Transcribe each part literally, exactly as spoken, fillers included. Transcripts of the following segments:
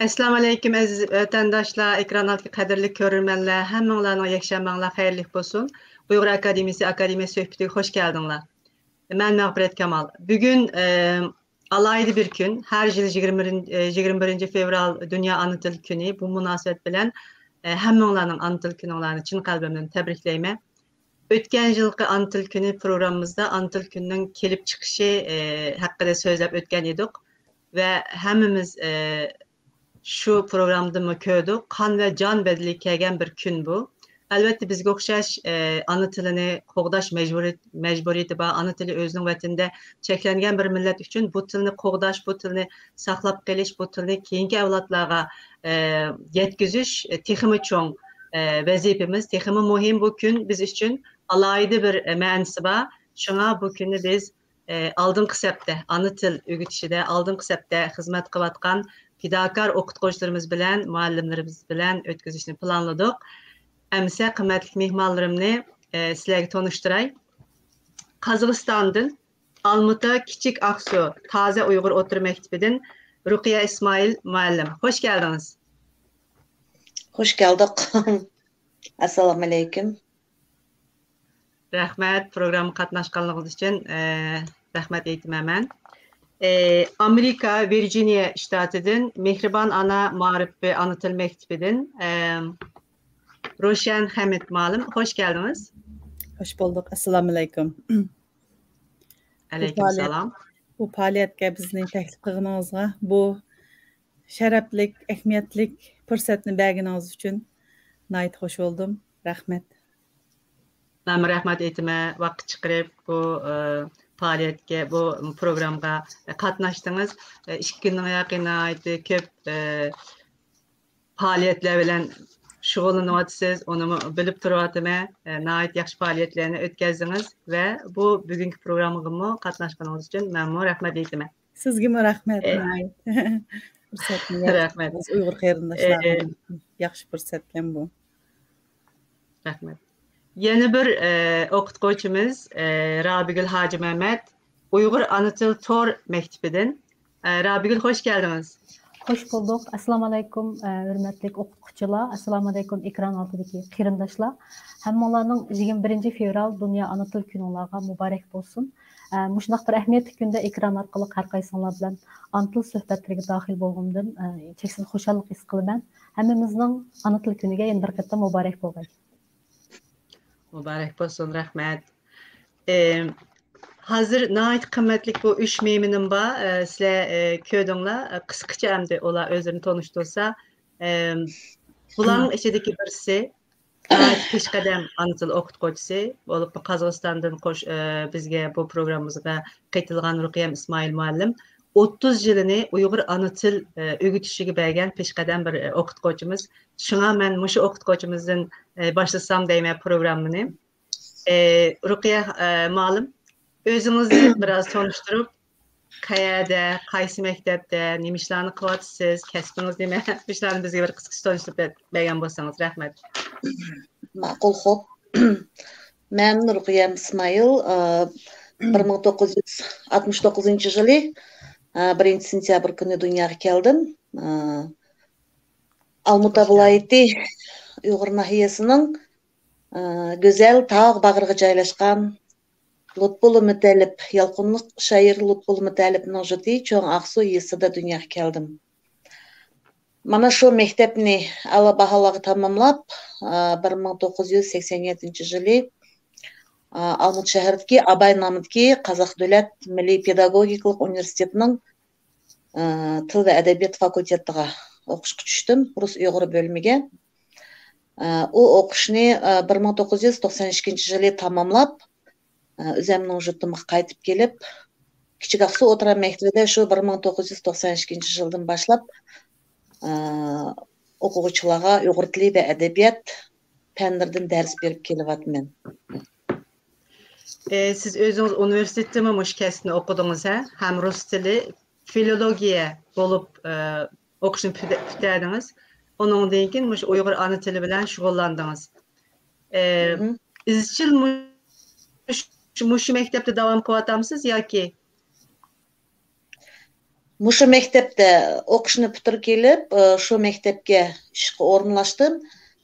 ئەسسالامۇئەلەيكۇم، ئەزىز ۋەتەنداشلار، ئېكران ئالدىدىكى قەدىرلىك كۆرۈرمەنلەر، ھەممىڭلارنىڭ يەكشەنبەڭلار خەيرلىك بولسۇن. ئۇيغۇر ئاكادېمىيەسى ئاكادېمىيە سۆھبىتىگە خوش كەلدىڭلار. مەن مەغپىرەت كامال. بۈگۈن، ئە، ئالاھىدە بىر كۈن. ھەر يىل يىگىرمە بىرىنچى، ئە، يىگىرمە بىرىنچى فېۋرال دۇنيا ئانا تىل كۈنى. بۇ مۇناسىۋەت بىلەن، ئە، ھەممىڭلارنىڭ ئانا تىل كۈنۈڭلارنى چىن قەلبىمدىن تەبرىكلەيمەن. ئۆتكەن يىلقى ئانا تىل كۈنى پروگراممىمىزدا ئانا تىل كۈنىنىڭ كېلىپ چىقىشى، ئە، ھەققىدە سۆزلەپ ئۆتكەن ئىدۇق ۋە ھەممىمىز، ئە، شۇ پروگراممىدىمۇ كۆردۇق. قان ۋە جان بەدىلىگە كەلگەن بىر كۈن بۇ. ئەلۋەتتە، بىزگە ئوخشاش، ئە، ئانا تىلىنى قوغداش مەجبۇرىيىت-، مەجبۇرىيىتى بار. ئانا تىلى ئۆزىنىڭ ۋەتىنىدە چەكلەنگەن بىر مىللەت ئۈچۈن بۇ تىلنى قوغداش، بۇ تىلنى ساقلاپ قېلىش، بۇ تىلنى كېيىنكى ئەۋلادلارغا، ئە، يەتكۈزۈش، ئە، تېخىمۇ چوڭ، ئە، ۋەزىپىمىز، تېخىمۇ مۇھىم بۇ كۈن بىز ئۈچۈن. ئالاھىدە بىر، ئە، مەنىسى بار. شۇڭا بۇ كۈننى بىز ئالدىنقى سەپتە، ئانا تىل ئۆگىتىشىدە ئالدىنقى سەپتە خىزمەت قىلىۋاتقان پىداكار ئوقۇتقۇچىلىرىمىز بىلەن، مۇئەللىملىرىمىز بىلەن ئۆتكۈزۈشنى پىلانلىدۇق. ئەمىسە قىممەتلىك مېھمانلىرىمنى، ئە، سىلەرگە تونۇشتۇراي. قازاقىستاندىن ئالمۇتا كىچىك ئاقسۇ تازا ئۇيغۇر ئوتتۇرا مەكتىپىدىن رۇقىيە ئىسمائىل مۇئەللىم. خوش كەلدىڭىز. خوش كەلدۇق. ئەسسالامۇ ئەلەيكۇم. رەھمەت، پروگراممىغا قاتناشقانلىقىڭىز ئۈچۈن، ئە، رەھمەت ئېيتىمەن مەن. ئە، ئامېرىكا ۋىرجىنىيە شتاتىدىن مېھرىبان ئانا مائارىپى ئانا تىل مەكتىپىدىن، ئە، روشەن خەمىت مۇئەللىم، خوش كەلدىڭىز. خوش بولدۇق. ئەسسالامۇ ئەلەيكۇم. ئەلەيكۇم سالام. بۇ پائالىيەتكە بىزنى تەكلىپ قىلغىنىڭىزغا، بۇ شەرەپلىك، ئەھمىيەتلىك پۇرسەتنى بەرگىنىڭىز ئۈچۈن ناھايىتى خوش بولدۇم. رەھمەت. مەنمۇ رەھمەت ئېيتىمەن، ۋاقىت چىقىرىپ بۇ، ئە، پائالىيەتكە، بۇ پروگراممىغا قاتناشتىڭىز. ئە، ئىككى كۈننىڭ ياقى ناھايىتى كۆپ، ئە، پائالىيەتلەر بىلەن شۇغۇللىنىۋاتىسىز، ئۇنىمۇ بىلىپ تۇرۇۋاتىمەن. ئە، ناھايىتى ياخشى پائالىيەتلەرنى ئۆتكەزدىڭىز ۋە بۇ بۈگۈنكى پروگراممىغىمۇ قاتناشقىنىڭىز ئۈچۈن مەنمۇ رەھمەت ئېيتىمەن. سىزگىمۇ رەھمەت، ئە، ناھايىتى. پۇرسەتنى يارىتىپ، رەھمەت. ئۇيغۇر قېرىنداشلارغا ئە، ياخشى پۇرسەتكەن بۇ. رەھمەت. يەنە بىر، ئە، ئوقۇتقۇچىمىز، ئە، رابىگۈل ھاجىمەمەت، ئۇيغۇر ئانا تىل تور مەكتىپىدىن. ئە، رابىگۈل، خوش كەلدىڭىز. خوش بولدۇق. ئەسسالامۇ ئەلەيكۇم، ئە، ھۆرمەتلىك ئوقۇتقۇچىلار. ئەسسالامۇ ئەلەيكۇم، ئېكران ئالدىدىكى قېرىنداشلار. ھەممىڭلارنىڭ يىگىرمە بىرىنچى فېۋرال دۇنيا ئانا تىل كۈنۈڭلارغا مۇبارەك بولسۇن. ئە، مۇشۇنداق بىر ئەھمىيەتلىك كۈندە ئېكران ئارقىلىق ھەر قايسىڭلار بىلەن ئانا تىل سۆھبەتلىرىگە داخىل بولغىنىمدىن، ئە، چەكسىز خۇشاللىق ھېس قىلىمەن. ھەممىمىزنىڭ ئانا تىل كۈنىگە يەنە بىر قېتىم مۇبارەك بولغاي. مۇبارەك بولسۇن، رەھمەت. ئى، ھازىر ناھايىتى قىممەتلىك بۇ ئۈچ مېھمىنىم بار. ئى، سىلەر، ئى، كۆردۈڭلار. ئى، قىسقىچە ئەمدى ئۇلار ئۆزلىرىنى تونۇشتۇرسا. ئى، بۇلارنىڭ ئىچىدىكى بىرسى ناھايىتى پېشقەدەم ئانا تىل ئوقۇتقۇچىسى بولۇپ، قازاقىستاندىن قوش-، ئى، بىزگە بۇ پروگراممىمىزغا قېتىلغان رۇقىيەم ئىسمائىل مۇئەللىم ئوتتۇز يىلىنى ئۇيغۇر ئانا تىل، ئى، ئۆگىتىشىگە بەرگەن پېشقەدەم بىر، ئى، ئوقۇتقۇچىمىز. شۇڭا مەن مۇشۇ ئوقۇتقۇچىمىزدىن، ئى، باشلىسام دەيمەن پروگراممىنى. ئى، رۇقىيە، ئى، مۇئەللىم، ئۆزىڭىزنى بىراز تونۇشتۇرۇپ، قەيەردە، قايسى مەكتەپتە، نېمە ئىشلارنى قىلىۋاتىسىز، كەسپىڭىز نېمە؟ مۇشۇلارنى بىزگە بىر قىسقىچە تونۇشتۇرۇپ بەرگەن بولسىڭىز، رەھمەت. ماقۇل، خوپ. مەن رۇقىيەم ئىسمائىل، ئى، بىر مىڭ توققۇز يۈز ئاتمىش توققۇزىنچى يىلى، ئى، بىرىنچى سېنتيابىر كۈنى دۇنياغا كەلدىم. ئى، ئالمۇتا ۋىلايىتى ئۇيغۇر ناھىيەسىنىڭ، ئى، گۈزەل تاغ باغرىغا جايلاشقان لۇتپۇللا مۇتەللىپ، يالقۇنلۇق شائىر لۇتپۇللا مۇتەللىپنىڭ يۇرتى چوڭ ئاقسۇ يېزىسىدا دۇنياغا كەلدىم. مانا شۇ مەكتەپنى ئەلا باھالارغا تاماملاپ، ئى، بىر مىڭ توققۇز يۈز سەكسەن يەتتىنچى يىلى، ئى، ئالمۇتا شەھىرىدىكى ئاباي نامىدىكى قازاق دۆلەت مىللىي پېداگوگىكىلىق ئۇنىۋېرسىتېتىنىڭ، ئى، تىل ۋە ئەدەبىيات فاكۇلتېتىغا ئوقۇشقا چۈشتۈم، رۇس ئۇيغۇر بۆلۈمىگە. ئى، ئۇ ئوقۇشنى، ئى، بىر مىڭ توققۇز يۈز توقسان ئىككىنچى يىلى تاماملاپ، ئى، ئۆزەمنىڭ يۇرتۇمغا قايتىپ كېلىپ، كىچىك ئاقسۇ ئوتتۇرا مەكتىۋىدە شۇ بىر مىڭ توققۇز يۈز توقسان ئىككىنچى يىلدىن باشلاپ، ئى، ئوقۇغۇچىلارغا ئۇيغۇر تىلى ۋە ئەدەبىيات پەنلىرىدىن دەرس بېرىپ كېلىۋاتىمەن. ئى، سىز ئۆزىڭىز ئۇنىۋېرسىتېتتىمۇ مۇشۇ كەسىپنى ئوقۇدىڭىز، ھە؟ ھەم رۇس تىلى، فىلولوگىيە بولۇپ، ئى، ئوقۇشنى پۈتە-، پۈتتۈردىڭىز. ئۇنىڭدىن كېيىن مۇشۇ ئۇيغۇر ئانا تىلى بىلەن شۇغۇللاندىڭىز. ئى، مھم. ئىزچىل مۇش-، مۇشۇ مەكتەپتە داۋام قىلىۋاتامسىز ياكى؟ مۇشۇ مەكتەپتە ئوقۇشنى پۈتتۈرۈپ كېلىپ، ئى، شۇ مەكتەپكە ئىشقا ئورۇنلاشتىم.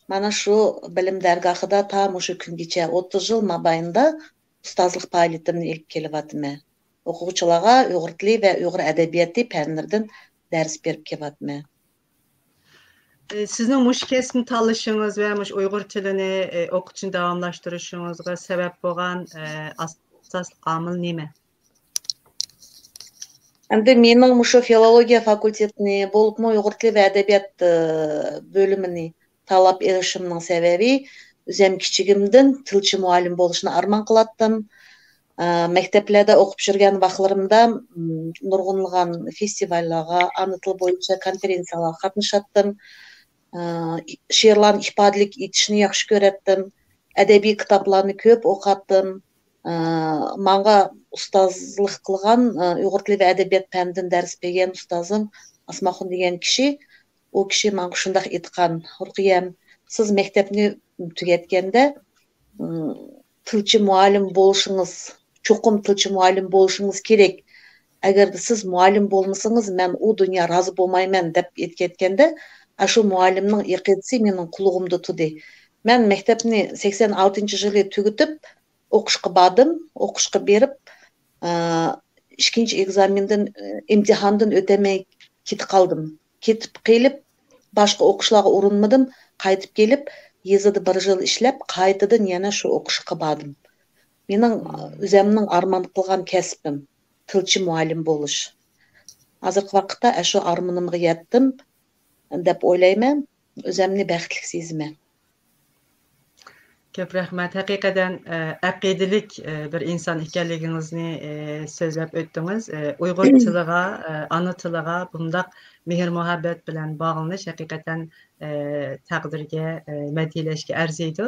مانا شۇ بىلىم دەرگاھىدا تا مۇشۇ كۈنگىچە ئوتتۇز يىل مابەينىدە ئۇستازلىق پائالىيىتىمنى ئېلىپ كېلىۋاتىمەن. ئوقۇغۇچىلارغا ئۇيغۇر تىلى ۋە ئۇيغۇر ئەدەبىياتى پەنلىرىدىن دەرس بېرىپ كېلىۋاتىمەن. ئى، سىزنىڭ مۇشۇ كەسىپنى تاللىشىڭىز ۋە مۇشۇ ئۇيغۇر تىلىنى، ئى، ئوقۇتۇشنى داۋاملاشتۇرۇشىڭىزغا سەۋەب بولغان، ئى، ئاساسلىق ئامىل نېمە؟ ئەمدى مېنىڭ مۇشۇ فىلولوگىيە فاكۇلتېتىنى، بولۇپمۇ ئۇيغۇر تىلى ۋە ئەدەبىيات، ئى، بۆلۈمىنى تاللاپ ئېلىشىمنىڭ سەۋەبى، ئۆزەم كىچىكىمدىن تىلچى مۇئەللىم بولۇشنى ئارمان قىلاتتىم. ئى، مەكتەپلەردە ئوقۇپ يۈرگەن ۋاقىتلىرىمدا، م، نۇرغۇنلىغان فېستىۋاللارغا، ئانا تىل بويىچە كونفېرېنسىيەلەرگە قاتنىشاتتىم. ئى، شېئىرلارنى ئىپادىلىك ئېيتىشنى ياخشى كۆرەتتىم. ئەدەبىي كىتابلارنى كۆپ ئوقۇتتۇم. ئى، ماڭا ئۇستازلىق قىلغان، ئى، ئۇيغۇر تىلى ۋە ئەدەبىيات پەنىدىن دەرس بەرگەن ئۇستازىم ئاسماخۇن دېگەن كىشى، ئۇ كىشى ماڭا شۇنداق ئېيتقان، رۇقىيەم، سىز مەكتەپنى تۈگەتكەندە، ئى، تىلچى مۇئەللىم بولۇشىڭىز، چوقۇم تىلچى مۇئەللىم بولۇشىڭىز كېرەك. ئەگەردە سىز مۇئەللىم بولمىسىڭىز، مەن ئۇ دۇنيا رازى بولمايمەن، دەپ ئېيتىپ كەتكەندە، ئاشۇ مۇئەللىمنىڭ ئېقىدىسى مېنىڭ قۇلىقىمدا تۇردى. مەن مەكتەپنى سەكسەن ئالتىنچى يىلى تۈگىتىپ، ئوقۇشقا باردىم. ئوقۇشقا بېرىپ، ئى، ئىككىنچى ئېگزامېندىن، ئى، ئىمتىھاندىن ئۆتەلمەي كېتىپ قالدىم. كېتىپ قېلىپ، باشقا ئوقۇشلارغا ئۇرۇنمىدىم. قايتىپ كېلىپ، يېزىدا بىر يىل ئىشلەپ، قايتىدىن يەنە شۇ ئوقۇشقا باردىم. مېنىڭ ئۆزەمنىڭ ئارمان قىلغان كەسپىم، تىلچى مۇئەللىم بولۇش. ھازىرقى ۋاقىتتا ئاشۇ ئارمىنىمغا يەتتىم دەپ ئويلايمەن. ئۆزەمنى بەختلىك سېزىمەن. كۆپ رەھمەت. ھەقىقەتەن، ئە، ئەقىدىلىك، ئە، بىر ئىنسان ئىكەنلىكىڭىزنى، ئە، سۆزلەپ ئۆتتىڭىز. ئە، ئۇيغۇر تىلىغا، ئە، ئانا تىلىغا بۇنداق مېھىر-مۇھەببەت بىلەن باغلىنىش ھەقىقەتەن، ئە، تەقدىرگە، ئە، مەدھىيلەشكە ئەرزىيدۇ.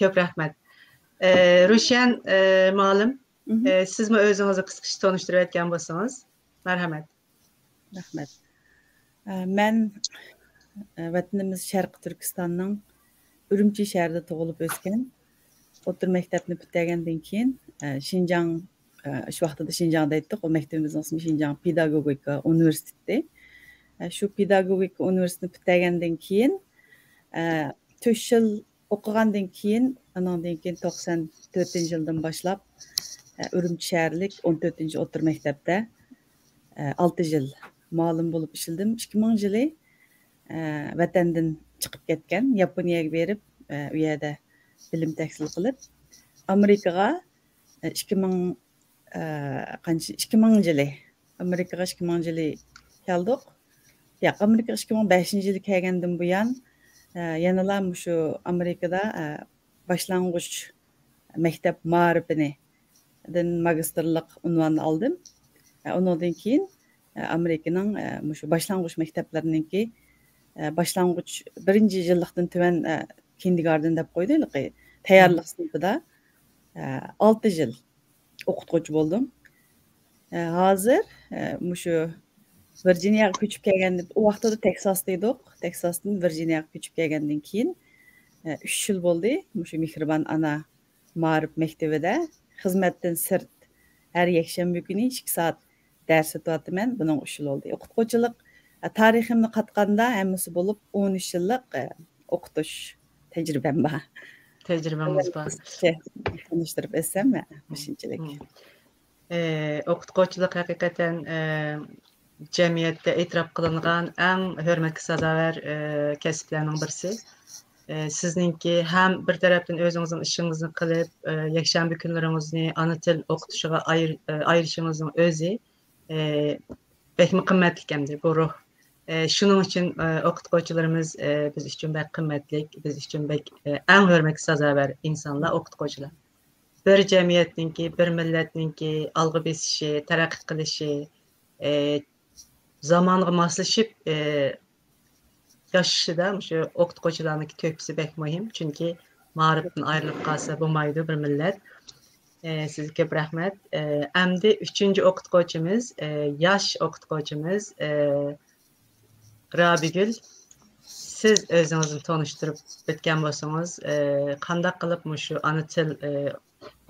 كۆپ رەھمەت. ئە، روشەن، ئە، مۇئەللىم، ئە، سىزمۇ ئۆزىڭىزنى قىسقىچە تونۇشتۇرۇۋەتكەن بولسىڭىز. مەرھەمەت. رەھمەت. ئە، مەن، ئە، ۋەتىنىمىز شەرقىي تۈركىستاننىڭ ئۈرۈمچى شەھىرىدە تۇغۇلۇپ ئۆسكەن. ئوتتۇرا مەكتەپنى پۈتتۈرگەندىن كېيىن، ئە، شىنجاڭ، ئە، شۇ ۋاقتىدا شىنجاڭ دەيتتۇق، ئۇ مەكتىپىمىزنىڭ ئىسمى شىنجاڭ پېداگوگىكا ئۇنىۋېرسىتېتى. ئە، شۇ پېداگوگىكا ئۇنىۋېرسىتېتىنى پۈتتۈرگەندىن كېيىن، ئە، تۆت يىل ئوقۇغاندىن كېيىن، ئۇنىڭدىن كېيىن توقسان تۆتىنچى يىلدىن باشلاپ، ئە، ئۈرۈمچى شەھەرلىك ئون تۆتىنچى ئوتتۇرا مەكتەپتە، ئە، ئالتە يىل مۇئەللىم بولۇپ ئىشلىدىم. ئىككى مىڭىنچى يىلى، ئە، ۋەتەندىن چىقىپ كەتكەن، ياپونىيەگە بېرىپ، ئە، ئۇ يەردە بىلىم تەھسىل قىلىپ، ئامېرىكىغا، ئە، ئىككى مىڭ، ئە، قانچە، ئىككى مىڭىنچى يىلى، ئامېرىكىغا ئىككى مىڭىنچى يىلى كەلدۇق. ياق، ئامېرىكىغا ئىككى مىڭ بەشىنچى يىلى كەلگەندىن بۇيان، ئە، يەنىلا مۇشۇ ئامېرىكىدا، ئە، باشلانغۇچ مەكتەپ مائارىپىنى دىن ماگىستىرلىق ئۇنۋانىنى ئالدىم. ئە، ئۇنىڭدىن كېيىن، ئە، ئامېرىكىنىڭ، ئە، مۇشۇ باشلانغۇچ مەكتەپلىرىنىڭكى، ئە، باشلانغۇچ بىرىنچى يىللىقتىن تۆۋەن، ئە، كىندېرگاردېن دەپ قويدى، ھېلىقى تەييارلىق سىنىپىدا، ئە، ئالتە يىل ئوقۇتقۇچى بولدۇم. ئە، ھازىر، ئە، مۇشۇ ۋىرجىنىيەگە كۆچۈپ كەلگەندىن، ئۇ ۋاقتىدا تېكساستا ئىدۇق. تېكساستىن ۋىرجىنىيەگە كۆچۈپ كەلگەندىن كېيىن، ئە، ئۈچ يىل بولدى مۇشۇ مېھرىبان ئانا مائارىپ مەكتىۋىدە خىزمەتتىن سىرت ھەر يەكشەنبە كۈنى ئىككى سائەت دەرس ئۆتۈۋاتىمەن. بۇنىڭغا ئۈچ يىل بولدى. ئوقۇتقۇچىلىق، ئە، تارىخىمنى قاتقاندا ھەممىسى بولۇپ ئون ئۈچ يىللىق، ئە، ئوقۇتۇش تەجرىبەم بار. تەجرىبىڭىز بار. تونۇشتۇرۇپ ئۆتسەم، مۇشۇنچىلىك. ئە، ئوقۇتقۇچىلىق ھەقىقەتەن، ئە، جەمئىيەتتە ئېتىراپ قىلىنغان ئەڭ ھۆرمەتكە سازاۋەر، ئە، كەسىپلەرنىڭ بىرسى. ئە، سىزنىڭكى ھەم بىر تەرەپتىن ئۆزىڭىزنىڭ ئىشىڭىزنى قىلىپ، ئە، يەكشەنبە كۈنلىرىڭىزنى ئانا تىل ئوقۇتۇشىغا ئاير-، ئە، ئايرىشىڭىزنىڭ ئۆزى، ئە، بەكمۇ قىممەتلىك ئەمدى بۇ روھ. ئە، شۇنىڭ ئۈچۈن، ئە، ئوقۇتقۇچىلىرىمىز، ئە، بىز ئۈچۈن بەك قىممەتلىك، بىز ئۈچۈن بەك، ئە، ئەڭ ھۆرمەتكە سازاۋەر ئىنسانلار ئوقۇتقۇچىلار. بىر جەمئىيەتنىڭكى، بىر مىللەتنىڭكى ئالغا بېسىشى، تەرەققىي قىلىشى، ئە، زامانغا ماسلىشىپ، ئە، ياشىشىدا مۇشۇ ئوقۇتقۇچىلارنىڭكى تۆھپىسى بەك مۇھىم. چۈنكى مائارىپتىن ئايرىلىپ قالسا بولمايدۇ بىر مىللەت. ئە، سىزگە كۆپ رەھمەت. ئە، ئەمدى ئۈچىنچى ئوقۇتقۇچىمىز، ئە، ياش ئوقۇتقۇچىمىز، ئە، رابىگۈل. سىز ئۆزىڭىزنى تونۇشتۇرۇپ ئۆتكەن بولسىڭىز، ئە، قانداق قىلىپ مۇشۇ ئانا تىل، ئە،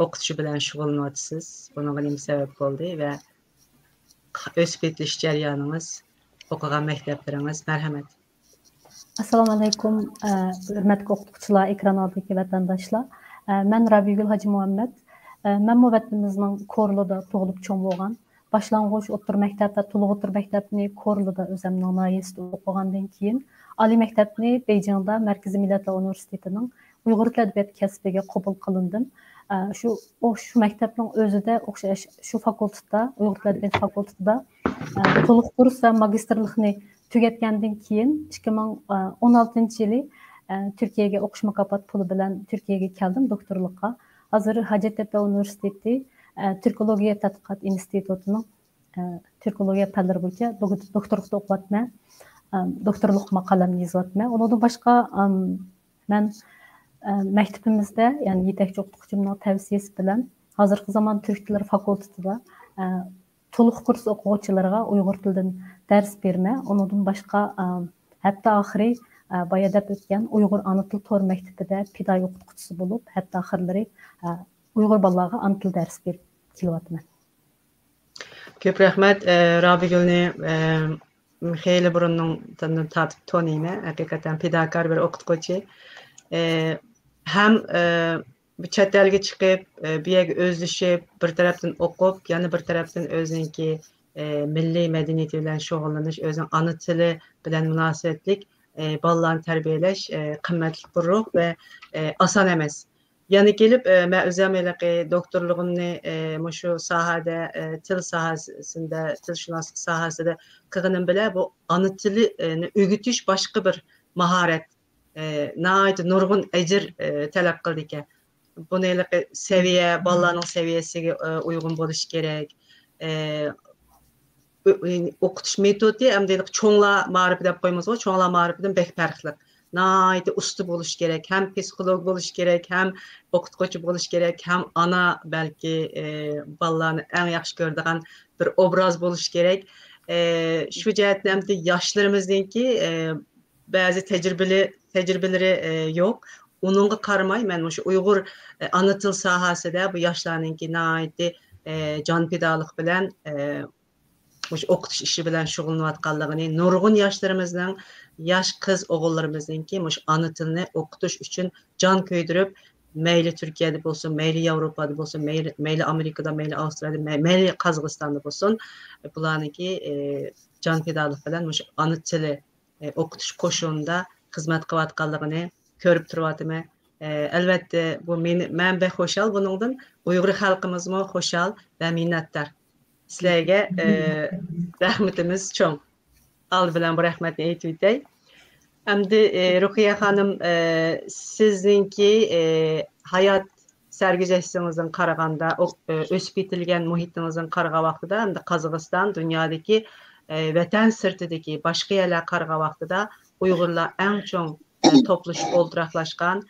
ئوقۇتۇشى بىلەن شۇغۇللىنىۋاتىسىز؟ بۇنىڭغا نېمە سەۋەب بولدى ۋە ئۆسۈپ يېتىلىش جەريانىڭىز، ئوقۇغان مەكتەپلىرىڭىز؟ مەرھەمەت. ئەسسالامۇ ئەلەيكۇم، ھۆرمەتلىك ئوقۇتقۇچىلار، ئېكران ئالدىدىكى ۋەتەنداشلار. مەن رابىيگۈل ھاجى مۇھەممەت. مەنمۇ ۋەتىنىمىزنىڭ كورلىدا تۇغۇلۇپ چوڭ بولغان. باشلانغۇچ، ئوتتۇرا مەكتەپ ۋە تولۇق ئوتتۇرا مەكتەپنى كورلىدا ئۆزەمنىڭ ناھىيەسىدە ئوقۇغاندىن كېيىن، ئالىي مەكتەپنى بېيجىڭدا مەركىزىي مىللەتلەر ئۇنىۋېرسىتېتىنىڭ ئۇيغۇر تىل ئەدەبىياتى كەسپىگە قوبۇل قىلىندىم. شۇ، شۇ مەكتەپنىڭ ئۆزىدە ئوخشاش شۇ فاكۇلتېتتا، ئۇيغۇر تىل ئەدەبىياتى فاكۇلتېتىدا تولۇق كۇرس ۋە ماگىستىرلىقنى تۈگەتكەندىن كېيىن، ئىككى مىڭ ئون ئالتىنچى يىلى تۈركىيەگە ئوقۇش مۇكاپات پۇلى بىلەن تۈركىيەگە كەلدىم دوكتورلۇققا. ھازىر ھاجەتتەپە ئۇنىۋېرسىتېتى تۈركولوگىيە تەتقىقات ئىنستىتۇتىنىڭ تۈركولوگىيە پەنلىرى بويىچە دوك-، دوكتورلۇقتا ئوقۇۋاتىمەن. دوكتورلۇق ماقالەمنى يېزىۋاتىمەن. ئۇنىڭدىن باشقا، مەن مەكتىپىمىزدە، يەنى يېتەكچى ئوقۇتقۇچىمنىڭ تەۋسىيەسى بىلەن ھازىرقى زامان تۈرك تىللىرى فاكۇلتېتىدا تولۇق كۇرس ئوقۇغۇچىلىرىغا ئۇيغۇر تىلىدىن دەرس بېرىمەن. ئۇنىڭدىن باشقا، ھەپتە ئاخىرى، بايا دەپ ئۆتكەن ئۇيغۇر ئانا تىل تور مەكتىپىدە پىدائىي ئوقۇتقۇچىسى بولۇپ، ھەپتە ئاخىرلىرى ئۇيغۇر بالىلارغا ئانا تىل دەرس بېرىپ كېلىۋاتىمەن. كۆپ رەھمەت. رابىيگۈلنى خېلى بۇرۇندىن تارتىپ تونۇيمەن. ھەقىقەتەن پىداكار بىر ئوقۇتقۇچى. ھەم بۇ چەت ئەلگە چىقىپ، بۇ يەرگە ئۆزلىشىپ، بىر تەرەپتىن ئوقۇپ، يەنە بىر تەرەپتىن ئۆزىنىڭكى مىللىي مەدەنىيىتى بىلەن شۇغۇللىنىش، ئۆزىنىڭ ئانا تىلى بىلەن مۇناسىۋەتلىك بالىلارنى تەربىيەلەش قىممەتلىك بىر روھ ۋە ئاسان ئەمەس. يەنە كېلىپ، مەن ئۆزۈم ھېلىقى دوكتورلۇقۇمنى مۇشۇ ساھەدە، تىل ساھەسىندە، تىلشۇناسلىق ساھەسىدە قىلغىنىم بىلەن بۇ ئانا تىلىنى ئۆگىتىش باشقا بىر ماھارەت، ناھايىتى نۇرغۇن ئەجىر تەلەپ قىلىدىكەن. بۇنى ھېلىقى سەۋىيە، بالىلارنىڭ سەۋىيەسىگە ئۇيغۇن بولۇشى كېرەك. ئوقۇتۇش مېتودى ئەمدى چوڭلار مائارىپى دەپ قويىمىزغۇ، چوڭلار مائارىپىدىن بەك پەرقلىق. ناھايىتى ئۇستا بولۇش كېرەك، ھەم پسىخولوگ بولۇش كېرەك، ھەم ئوقۇتقۇچى بولۇش كېرەك، ھەم ئانا، بەلكى بالىلارنى ئەڭ ياخشى كۆرىدىغان بىر ئوبراز بولۇش كېرەك. شۇ جەھەتتىن ئەمدى ياشلىرىمىزنىڭكى بەزى تەجرىبىلى-، تەجرىبىلىرى يوق. ئۇنىڭغا قارىماي، مەن مۇشۇ ئۇيغۇر ئانا تىل ساھەسىدە بۇ ياشلارنىڭكى ناھايىتى جان پىدالىق بىلەن مۇشۇ ئوقۇتۇش ئىشى بىلەن شۇغۇللىنىۋاتقانلىقىنى، نۇرغۇن ياشلىرىمىزنىڭ، ياش قىز ئوغۇللىرىمىزنىڭكى مۇشۇ ئانا تىلنى ئوقۇتۇش ئۈچۈن جان كۆيدۈرۈپ، مەيلى تۈركىيەدە بولسۇن، مەيلى ياۋروپادا بولسۇن، مەيلى، مەيلى ئامېرىكىدا، مەيلى ئاۋسترالىيەدە، مەي-، مەيلى قازاقىستاندا بولسۇن، بۇلارنىڭكى جان پىدالىق بىلەن مۇشۇ ئانا تىلى ئوقۇتۇش قوشۇنىدا خىزمەت قىلىۋاتقانلىقىنى كۆرۈپ تۇرۇۋاتىمەن. ئەلۋەتتە، بۇ مېنى، مەن بەك خۇشال بۇنىڭدىن. ئۇيغۇر خەلقىمىزمۇ خۇشال ۋە مىننەتدار. سىلەرگە رەھمىتىمىز چوڭ. ئالدى بىلەن بۇ رەھمەتنى ئېيتىۋېتەي. ئەمدى رۇقىيە خانىم، سىزنىڭكى ھايات سەرگۈزەشتىڭىزدىن قارىغاندا، ئۆسۈپ يېتىلگەن مۇھىتىڭىزدىن قارىغان ۋاقتىدا، ئەمدى قازاقىستان دۇنيادىكى، ۋەتەن سىرتىدىكى باشقا يەرلەرگە قارىغان ۋاقتىدا ئۇيغۇرلار ئەڭ چوڭ توپلىشىپ ئولتۇراقلاشقان،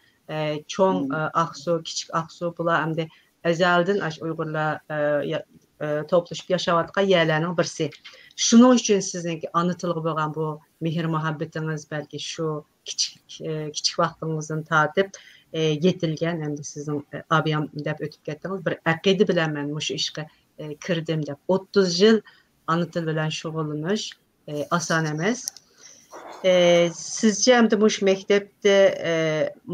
چوڭ ئاقسۇ، كىچىك ئاقسۇ، بۇلار ئەمدى ئەزەلدىن ئاشۇ ئۇيغۇرلار توپلىشىپ ياشاۋاتقان يەرلەرنىڭ بىرسى. شۇنىڭ ئۈچۈن سىزنىڭكى ئانا تىلغا بولغان بۇ مېھىر مۇھەببىتىڭىز بەلكى شۇ كىچىك، كىچىك ۋاقتىڭىزدىن تارتىپ يېتىلگەن، ئەمدى سىزنىڭ ئابىيام دەپ ئۆتۈپ كەتتىڭىز، بىر ئەقىدە بىلەن مەن مۇشۇ ئىشقا كىردىم دەپ. ئوتتۇز يىل ئانا تىل بىلەن شۇغۇللىنىش ئاسان ئەمەس. سىزچە ئەمدى مۇشۇ مەكتەپتە،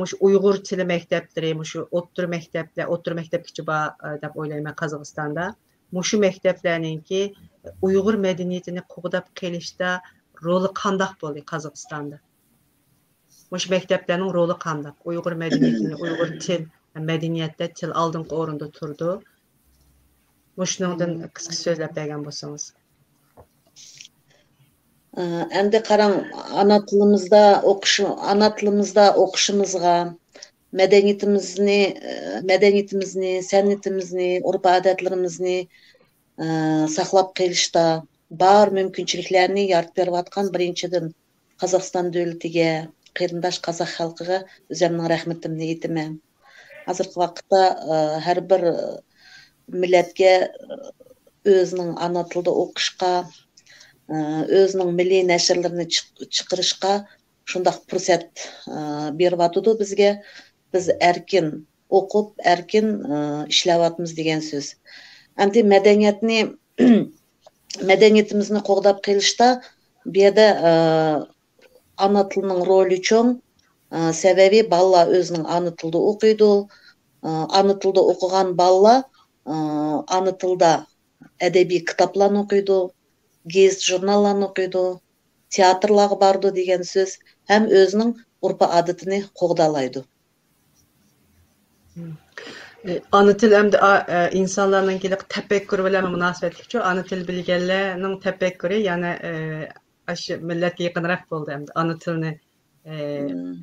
مۇشۇ ئۇيغۇر تىلى مەكتەپلىرى، مۇشۇ ئوتتۇرا مەكتەپلەر، ئوتتۇرا مەكتەپكىچە بار دەپ ئويلايمەن قازاقىستاندا. مۇشۇ مەكتەپلەرنىڭكى ئۇيغۇر مەدەنىيىتىنى قوغداپ قېلىشتا رولى قانداق بولدى قازاقىستاندا؟ مۇشۇ مەكتەپلەرنىڭ رولى قانداق؟ ئۇيغۇر مەدەنىيىتىنى، ئۇيغۇر تىل، مەدەنىيەتتە تىل ئالدىنقى ئورۇندا تۇرىدۇ. مۇشۇنىڭدىن قىسقىچە سۆزلەپ بەرگەن بولسىڭىز. ئە، ئەمدى قاراڭ، ئانا تىلىمىزدا ئوقۇش، ئانا تىلىمىزدا ئوقۇشىمىزغا، مەدەنىيىتىمىزنى، ئە، مەدەنىيىتىمىزنى، سەنئىتىمىزنى، ئۆرپ-ئادەتلىرىمىزنى، ئە، ساقلاپ قېلىشتا بار مۇمكىنچىلىكلەرنى يارىتىپ بېرىۋاتقان، بىرىنچىدىن، قازاقىستان دۆلىتىگە، قېرىنداش قازاق خەلقىگە ئۆزۈمنىڭ رەھمىتىمنى ئېيتىمەن. ھازىرقى ۋاقىتتا، ئە، ھەر بىر مىللەتكە ئۆزىنىڭ ئانا تىلىدا ئوقۇشقا، ئە، ئۆزىنىڭ مىللىي نەشرلىرىنى چىق-، چىقىرىشقا شۇنداق پۇرسەت، ئە، بېرىۋاتىدۇ بىزگە. بىز ئەركىن ئوقۇپ، ئەركىن، ئە، ئىشلەۋاتىمىز دېگەن سۆز. ئەمدى مەدەنىيەتنى مەدەنىيىتىمىزنى قوغداپ قېلىشتا بۇ يەردە، ئە، ئانا تىلنىڭ رولى چوڭ. ئە، سەۋەبى بالىلار ئۆزىنىڭ ئانا تىلىدا ئوقۇيدۇ. ئە، ئانا تىلدا ئوقۇغان بالىلار، ئە، ئانا تىلدا ئەدەبىي كىتابلارنى ئوقۇيدۇ، گېزىت-ژۇرناللارنى ئوقۇيدۇ، تىياتىرلارغا بارىدۇ دېگەن سۆز ھەم ئۆزىنىڭ ئۇرپى-ئادىتىنى قوغدالايدۇ. ئانا تىل ئەمدى ئا-، ئە، ئىنسانلارنىڭكى تەپەككۇرى بىلەن مۇناسىۋەتلىكچۇ. ئانا تىل بىلگەنلەرنىڭ تەپەككۇرى يەنە، ئە، ئاشۇ مىللەتكە يېقىنراق بولدى ئەمدى. ئانا تىلنى، ئە،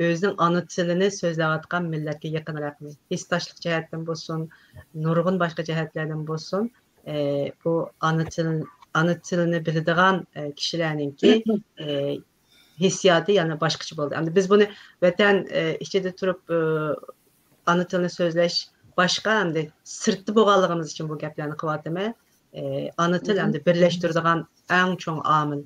ئۆزىنىڭ ئانا تىلىنى سۆزلەۋاتقان مىللەتكە يېقىنراقمۇ؟ ھېسداشلىق جەھەتتىن بولسۇن، نۇرغۇن باشقا جەھەتلەردىن بولسۇن، ئە، بۇ ئانا تىل، ئانا تىلىنى بىلىدىغان، ئە، كىشىلەرنىڭكى، ئە، ھېسسىياتى يەنە باشقىچە بولدى. ئەمدى بىز بۇنى ۋەتەن، ئە، ئىچىدە تۇرۇپ، ئە، ئانا تىلنى سۆزلەش باشقا، ئەمدى سىرتتا بولغانلىقىمىز ئۈچۈن بۇ گەپلەرنى قىلىۋاتىمەن. ئە، ئانا تىل ئەمدى بىرلەشتۈرىدىغان ئەڭ چوڭ ئامىل،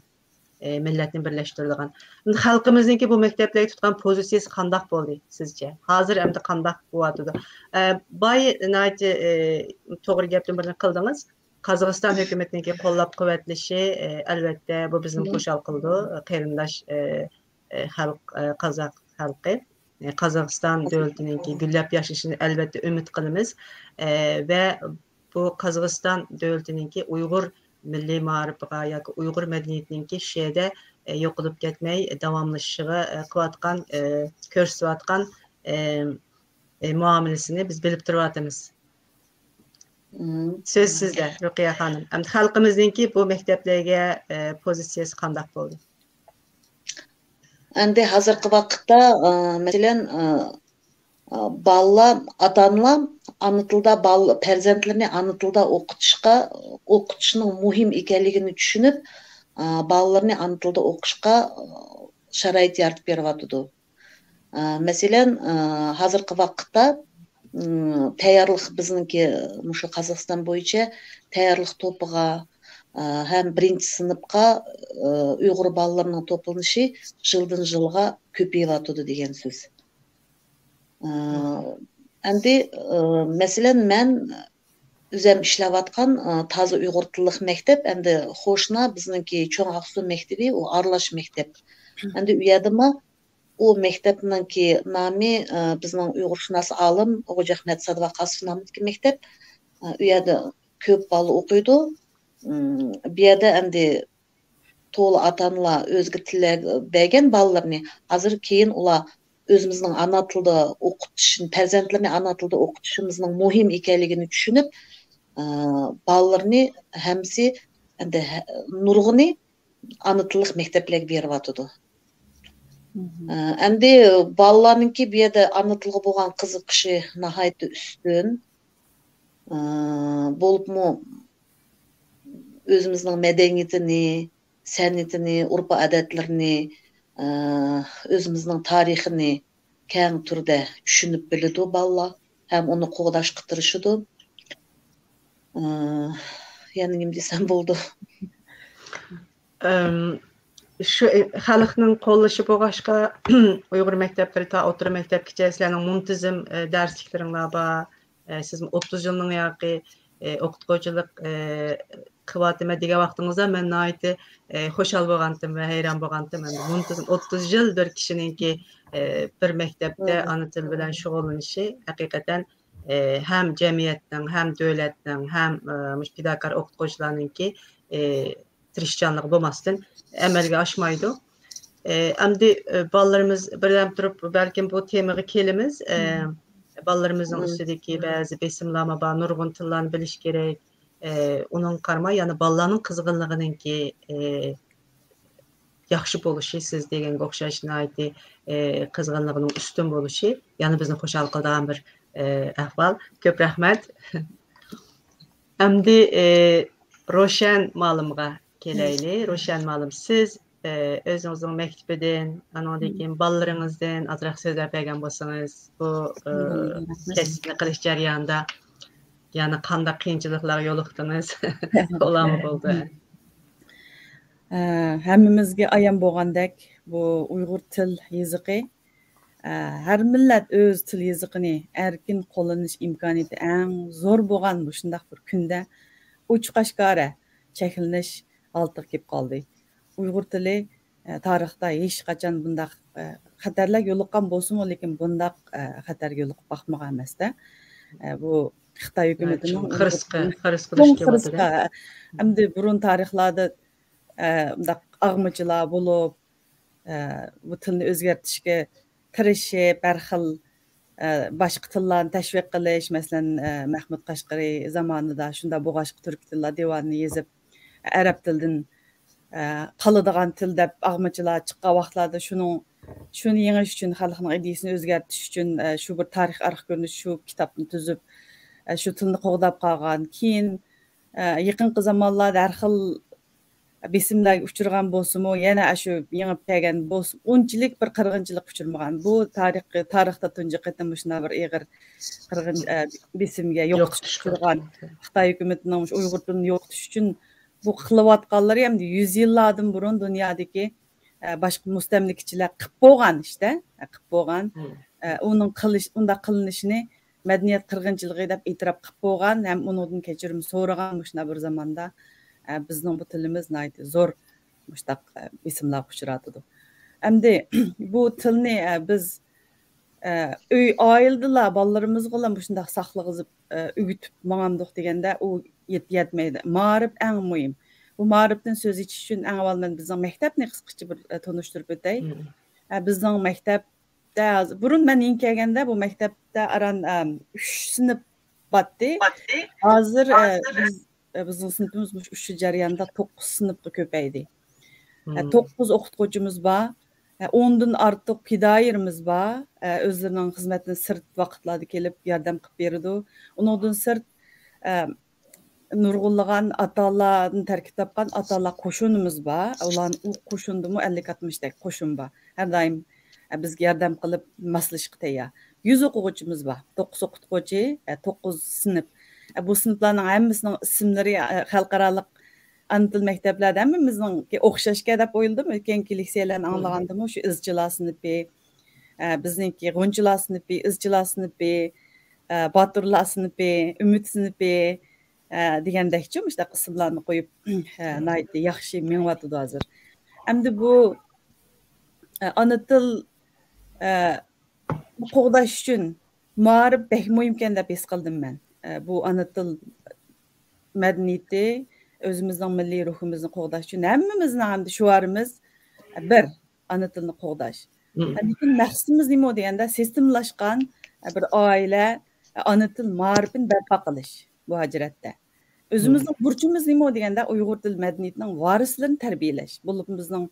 ئە، مىللەتنى بىرلەشتۈرىدىغان. ئەمدى خەلقىمىزنىڭكى بۇ مەكتەپلەرگە تۇتقان پوزىتسىيەسى قانداق بولدى سىزچە؟ ھازىر ئەمدى قانداق بولۇۋاتىدۇ؟ ئە، باي ناھايىتى، ئە، توغرا گەپتىن بىرنى قىلدىڭىز. قازاقىستان ھۆكۈمىتىنىڭكى قوللاپ قۇۋۋەتلىشى، ئە، ئەلۋەتتە، بۇ بىزنى خۇشال قىلىدۇ. قېرىنداش، ئە، ئە، خەلق، ئە، قازاق خەلقى، ئە، قازاقىستان دۆلىتىنىڭكى گۈللەپ ياشىشىنى ئەلۋەتتە ئۈمىد قىلىمىز. ئە، ۋە بۇ قازاقىستان دۆلىتىنىڭكى ئۇيغۇر مىللىي مائارىپىغا ياكى ئۇيغۇر مەدەنىيىتىنىڭكى شۇ يەردە، ئە، يوقىلىپ كەتمەي داۋاملىشىشىغا، ئە، قىلىۋاتقان، ئە، كۆرسىتىۋاتقان، ئە، ئە، مۇئامىلىسىنى بىز بىلىپ تۇرۇۋاتىمىز. مم. سۆز سىزدە، رۇقىيە خانىم. ئەمدى خەلقىمىزنىڭكى بۇ مەكتەپلەرگە، ئە، پوزىتسىيەسى قانداق بولدى؟ ئەمدى ھازىرقى ۋاقىتتا، ئە، مەسىلەن، ئە، ئە، بالىلار، ئاتا-ئانىلار ئانا تىلدا بال-، پەرزەنتلىرىنى ئانا تىلدا ئوقۇتۇشقا، ئوقۇتۇشنىڭ مۇھىم ئىكەنلىكىنى چۈشىنىپ، ئە، بالىلىرىنى ئانا تىلدا ئوقۇشقا، ئە، شارائىت يارىتىپ بېرىۋاتىدۇ. ئە، مەسىلەن، ئە، ھازىرقى ۋاقىتتا، ئىم، تەييارلىق بىزنىڭكى مۇشۇ قازاقىستان بويىچە تەييارلىق توپىغا، ئە، ھەم بىرىنچى سىنىپقا، ئە، ئۇيغۇر بالىلىرىنىڭ توپلىنىشى يىلدىن يىلغا كۆپىيىۋاتىدۇ دېگەن سۆز. ئە، ئەمدى، ئە، مەسىلەن، مەن ئۆزۈم ئىشلەۋاتقان، ئە، تازا ئۇيغۇر تىللىق مەكتەپ، ئەمدى قوشنا بىزنىڭكى چوڭ ئاقسۇ مەكتىپى، ئۇ ئارىلاش مەكتەپ. ئەمدى ئۇ يەردىمۇ ئۇ مەكتەپنىڭكى نامى، ئە، بىزنىڭ ئۇيغۇرشۇناس ئالىم ئوغۇجئەخمەت سادىۋاقاسوف نامىدىكى مەكتەپ. ئە، ئۇ يەردە كۆپ بالا ئوقۇيدۇ. ئىم، بۇ يەردە ئەمدى تولا ئاتا-ئانىلار ئۆزگە تىللەرگە بەرگەن بالىلىرىنى ھازىر كېيىن ئۇلار ئۆزىمىزنىڭ ئانا تىلدا ئوقۇتۇش، پەرزەنتلىرىنى ئانا تىلدا ئوقۇتۇشىمىزنىڭ مۇھىم ئىكەنلىكىنى چۈشىنىپ، ئە، بالىلىرىنى ھەممىسى ئەمدى ھە-، نۇرغۇنى ئانا تىللىق مەكتەپلەرگە بېرىۋاتىدۇ. ئە، ئەمدى بالىلارنىڭكى بۇ يەردە ئانا تىلغا بولغان قىزىقىشى ناھايىتى ئۈستۈن. ئە، بولۇپمۇ ئۆزىمىزنىڭ مەدەنىيىتىنى، سەنئىتىنى، ئۇرپا ئادەتلىرىنى، ئە، ئۆزىمىزنىڭ تارىخىنى كەڭ تۈردە چۈشىنىپ بىلىدۇ بالىلار ھەم ئۇنى قوغداشقا تىرىشىدۇ. ئە، يەنە نېمە دېسەم بولىدۇ؟ ئەم، شۇ، ئە، خەلقنىڭ قوللىشى بولغاچقا، ئۇيغۇر مەكتەپلىرى تا ئوتتۇرا مەكتەپكىچە سىلەرنىڭ مۇنتىزىم، ئە، دەرسلىكلىرىڭلار بار. ئە، سىزمۇ ئوتتۇز يىلنىڭ ياقى، ئە، ئوقۇتقۇچىلىق، ئە، قىلىۋاتىمەن دېگەن ۋاقتىڭىزدا مەن ناھايىتى، ئە، خۇشال بولغانتىم ۋە ھەيران بولغانتىم. ئەمدى مۇنتىزىم ئوتتۇز يىل بىر كىشىنىڭكى، ئە، بىر مەكتەپتە ئانا تىل بىلەن شۇغۇللىنىشى ھەقىقەتەن، ئە، ھەم جەمئىيەتنىڭ، ھەم دۆلەتنىڭ، ھەم، ئە، مۇشۇ پىداكار ئوقۇتقۇچىلارنىڭكى، ئە، تىرىشچانلىقى بولماستىن ئەمەلگە ئاشمايدۇ. ئە، ئەمدى، ئە، بالىلىرىمىز بىردەم تۇرۇپ، بەلكىم بۇ تېمىغا كېلىمىز. ئە، بالىلىرىمىزنىڭ ئۈستىدىكى بەزى بېسىملارمۇ بار، نۇرغۇن تىللارنى بىلىش كېرەك. ئە، ئۇنىڭغا قارىماي، يەنە بالىلارنىڭ قىزغىنلىقىنىڭكى، ئە، ياخشى بولۇشى سىز دېگەنگە ئوخشاش ناھايىتى، ئە، قىزغىنلىقىنىڭ ئۈستۈن بولۇشى يەنە بىزنى خۇشال قىلىدىغان بىر، ئە، ئەھۋال. كۆپ رەھمەت. ئەمدى، ئى، روشەن مالىمغا كېلەيلى. روشەن مالىم، سىز، ئى، ئۆزىڭىزنىڭ مەكتىپىدىن، ئانىڭدىن كېيىن بالىلىرىڭىزدىن ئازراق سۆزلەپ بەرگەن بولسىڭىز، بۇ، ئى، تەسىپنى قىلىش جەريانىدا يەنە قانداق قىيىنچىلىقلارغا يولۇقتىڭىز؟ ئۇلارمۇ بولدى. ئە، ھەممىمىزگە ئايان بولغاندەك، بۇ ئۇيغۇر تىل يېزىقى، ئە، ھەر مىللەت ئۆز تىل يېزىقىنى ئەركىن قوللىنىش ئىمكانىيىتى ئەڭ زور بولغان مۇشۇنداق بىر كۈندە ئوچۇق-ئاشكارا چەكلىنىش ئالتىغا كېلىپ قالدى. ئۇيغۇر تىلى، ئە، تارىختا ھېچقاچان بۇنداق، ئە، خەتەرلەرگە يولۇققان بولسىمۇ، لېكىن بۇنداق، ئە، خەتەرگە يولۇقۇپ باقمىغان ئەمەستە. ئە، بۇ خىتاي ھۆكۈمىتىنىڭ چوڭ خىرىسقا، خىرىس چوڭ قىلىش خىرىسقا. ئەمدى بۇرۇن تارىخلاردا، ئە، مۇنداق ئاغمىچىلار بولۇپ، ئە، بۇ تىلنى ئۆزگەرتىشكە تىرىشىپ، ھەر خىل، ئە، باشقا تىللارنى تەشۋىق قىلىش، مەسىلەن، ئە، مەھمۇد قەشقىرى زامانىدا شۇنداق بولغاچقا تۈركىي تىللار دىۋانىنى يېزىپ، ئەرەب تىلىدىن، ئە، قالىدىغان تىل دەپ ئاغمىچىلار چىققان ۋاقىتلاردا شۇنىڭ، شۇنى يېڭىش ئۈچۈن، خەلقنىڭ ئىدىيىسىنى ئۆزگەرتىش ئۈچۈن، ئە، شۇ بىر تارىخ ئارقا كۆرۈنۈش، شۇ كىتابنى تۈزۈپ، ئە، شۇ تىلنى قوغداپ قالغان. كېيىن، ئە، يېقىنقى زامانلاردا ھەر خىل بېسىملەرگە ئۇچرىغان بولسىمۇ، يەنە ئاشۇ يېڭىپ كەلگەن بولسا، ئۇنچىلىك بىر قىرغىنچىلىققا ئۇچرىمىغان. بۇ تارىخ، تارىختا تۇنجى قېتىم مۇشۇنداق بىر ئېغىر قىرغىن، ئە، بېسىمگە، يوقىتىشقا يوقىتىش ئۇچرىغان. خىتاي ھۆكۈمىتىنىڭ مۇشۇ ئۇيغۇر تىلىنى يوقىتىش ئۈچۈن بۇ قىلىۋاتقانلىرى ئەمدى يۈز يىللاردىن بۇرۇن دۇنيادىكى، ئە، باشقا مۇستەملىكىچىلەر قىپ بولغان ئىشتە، قىپ بولغان، ئە، ئۇنىڭ قىلىش، ئۇنداق قىلىنىشىنى مەدەنىيەت قىرغىنچىلىقى دەپ ئېتىراپ قىلىپ بولغان ھەم ئۇنىڭدىن كەچۈرۈم سورىغان مۇشۇنداق بىر زاماندا، ئە، بىزنىڭ بۇ تىلىمىز ناھايىتى زور مۇشۇنداق، ئە، بېسىملارغا ئۇچراۋاتىدۇ. ئەمدى بۇ تىلنى، ئە، بىز، ئە، ئۆي، ئائىلىدىلا بالىلىرىمىزغىلا مۇشۇنداق ساقلىغۇزۇپ، ئە، ئۆگىتىپ ماڭامدۇق دېگەندە، ئۇ يەت-، يەتمەيدۇ. مائارىپ ئەڭ مۇھىم. بۇ مائارىپتىن سۆز ئېچىش ئۈچۈن ئەڭ ئاۋۋال مەن بىزنىڭ مەكتەپنى قىسقىچە بىر، ئە، تونۇشتۇرۇپ ئۆتەي. ئە، بىزنىڭ مەكتەپ، ھازىر، بۇرۇن مەن يېڭى كەلگەندە بۇ مەكتەپتە ئاران، ئەم، ئۈچ سىنىپ باتتى. ھازىر، ئە، بىز، ئە، بىزنىڭ سىنىپىمىز مۇشۇ ئۈچ يىل جەريانىدا توققۇز سىنىپقا كۆپەيدى. ئە، توققۇز ئوقۇتقۇچىمىز بار. ئە، ئوندىن ئارتۇق پىدائىيلىرىمىز بار. ئە، ئۆزلىرىنىڭ خىزمەتتىن سىرت ۋاقىتلاردا كېلىپ ياردەم قىلىپ بېرىدۇ. ئۇنىڭدىن سىرت، ئە، نۇرغۇنلىغان ئاتا-ئانىلاردىن تەركىب تاپقان ئاتا-ئانىلار قوشۇنىمىز بار. ئۇلار، ئۇ قوشۇندىمۇ ئەللىك ئاتمىشتەك قوشۇن بار. ھەر دائىم، ئە، بىزگە ياردەم قىلىپ ماسلىشىشقا تەييار. يۈز ئوقۇغۇچىمىز بار. توققۇز ئوقۇتقۇچى، ئە، توققۇز سىنىپ. ئە، بۇ سىنىپلارنىڭ ھەممىسىنىڭ ئىسىملىرى، ئە، خەلقئارالىق ئانا تىل مەكتەپلەردە ھەممىمىزنىڭكى ئوخشاشكەن دەپ ئويلىدىم. كېيىنكى لېكسىيەلەرنى ئاڭلىغاندىمۇ شۇ ئىزچىللار سىنىپى، ئە، بىزنىڭكى غۇنچىلار سىنىپى، ئىزچىلار سىنىپى، ئە، باتۇرلار سىنىپى، ئۈمىد سىنىپى، ئە، دېگەندەكچۇ، مۇشۇنداق ئىسىملارنى قويۇپ، ئە، ناھايىتى ياخشى مېڭىۋاتىدۇ ھازىر. ئەمدى بۇ، ئە، ئانا تىل، ئە، قوغداش ئۈچۈن مائارىپ بەك مۇھىمكەن دەپ ھېس قىلدىم مەن. ئە، بۇ ئانا تىل مەدەنىيىتى، ئۆزىمىزنىڭ مىللىي روھىمىزنى قوغداش ئۈچۈن ھەممىمىزنىڭ ئەمدى شوئارىمىز بىر، ئانا تىلنى قوغداش. لېكىن مەقسىتىمىز نېمە دېگەندە، سىستېمىلاشقان بىر ئائىلە، ئانا تىل مائارىپىنى بەرپا قىلىش بۇ ھاجرەتتە. ئۆزىمىزنىڭ بۇرچىمىز نېمە دېگەندە، ئۇيغۇر تىل مەدەنىيىتىنىڭ ۋارىسلىرىنى تەربىيەلەش. بولۇپمۇ بىزنىڭ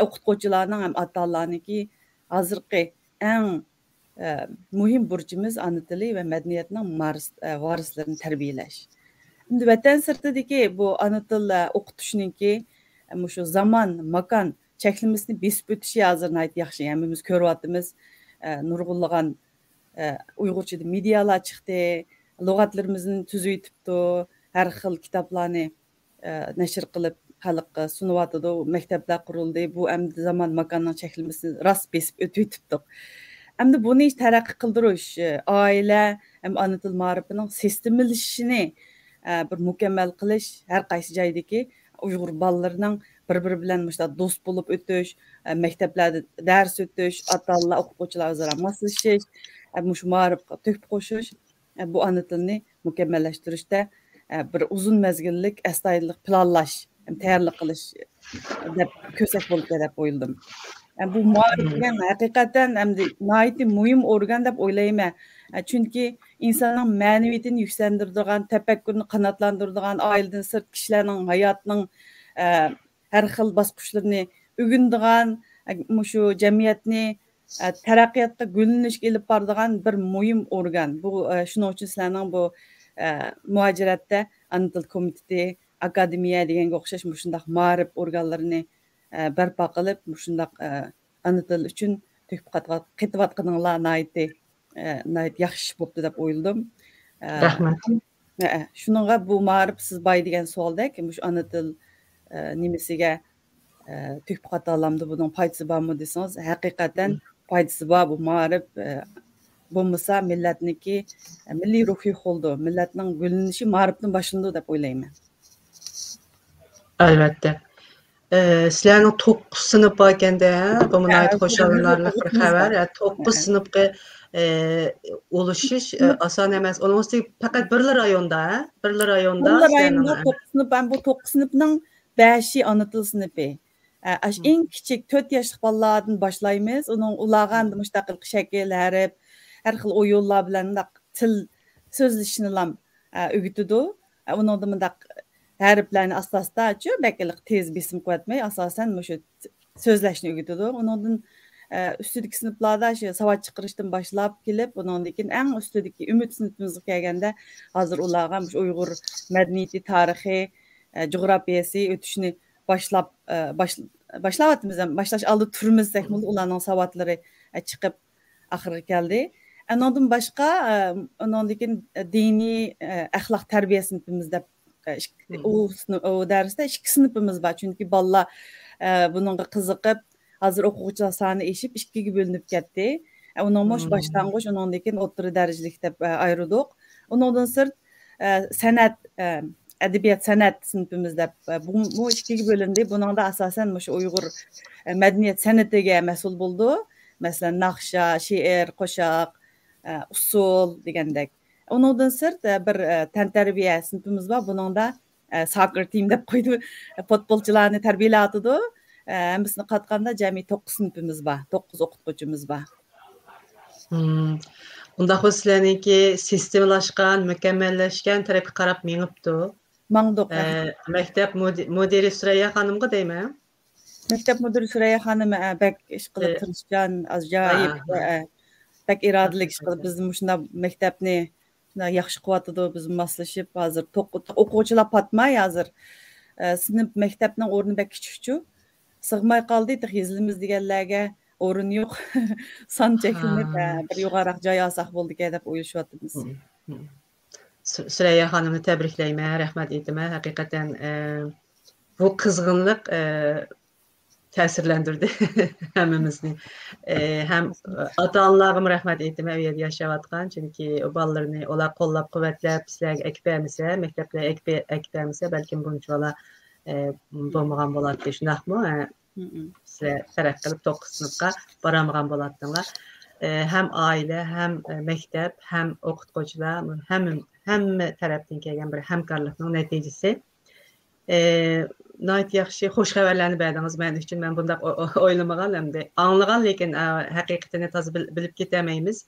ئوقۇتقۇچىلارنىڭ ھەم ئاتا-ئانىلارنىڭكى ھازىرقى ئەڭ، ئە، مۇھىم بۇرچىمىز ئانا تىلى ۋە مەدەنىيەتنىڭ مارس-، ئە، ۋارىسلىرىنى تەربىيەلەش. ئەمدى ۋەتەن سىرتىدىكى بۇ ئانا تىل، ئە، ئوقۇتۇشنىڭكى، ئە، مۇشۇ زامان، ماكان چەكلىمىسىنى بېسىپ ئۆتۈشى ھازىر ناھايىتى ياخشى. ھەممىمىز كۆرۈۋاتىمىز. ئە، نۇرغۇنلىغان، ئە، ئۇيغۇرچىدا مېدىيالار چىقتى، لۇغەتلىرىمىزنى تۈزۈۋېتىپتۇ، ھەر خىل كىتابلارنى، ئە، نەشر قىلىپ، خەلققە سۇنۇۋاتىدۇ. مەكتەپلەر قۇرۇلدى. بۇ ئەمدى زامان ماكاننىڭ چەكلىمىسىنى راست بېسىپ ئۆتۈۋېتىپتۇق. ئەمدى بۇنى تەرەققىي قىلدۇرۇش، ئە، ئائىلە ھەم ئانا تىل مائارىپىنىڭ سىستېمىلىشىشىنى، ئە، بىر مۇكەممەل قىلىش، ھەر قايسى جايدىكى ئۇيغۇر بالىلىرىنىڭ بىر-بىرى بىلەن مۇشۇنداق دوست بولۇپ ئۆتۈش، ئە، مەكتەپلەردە دەرس ئۆتۈش، ئاتا-ئانىلار، ئوقۇتقۇچىلار ئۆزئارا ماسلىشىش، ئە، مۇشۇ مائارىپقا تۆھپە قوشۇش، ئە، بۇ ئانا تىلنى مۇكەممەللەشتۈرۈشتە، ئە، بىر ئۇزۇن مەزگىللىك ئەستايىدىللىق پىلانلاش، ھەم تەييارلىق قىلىش دەپ كۆرسەك بولىدىكەن دەپ ئويلىدىم. ئە، بۇ مائارىپ دېگەن ھەقىقەتەن ئەمدى ناھايىتى مۇھىم ئورگان دەپ ئويلايمەن. ئە، چۈنكى ئىنساننىڭ مەنىۋىيىتىنى يۈكسەندۈرىدىغان، تەپەككۇرىنى قاناتلاندۇرىدىغان، ئائىلىدىن سىرت كىشىلەرنىڭ ھاياتىنىڭ، ئە، ھەر خىل باسقۇچلىرىنى ئۆگىنىدىغان، ئە، مۇشۇ جەمئىيەتنى، ئە، تەرەققىياتقا، گۈللىنىشكە ئېلىپ بارىدىغان بىر مۇھىم ئورگان. بۇ، ئە، شۇنىڭ ئۈچۈن سىلەرنىڭ بۇ، ئە، مۇھاجىرەتتە ئانا تىل كومىتېتى، ئاكادېمىيە دېگەنگە ئوخشاش مۇشۇنداق مائارىپ ئورگانلىرىنى، ئە، بەرپا قىلىپ، مۇشۇنداق، ئە، ئانا تىل ئۈچۈن تۆھپە قاتىۋات-، قېتىۋاتقىنىڭلار ناھايىتى، ئە، ناھايىتى ياخشى ئىش بوپتۇ دەپ ئويلىدىم. ئە، رەھمەت. ئە، شۇنىڭغا بۇ مائارىپ سىز بايا دېگەن سوئالدەك، مۇشۇ ئانا تىل، ئە، نېمىسىگە، ئە، تۆھپە قاتالامدۇ، بۇنىڭ پايدىسى بارمۇ دېسىڭىز، ھەقىقەتەن پايدىسى بار. بۇ مائارىپ، ئە، بولمىسا مىللەتنىڭكى، ئە، مىللىي روھى يوقىلىدۇ، مىللەتنىڭ گۈللىنىشى مائارىپتىن باشلىنىدۇ دەپ ئويلايمەن. ئەلۋەتتە. ئە، سىلەرنىڭ توققۇز سىنىپ باركەندە، ھە؟ بۇمۇ ناھايىتى خۇشاللىنارلىق بىر خەۋەر. ھە، توققۇز سىنىپقا، ئە، ئۇلىشىش، ئە، ئاسان ئەمەس. ئۇنىڭ ئۈستىگە پەقەت بىرلا رايوندا، ھە؟ بىرلا رايوندا بىرلا سىلەرنىڭ، رايوندا ھە؟ توققۇز سىنىپ، ھەم بۇ توققۇز سىنىپنىڭ بەشى ئانا تىل سىنىپى. ئە، ئاشۇ ئەڭ كىچىك تۆت ياشلىق بالىلاردىن باشلايمىز. ئۇنىڭ، ئۇلارغا ئەمدى مۇشۇنداق شەكىل، ھەرپ، ھەر خىل ئويۇنلار بىلەن مۇنداق تىل سۆزلىشىشنىلام، ئە، ئۆگىتىدۇ. ئە، ئۇنىڭدا مۇنداق ھەرپلەرنى ئاستا-ئاستاچۇ، بەك ھېلىقى تېز بېسىم قىلىۋەتمەي، ئاساسەن مۇشۇ سۆزلەشنى ئۆگىتىدۇ. ئۇنىڭدىن، ئە، ئۈستىدىكى سىنىپلاردا شۇ ساۋات چىقىرىشتىن باشلاپ كېلىپ، ئۇنىڭدىن كېيىن ئەڭ ئۈستىدىكى ئۈمىد سىنىپىمىزغا كەلگەندە، ھازىر ئۇلارغا مۇشۇ ئۇيغۇر مەدەنىيىتى، تارىخى، ئە، جۇغراپىيەسى ئۆتۈشنى باشلاپ، ئە، باش-، باشلاۋاتىمىز ھەم باشلاش ئالدىدا تۇرىمىز دېسەكمۇ، ئۇلارنىڭ ساۋاتلىرى، ئە، چىقىپ ئاخىرغا كەلدى. ئۇنىڭدىن باشقا، ئە، ئۇنىڭدىن كېيىن دىنىي، ئە، ئەخلاق تەربىيە سىنىپىمىز دەپ، ئە، ئىك-، ئۇ سىنىپ، ئۇ دەرستە ئىككى سىنىپىمىز بار. چۈنكى بالىلار، ئە، بۇنىڭغا قىزىقىپ، ھازىر ئوقۇغۇچىلار سانى ئېشىپ، ئىككىگە بۆلۈنۈپ كەتتى. ئە، ئۇنىڭمۇ شۇ باشلانغۇچ، ئۇنىڭدىن كېيىن ئوتتۇرا دەرىجىلىك دەپ، ئە، ئايرىدۇق. ئۇنىڭدىن سىرت، ئە، سەنئەت، ئە، ئەدەبىيات سەنئەت سىنىپىمىز دەپ، ئە، بۇ، بۇ ئىككىگە بۆلۈندى. بۇنىڭدا ئاساسەن مۇشۇ ئۇيغۇر، ئە، مەدەنىيەت سەنئىتىگە مەسئۇل بولىدۇ. مەسىلەن، ناخشا، شېئىر، قوشاق، ئە، ئۇسسۇل دېگەندەك. ئۇنىڭدىن سىرت، ئە، بىر، ئە، تەنتەربىيە سىنىپىمىز بار. بۇنىڭدا، ئە، ساكىر تىم دەپ قويدى. پۇتبولچىلارنى تەربىيەلەۋاتىدۇ. ئە، ھەممىسىنى قاتقاندا جەمئىي توققۇز سىنىپىمىز بار، توققۇز ئوقۇتقۇچىمىز بار. مم. ئۇنداق بولسا سىلەرنىڭكى سىستېمىلاشقان، مۇكەممەللەشكەن تەرەپكە قاراپ مېڭىپتۇ. ماڭدۇق، ئە، ئەلۋەتتە. مەكتەپ مۇدىرى سۈرەييە خانىمغا دەيمەن. مەكتەپ مۇدىرى سۈرەييە خانىم، ئە، بەك ئىشقىلىپ ئە، تىرىشچان، ئاجايىپ، ئە، ئە، بەك ئىرادىلىك ئىشقىلىپ بىزنى مۇشۇنداق مەكتەپنى شۇنداق ياخشى قىلىۋاتىدۇ. بىز ماسلىشىپ ھازىر توق-، ئوقۇغۇچىلار پاتماي ھازىر. ئە، سىنىپ مەكتەپنىڭ ئورنى بەك كىچىكچۇ. سىغماي قالدى، تېخى يېزىلىمىز دېگەنلەرگە ئورۇن يوق. سان چەكلىنىپ، ئە، بىر يوغانراق جاي ئالساق بولىدىكەن دەپ ئويلىشىۋاتىمىز. سۈ-، سۈرەييە خانىمنى تەبرىكلەيمەن، رەھمەت ئېيتىمەن. ھەقىقەتەن، ئە، بۇ قىزغىنلىق، ئە، تەسىرلەندۈردى ھەممىمىزنى. ئە، ھەم ئاتا-ئانىلارغىمۇ رەھمەت ئېيتىمەن، ئۇ يەردە ياشاۋاتقان. چۈنكى ئۇ بالىلىرىنى ئۇلار قوللاپ-قۇۋۋەتلەپ، سىلەرگە ئەكىپ بەرمىسە، مەكتەپلەرگە ئەكىپ، ئەكىپ بەرمىسە، بەلكىم بۇنچىۋالا، ئە، بولمىغان بولاتتى. شۇنداقمۇ؟ ئە، سىلەر پەرق قىلىپ توققۇز سىنىپقا بارالمىغان بولاتتىڭلار. ئە، ھەم ئائىلە، ھەم، ئە، مەكتەپ، ھەم ئوقۇتقۇچىلار، ھەممە، ھەممە تەرەپتىن كەلگەن بىر ھەمكارلىقنىڭ نەتىجىسى. ئە، ناھايىتى ياخشى، خۇش خەۋەرلەرنى بەردىڭىز مەن ئۈچۈن. مەن بۇنداق ئو-، ئو-، ئويلىمىغان ئەمدى. ئاڭلىغان، لېكىن، ئە، ھەقىقىتىنى تازا بىل-، بىلىپ كېتەلمەيمىز.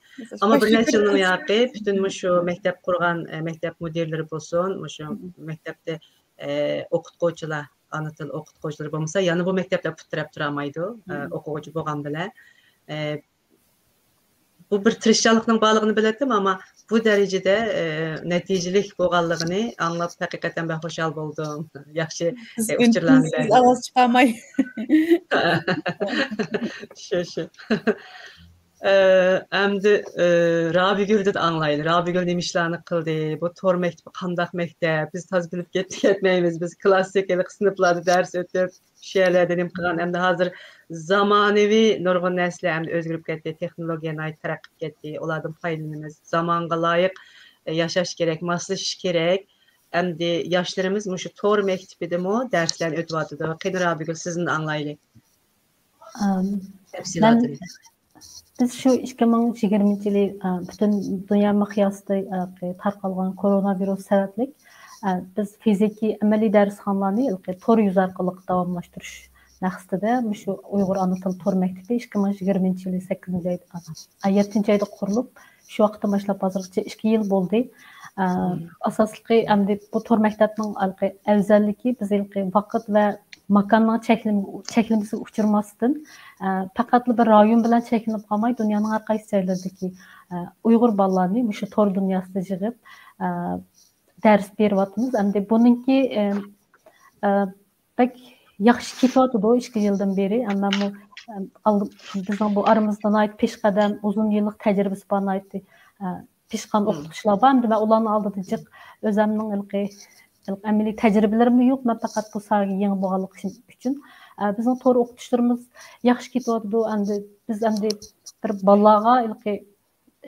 ئەمما بىر نەچچە يىلنىڭ ياقى پۈتۈن مۇشۇ مەكتەپ قۇرغان، ئە، مەكتەپ مۇدىرلىرى بولسۇن، مۇشۇ مەكتەپتە، ئە، ئوقۇتقۇچىلار، ئانا تىل ئوقۇتقۇچىلىرى بولمىسا، يەنە بۇ مەكتەپلەر پۇت تىرەپ تۇرالمايدۇ، ئە، ئوقۇغۇچى بولغان بىلەن. ئە، بۇ بىر تىرىشچانلىقنىڭ بارلىقىنى بىلەتتىم، ئەمما بۇ دەرىجىدە، ئە، نەتىجىلىك بولغانلىقىنى ئاڭلاپ ھەقىقەتەن بەك خۇشال بولدۇم. ياخشى، بىز ئە، ئۈن-، ئۇچۇرلارنى ئۈنسىز بەردىڭىز. ئاۋاز چىقارماي. شۇ، شۇ. ئە، ئەمدى، ئە، رابىيگۈلدىن ئاڭلايلى. رابىيگۈل نېمە ئىشلارنى قىلدى؟ بۇ تور مەكتىپى قانداق مەكتەپ؟ بىز تازا بىلىپ كەت-، كەتمەيمىز. بىز كلاسسىك ھېلىقى سىنىپلاردا دەرس ئۆتۈپ، شۇ يەرلەردە نېمە قىلغان؟ ئەمدى ھازىر زامانىۋى نۇرغۇن نەرسىلەر ئەمدى ئۆزگىرىپ كەتتى، تېخنولوگىيە ناھايىتى تەرەققىي قىلىپ كەتتى، ئۇلاردىن پايدىلىنىمىز، زامانغا لايىق، ئە، ياشاش كېرەك، ماسلىشىش كېرەك. ئەمدى ياشلىرىمىز مۇشۇ تور مەكتىپىدىمۇ دەرسلەرنى ئۆتۈۋاتىدۇ. قېنى، رابىيگۈل، سىزدىن ئاڭلايلى. ئەم، مەن تەپسىلاتىنى. بىز شۇ ئىككى مىڭ يىگىرمىنچى يىلى، ئە، پۈتۈن دۇنيا مىقياسىدا، ئە، تارقالغان كورونا ۋىرۇس سەۋەبلىك، ئە، بىز فىزىكىي ئەمەلىي دەرسخانىلارنى ھېلىقى تور يۈزى ئارقىلىق داۋاملاشتۇرۇش مەقسىتىدە مۇشۇ ئۇيغۇر ئانا تىل تور مەكتىپى ئىككى مىڭ يىگىرمىنچى يىلى سەككىزىنچى ئايدا، ئە، يەتتىنچى ئايدا قۇرۇلۇپ، شۇ ۋاقىتتىن باشلاپ ھازىرغىچە ئىككى يىل بولدى. ئە، ئاساسلىقى ئەمدى بۇ تور مەكتەپنىڭ ھېلىقى ئەۋزەللىكى، بىز ھېلىقى ۋاقىت ۋە ماكاننىڭ چەكلىمە-، چەكلىمىسىگە ئۇچرىماستىن، ئە، پەقەتلا بىر رايون بىلەن چەكلىنىپ قالماي، دۇنيانىڭ ھەر قايسى جايلىرىدىكى، ئە، ئۇيغۇر بالىلارنى مۇشۇ تور دۇنياسىدا يىغىپ، ئە، دەرس بېرىۋاتىمىز. ئەمدى بۇنىڭكى، ئە، ئە، بەك ياخشى كېتىۋاتىدۇ ئىككى يىلدىن بېرى. ئە، مەنمۇ، ئە، ئالدى-، بىزنىڭ بۇ ئارىمىزدا ناھايىتى پېشقەدەم، ئۇزۇن يىللىق تەجرىبىسى بار ناھايىتى، ئە، پىشقان ئوقۇتقۇچىلار بار. ئەمدى مەن ئۇلارنىڭ ئالدىدا جىق ئۆزەمنىڭ ھېلىقى، ھېلىقى ئەمەلىي تەجرىبىلىرىممۇ يوق. مەن پەقەت بۇ ساھەگە يېڭى بولغانلىقىم ئۈچۈن. ئە، بىزنىڭ تور ئوقۇتۇشلىرىمىز ياخشى كېتىۋاتىدۇ. ئەمدى بىز ئەمدى بىر بالىلارغا ھېلىقى،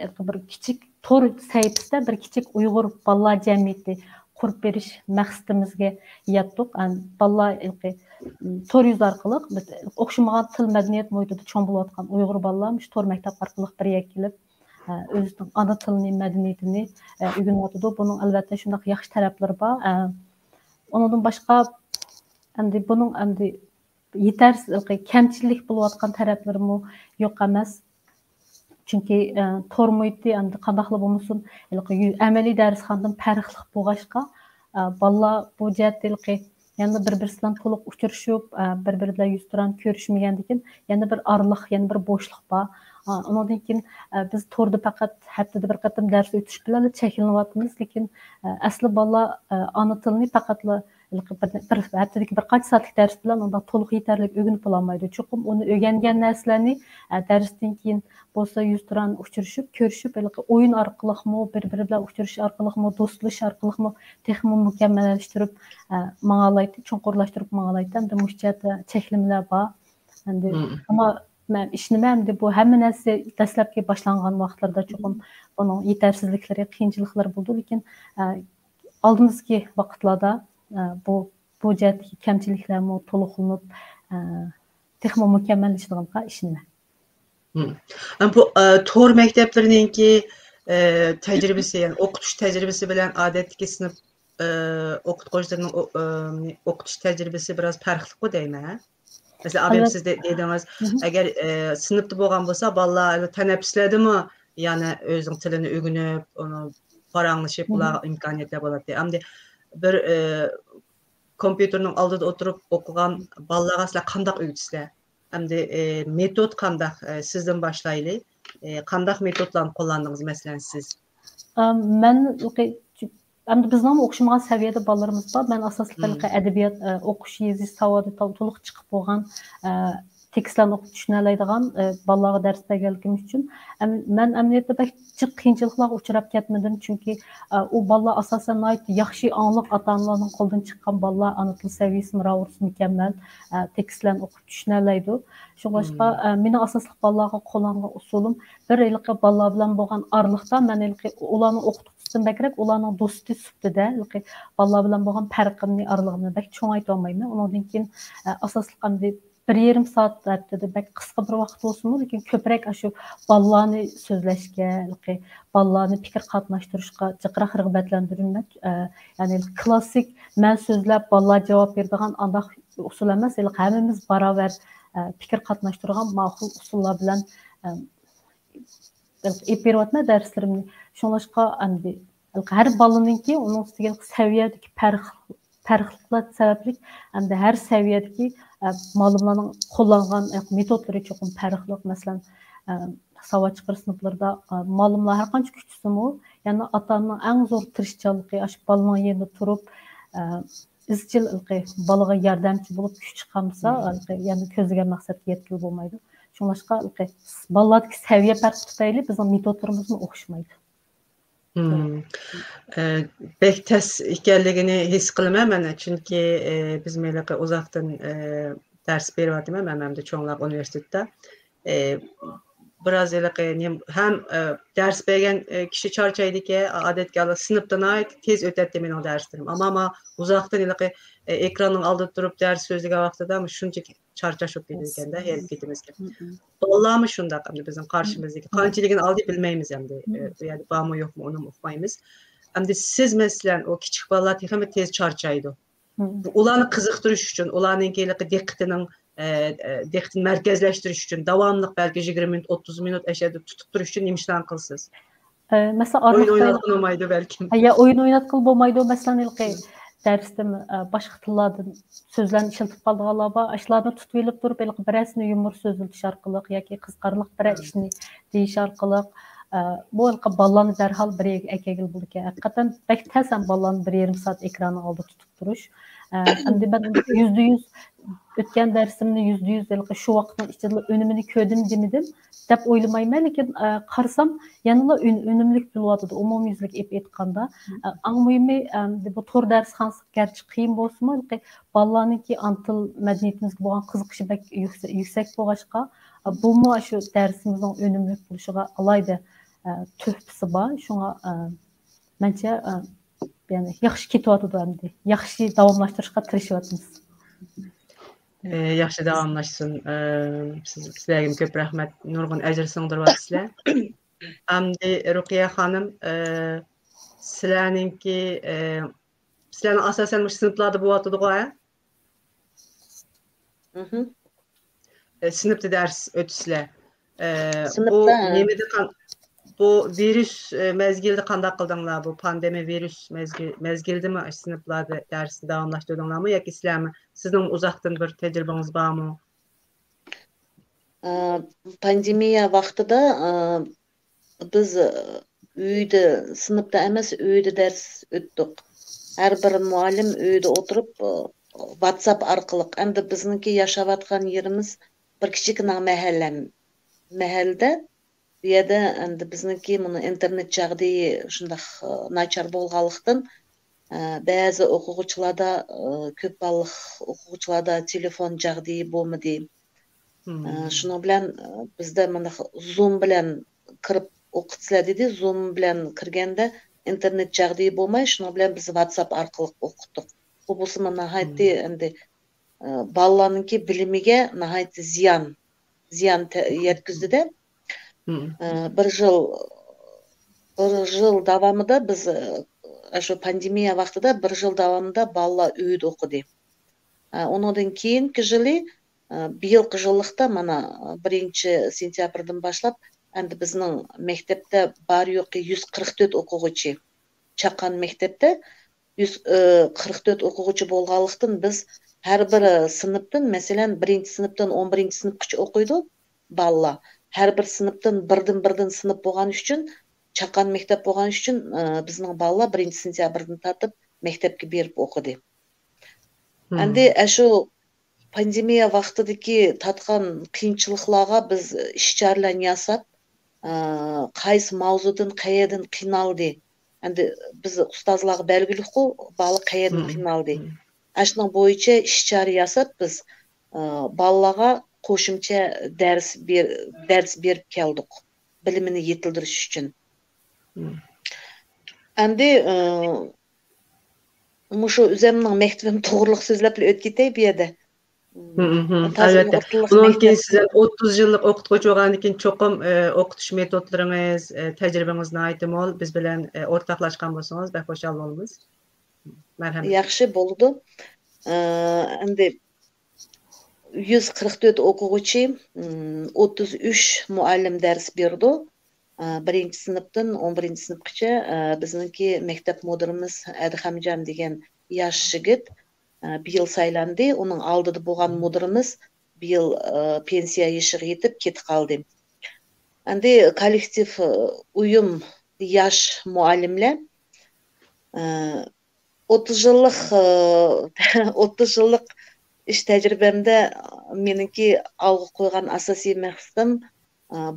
ھېلىقى بىر كىچىك تور سەھىپىسىدە بىر كىچىك ئۇيغۇر بالىلار جەمئىيىتى، قۇرۇپ بېرىش مەقسىتىمىزگە يەتتۇق. ئەن-، بالىلار ھېلىقى، م، تور يۈزى ئارقىلىق بىز ئوخشىمىغان تىل، مەدەنىيەت مۇھىتىدا چوڭ بولۇۋاتقان ئۇيغۇر بالىلار مۇشۇ تور مەكتەپ ئارقىلىق بىر يەرگە كېلىپ، ئە، ئۆزىنىڭ ئانا تىلىنى، مەدەنىيىتىنى، ئە، ئۆگىنىۋاتىدۇ. بۇنىڭ ئەلۋەتتە شۇنداق ياخشى تەرەپلىرى بار. ئە، ئۇنىڭدىن باشقا، ئەمدى بۇنىڭ ئەمدى يېتەرسىز، كەمچىلىك بولۇۋاتقان تەرەپلىرىمۇ يوق ئەمەس. چۈنكى، ئە، تور مۇھىتى ئەمدى قانداقلا بولمىسۇن، ھېلىقى يۈ-، ئەمەلىي دەرسخانىدىن پەرقلىق بولغاچقا، ئە، بالىلار بۇ جەھەتتە ھېلىقى يەنە بىر-بىرسى بىلەن تولۇق ئۇچرىشىپ، ئە، بىر-بىرى بىلەن يۈزتۇرا كۆرۈشمىگەندىكىن، يەنە بىر ئارىلىق، يەنە بىر بوشلۇق بار. ئە، ئۇنىڭدىن كېيىن، ئە، بىز توردا پەقەت ھەپتىدە بىر قېتىم دەرس ئۆتۈش بىلەن چەكلىنىۋاتىمىز، لېكىن، ئە، ئەسلى بالىلار، ئە، ئانا تىلىنى پەقەتلا ھېلىقى بىر، بىر ھەپتىدىكى بىر قانچە سائەتلىك دەرس بىلەن ئۇنداق تولۇق يېتەرلىك ئۆگىنىپ بولالمايدۇ. چوقۇم ئۇنى ئۆگەنگەن نەرسىلەرنى، ئە، دەرستىن كېيىن بولسا يۈزتۇرا ئۇچرىشىپ، كۆرۈشۈپ، ھېلىقى ئويۇن ئارقىلىقمۇ، بىر-بىرى بىلەن ئۇچرىشىش ئارقىلىقمۇ، دوستلىشىش ئارقىلىقمۇ تېخىمۇ مۇكەممەللەشتۈرۈپ، ئە، ماڭالايتتى، چوڭقۇرلاشتۇرۇپ ماڭالايتتى. ئەمدى مۇشۇ جەھەتتە چەكلىمىلەر بار. ئەمدى، مم. ئەمما مەن ئىشىنىمەن، ئەمدى بۇ ھەممە نەرسە دەسلەپكى باشلانغان ۋاقىتلاردا چوقۇم بۇنىڭ يېتەرسىزلىكلىرى، قىيىنچىلىقلىرى بولىدۇ، لېكىن، ئە، ئالدىمىزدىكى ۋاقىتلاردا، ئە، بۇ، بۇ جەھەتتىكى كەمچىلىكلەرمۇ تولۇقلىنىپ، ئە، تېخىمۇ مۇكەممەللىشىدىغانلىقىغا ئىشىنىمەن. مم. ئەم، بۇ، ئە، تور مەكتەپلىرىنىڭكى، ئە، تەجرىبىسى، يەنى ئوقۇتۇش تەجرىبىسى بىلەن ئادەتتىكى سىنىپ، ئە، ئوقۇتقۇچىلىرىنىڭ ئو-، ئە، ئوقۇتۇش تەجرىبىسى بىراز پەرقلىقمۇ دەيمەن، ھە؟ مەسىلەن، ئابىم، سىز دە-، دېدىڭىز، ئەگەر، ئە، سىنىپتا بولغان بولسا، بالىلار تەنەپپۇسلەردىمۇ يەنى ئۆزىنىڭ تىلىنى ئۆگىنىپ، ئۇنى پاراڭلىشىپ، ئۇلارغا ئىمكانىيەتلەر بولاتتى. ئەمدى بىر، ئە، كومپيۇتېرنىڭ ئالدىدا ئولتۇرۇپ ئوقۇغان بالىلارغا سىلەر قانداق ئۆگىتىسىلەر؟ ئەمدى، ئە، مېتود قانداق؟ ئە، سىزدىن باشلايلى. ئە، قانداق مېتودلارنى قوللاندىڭىز، مەسىلەن، سىز؟ ئە، مەن، ئەمدى بىزنىڭمۇ ئوخشىمىغان سەۋىيەدە بالىلىرىمىز بار. مەن ئاساسلىق ھېلىقى ئەدەبىيات، ئە، ئوقۇش، يېزىش ساۋادى تول-، تولۇق چىقىپ بولغان، ئە، تېكىستلەرنى ئوقۇپ چۈشىنەلەيدىغان، ئە، بالىلارغا دەرس بەرگەنلىكىم ئۈچۈن. ئەم-، مەن ئەمەلىيەتتە بەك جىق قىيىنچىلىقلارغا ئۇچراپ كەتمىدىم، چۈنكى، ئە، ئۇ بالىلار ئاساسەن ناھايىتى ياخشى ئاڭلىق ئاتا-ئانىلارنىڭ قولىدىن چىققان بالىلار، ئانا تىل سەۋىيەسىمۇ راۋۇرۇسى مۇكەممەل، ئە، تېكىستلەرنى ئوقۇپ چۈشىنەلەيدۇ. شۇڭلاشقا، ئە، مېنىڭ ئاساسلىق بالىلارغا قوللانغان ئۇسۇلۇم، بىر ھېلىقى بالىلار بىلەن بولغان ئارىلىقتا مەن ھېلىقى ئۇلارنىڭ ئوقۇتقۇچىسىدىن بەكرەك ئۇلارنىڭ دوستى سۈپىتىدە ھېلىقى بالىلار بىلەن بولغان پەرقىمنى، ئارىلىقىمنى بەك چوڭايتىۋالمايمەن. ئۇنىڭدىن كېيىن، ئە، ئاساسلىق ئەمدى بىر يېرىم سائەت ھەپتىدە بەك قىسقا بىر ۋاقىت بولسىمۇ، لېكىن كۆپرەك ئاشۇ بالىلارنى سۆزلەشكە، ھېلىقى بالىلارنى پىكىر قاتناشتۇرۇشقا جىقراق رىغبەتلەندۈرىمەن. ئە، يەنى كلاسسىك مەن سۆزلەپ بالىلار جاۋاب بېرىدىغان ئانداق ئۇسۇل ئەمەس، ھېلىقى ھەممىمىز باراۋەر، ئە، پىكىر قاتناشتۇرىدىغان ماقۇل ئۇسۇللار بىلەن، ئە، ئېلىپ بېرىۋاتىمەن دەرسلىرىمنى. شۇڭلاشقا ئەمدى ھەر بالىنىڭكى ئۇنىڭ ئۈستىگە سەۋىيەدىكى پەرق، پەرقلىقلار سەۋەبلىك ئەمدى ھەر سەۋىيەدىكى، ئە، مۇئەللىملەرنىڭ قوللانغان، ئە، مېتودلىرى چوقۇم پەرقلىق. مەسىلەن، ئە، ساۋات چىقىرىش سىنىپلىرىدا، ئە، مۇئەللىملەر ھەر قانچە كۈچىسىمۇ، يەنە ئاتا-ئانىنىڭ ئەڭ زور تىرىشچانلىقى ئاشۇ بالىنىڭ يېنىدا تۇرۇپ، ئە، ئىزچىل ھېلىقى بالىغا ياردەمچى بولۇپ كۈچ چىقارمىسا، ھېلىقى يەنە كۆزلىگەن مەقسەتكە يەتكىلى بولمايدۇ. شۇڭلاشقا ھېلىقى بالىلاردىكى سەۋىيە پەرقى تۈپەيلى بىزنىڭ مېتودلىرىمىزمۇ ئوخشىمايدۇ. مم. ئە، بەك تەس ئىكەنلىكىنى ھېس قىلىمەن مەن، چۈنكى، ئە، بىز ھېلىقى ئۇزاقتىن، ئە، دەرس بېرىۋاتىمەن مەن ھەمدە چوڭلار ئۇنىۋېرسىتېتتا. ئە، بىراز ھېلىقى نېم-، ھەم، ئە، دەرس بەرگەن، ئە، كىشى چارچايدىكەن، ئادەتتىكى سىنىپتا ناھايىتى تېز ئۆتەتتى مېنىڭ دەرسلىرىم. ئەمما، ئەمما ئۇزاقتىن ھېلىقى، ئە، ئېكراننىڭ ئالدىدا تۇرۇپ دەرس سۆزلىگەن ۋاقتىدا شۇنچە چارچاش بولۇپ كېتىدىكەندە، ھېرىپ كېتىمىزكەن. بالىلارمۇ شۇنداق، ئەمدى بىزنىڭ قارشىمىزدىكى قانچىلىكىنى ئالدى بىلمەيمىز ئەمدى، ئە، ئۇ يەردە بارمۇ يوقمۇ، ئۇنىمۇ ئۇقمايمىز. ئەمدى سىز، مەسىلەن، ئۇ كىچىك بالىلار تېخىمۇ تېز چارچايدۇ. ئۇلارنى قىزىقتۇرۇش ئۈچۈن، ئۇلارنىڭكى ھېلىقى دىققىتىنىڭ، ئە، ئە، دىققىتىنى مەركەزلەشتۈرۈش ئۈچۈن داۋاملىق بەلكى يىگىرمە مىنۇت، ئوتتۇز مىنۇت ئەشەدە تۇتۇپ تۇرۇش ئۈچۈن نېمە ئىشلارنى قىلىسىز؟ ئە، مەسىلەن، ئويۇن ئارىلىقتا ئويناتقىلى بولمايدۇ بەلكىم. ھە، يا ئويۇن ئويناتقىلى بولمايدۇ. مەسىلەن، ھېلىقى دەرستىن، ئە، باشقا تىللاردىن سۆزلەرنى ئىشلىتىپ قالىدىغانلار بار. ئاشۇلارنى تۇتۇۋېلىپ تۇرۇپ، ھېلىقى بىرەرسىنى يۇمۇر سۆزلىتىش ئارقىلىق ياكى قىزىقارلىق بىرەر ئىشنى دېيىش ئارقىلىق، ئە، بۇ ھېلىقى بالىلارنى دەرھال بىر يەرگە ئەكەلگىلى بولىدىكەن. ھەقىقەتەن بەك تەس ھەم بالىلارنى بىر يېرىم سائەت ئېكراننىڭ ئالدىدا تۇتۇپ تۇرۇش. ئە، ئەمدى مەن يۈزدە يۈز ئۆتكەن دەرسىمنى يۈزدە يۈز ھېلىقى شۇ ۋاقىتنىڭ ئىچىدىلا ئۈنۈمىنى كۆردۈم دېمىدىم دەپ ئويلىمايمەن، لېكىن، ئە، قارىسام يەنىلا ئۈن-، ئۈنۈملۈك بولۇۋاتىدۇ، ئومۇميۈزلۈك ئېلىپ ئېيتقاندا. ئە، ئەڭ مۇھىمى، ئەمدى بۇ تور دەرسخانىسى گەرچە قىيىن بولسىمۇ، ھېلىقى بالىلارنىڭكى ئانا تىل مەدەنىيىتىمىزگە بولغان قىزىقىشى بەك يۈكسە-، يۈكسەك بولغاچقا، ئە، بۇمۇ شۇ دەرسىمىزنىڭ ئۈنۈملۈك بولۇشىغا ئالاھىدە، ئە، تۆھپىسى بار. شۇڭا، ئە، مەنچە، ئە، يەنى ياخشى كېتىۋاتىدۇ ئەمدى. ياخشى داۋاملاشتۇرۇشقا تىرىشىۋاتىمىز. ئى، ياخشى داۋاملاشسۇن. ئى، سىز، سىلەرگىمۇ كۆپ رەھمەت. نۇرغۇن ئەجىر سىڭدۈرۈۋاتىسىلەر. ئەمدى رۇقىيە خانىم، ئى، سىلەرنىڭكى، ئى، سىلەرنىڭ ئاساسەن مۇشۇ سىنىپلاردا بولۇۋاتىدىغۇ، ھە؟ مهم. ئى، سىنىپتا دەرس ئۆتىسىلەر. ئى، بۇ سىنىپتا. نېمىدە قان-، بۇ ۋىرۇس، ئى، مەزگىلىدە قانداق قىلدىڭلار؟ بۇ پاندېمىيە ۋىرۇس مەزگىل-، مەزگىلىدىمۇ ئاشۇ سىنىپلاردا دەرسنى داۋاملاشتۇردۇڭلارمۇ ياكى سىلەرمۇ، سىزنىڭ ئۇزاقتىن بىر تەجرىبىڭىز بارمۇ؟ ئە، پاندېمىيە ۋاقتىدا، ئە، بىز، ئە، ئۆيدە، سىنىپتا ئەمەس، ئۆيدە دەرس ئۆتتۇق. ھەر بىر مۇئەللىم ئۆيدە ئولتۇرۇپ، ئە، ۋاتساپ ئارقىلىق، ئەمدى بىزنىڭكى ياشاۋاتقان يېرىمىز بىر كىچىككىنە مەھەللە، مەھەللىدە. بۇ يەردە ئەمدى بىزنىڭكى مۇنۇ ئىنتېرنېت جاغدىيى شۇنداق، ئە، ناچار بولغانلىقتىن، ئە، بەزى ئوقۇغۇچىلاردا، ئە، كۆپ بالىلىق ئوقۇغۇچىلاردا تېلېفون جاغدىيى بولمىدى. ئە، شۇنىڭ بىلەن، ئە، بىزدە مۇنداق زۇم بىلەن كىرىپ ئوقۇتسىلەر دېدى. زۇم بىلەن كىرگەندە ئىنتېرنېت جاغدىيى بولماي، شۇنىڭ بىلەن بىز ۋاتساپ ئارقىلىق ئوقۇتتۇق. بۇ بولسىمۇ ناھايىتى ئەمدى، ئە، بالىلارنىڭكى بىلىمىگە ناھايىتى زىيان، زىيان تە-، يەتكۈزدى-دە. ئە، بىر يىل، بىر يىل داۋامىدا بىز، ئە، شۇ پاندېمىيە ۋاقتىدا بىر يىل داۋامىدا بالىلار ئۆيدە ئوقۇدى. ئە، ئۇنىڭدىن كېيىنكى يىلى، ئە، بىيىلقى يىللىقتا مانا، بىرىنچى سېنتيابىردىن باشلاپ ئەمدى بىزنىڭ مەكتەپتە بار يوقى يۈز قىرىق تۆت ئوقۇغۇچى. چاقان مەكتەپتە يۈز، ئە، قىرىق تۆت ئوقۇغۇچى بولغانلىقتىن بىز ھەر بىر سىنىپتىن، مەسىلەن، بىرىنچى سىنىپتىن ئون بىرىنچى سىنىپقىچە ئوقۇيدۇ بالىلار. ھەر بىر سىنىپتىن بىردىن-بىردىن سىنىپ بولغان ئۈچۈن، چاقان مەكتەپ بولغان ئۈچۈن، ئە، بىزنىڭ بالىلار بىرىنچى سېنتيابىردىن تارتىپ مەكتەپكە بېرىپ ئوقۇدى. ئەمدى ئەشۇ پاندېمىيە ۋاقتىدىكى تارتقان قىيىنچىلىقلارغا بىز ئىش-چارىلەرنى ياساپ، ئە، قايسى ماۋزۇدىن، قەيەردىن قىينالدى؟ ئەمدى بىز ئۇستازلارغا بەلگىلىكقۇ، بالا قەيەردىن قىينالدى. ئەشۇنىڭ بويىچە ئىش-چارە ياساپ بىز، ئە، بالىلارغا قوشۇمچە دەرس بېر-، دەرس بېرىپ كەلدۇق. بىلىمىنى يېتىلدۈرۈش ئۈچۈن. ئەمدى، ئە، مۇشۇ ئۆزۈمنىڭ مەكتىپىم توغرۇلۇق سۆزلەپلا ئۆتۈپ كېتەي بۇ يەردە. ئەلۋەتتە. بۇنىڭدىن كېيىن سىز ئوتتۇز يىللىق ئوقۇتقۇچى بولغاندىن كېيىن چوقۇم، ئە، ئوقۇتۇش مېتودلىرىڭىز، ئە، تەجرىبىڭىز ناھايىتى مول. بىز بىلەن، ئە، ئورتاقلاشقان بولسىڭىز بەك خۇشال بولىمىز. مەرھەمەت. ياخشى بولىدۇ. ئە، ئەمدى يۈز قىرىق تۆت ئوقۇغۇچى، ئوتتۇز ئۈچ مۇئەللىم دەرس بېرىدۇ. ئە، بىرىنچى سىنىپتىن ئون بىرىنچى سىنىپقىچە، ئە، بىزنىڭكى مەكتەپ مۇدىرىمىز ئەدھەمجان دېگەن ياش يىگىت، ئە، بىيىل سايلاندى. ئۇنىڭ ئالدىدا بولغان مۇدىرىمىز بىيىل، ئە، پېنسىيە يېشىغا يېتىپ كېتىپ قالدى. ئەمدى كوللېكتىپ، ئە، ئۇيۇم ياش مۇئەللىملەر، ئە، ئوتتۇز يىللىق، ئوتتۇز يىللىق ئىش تەجرىبەمدە مېنىڭكى ئالغا قويغان ئاساسىي مەقسىتىم،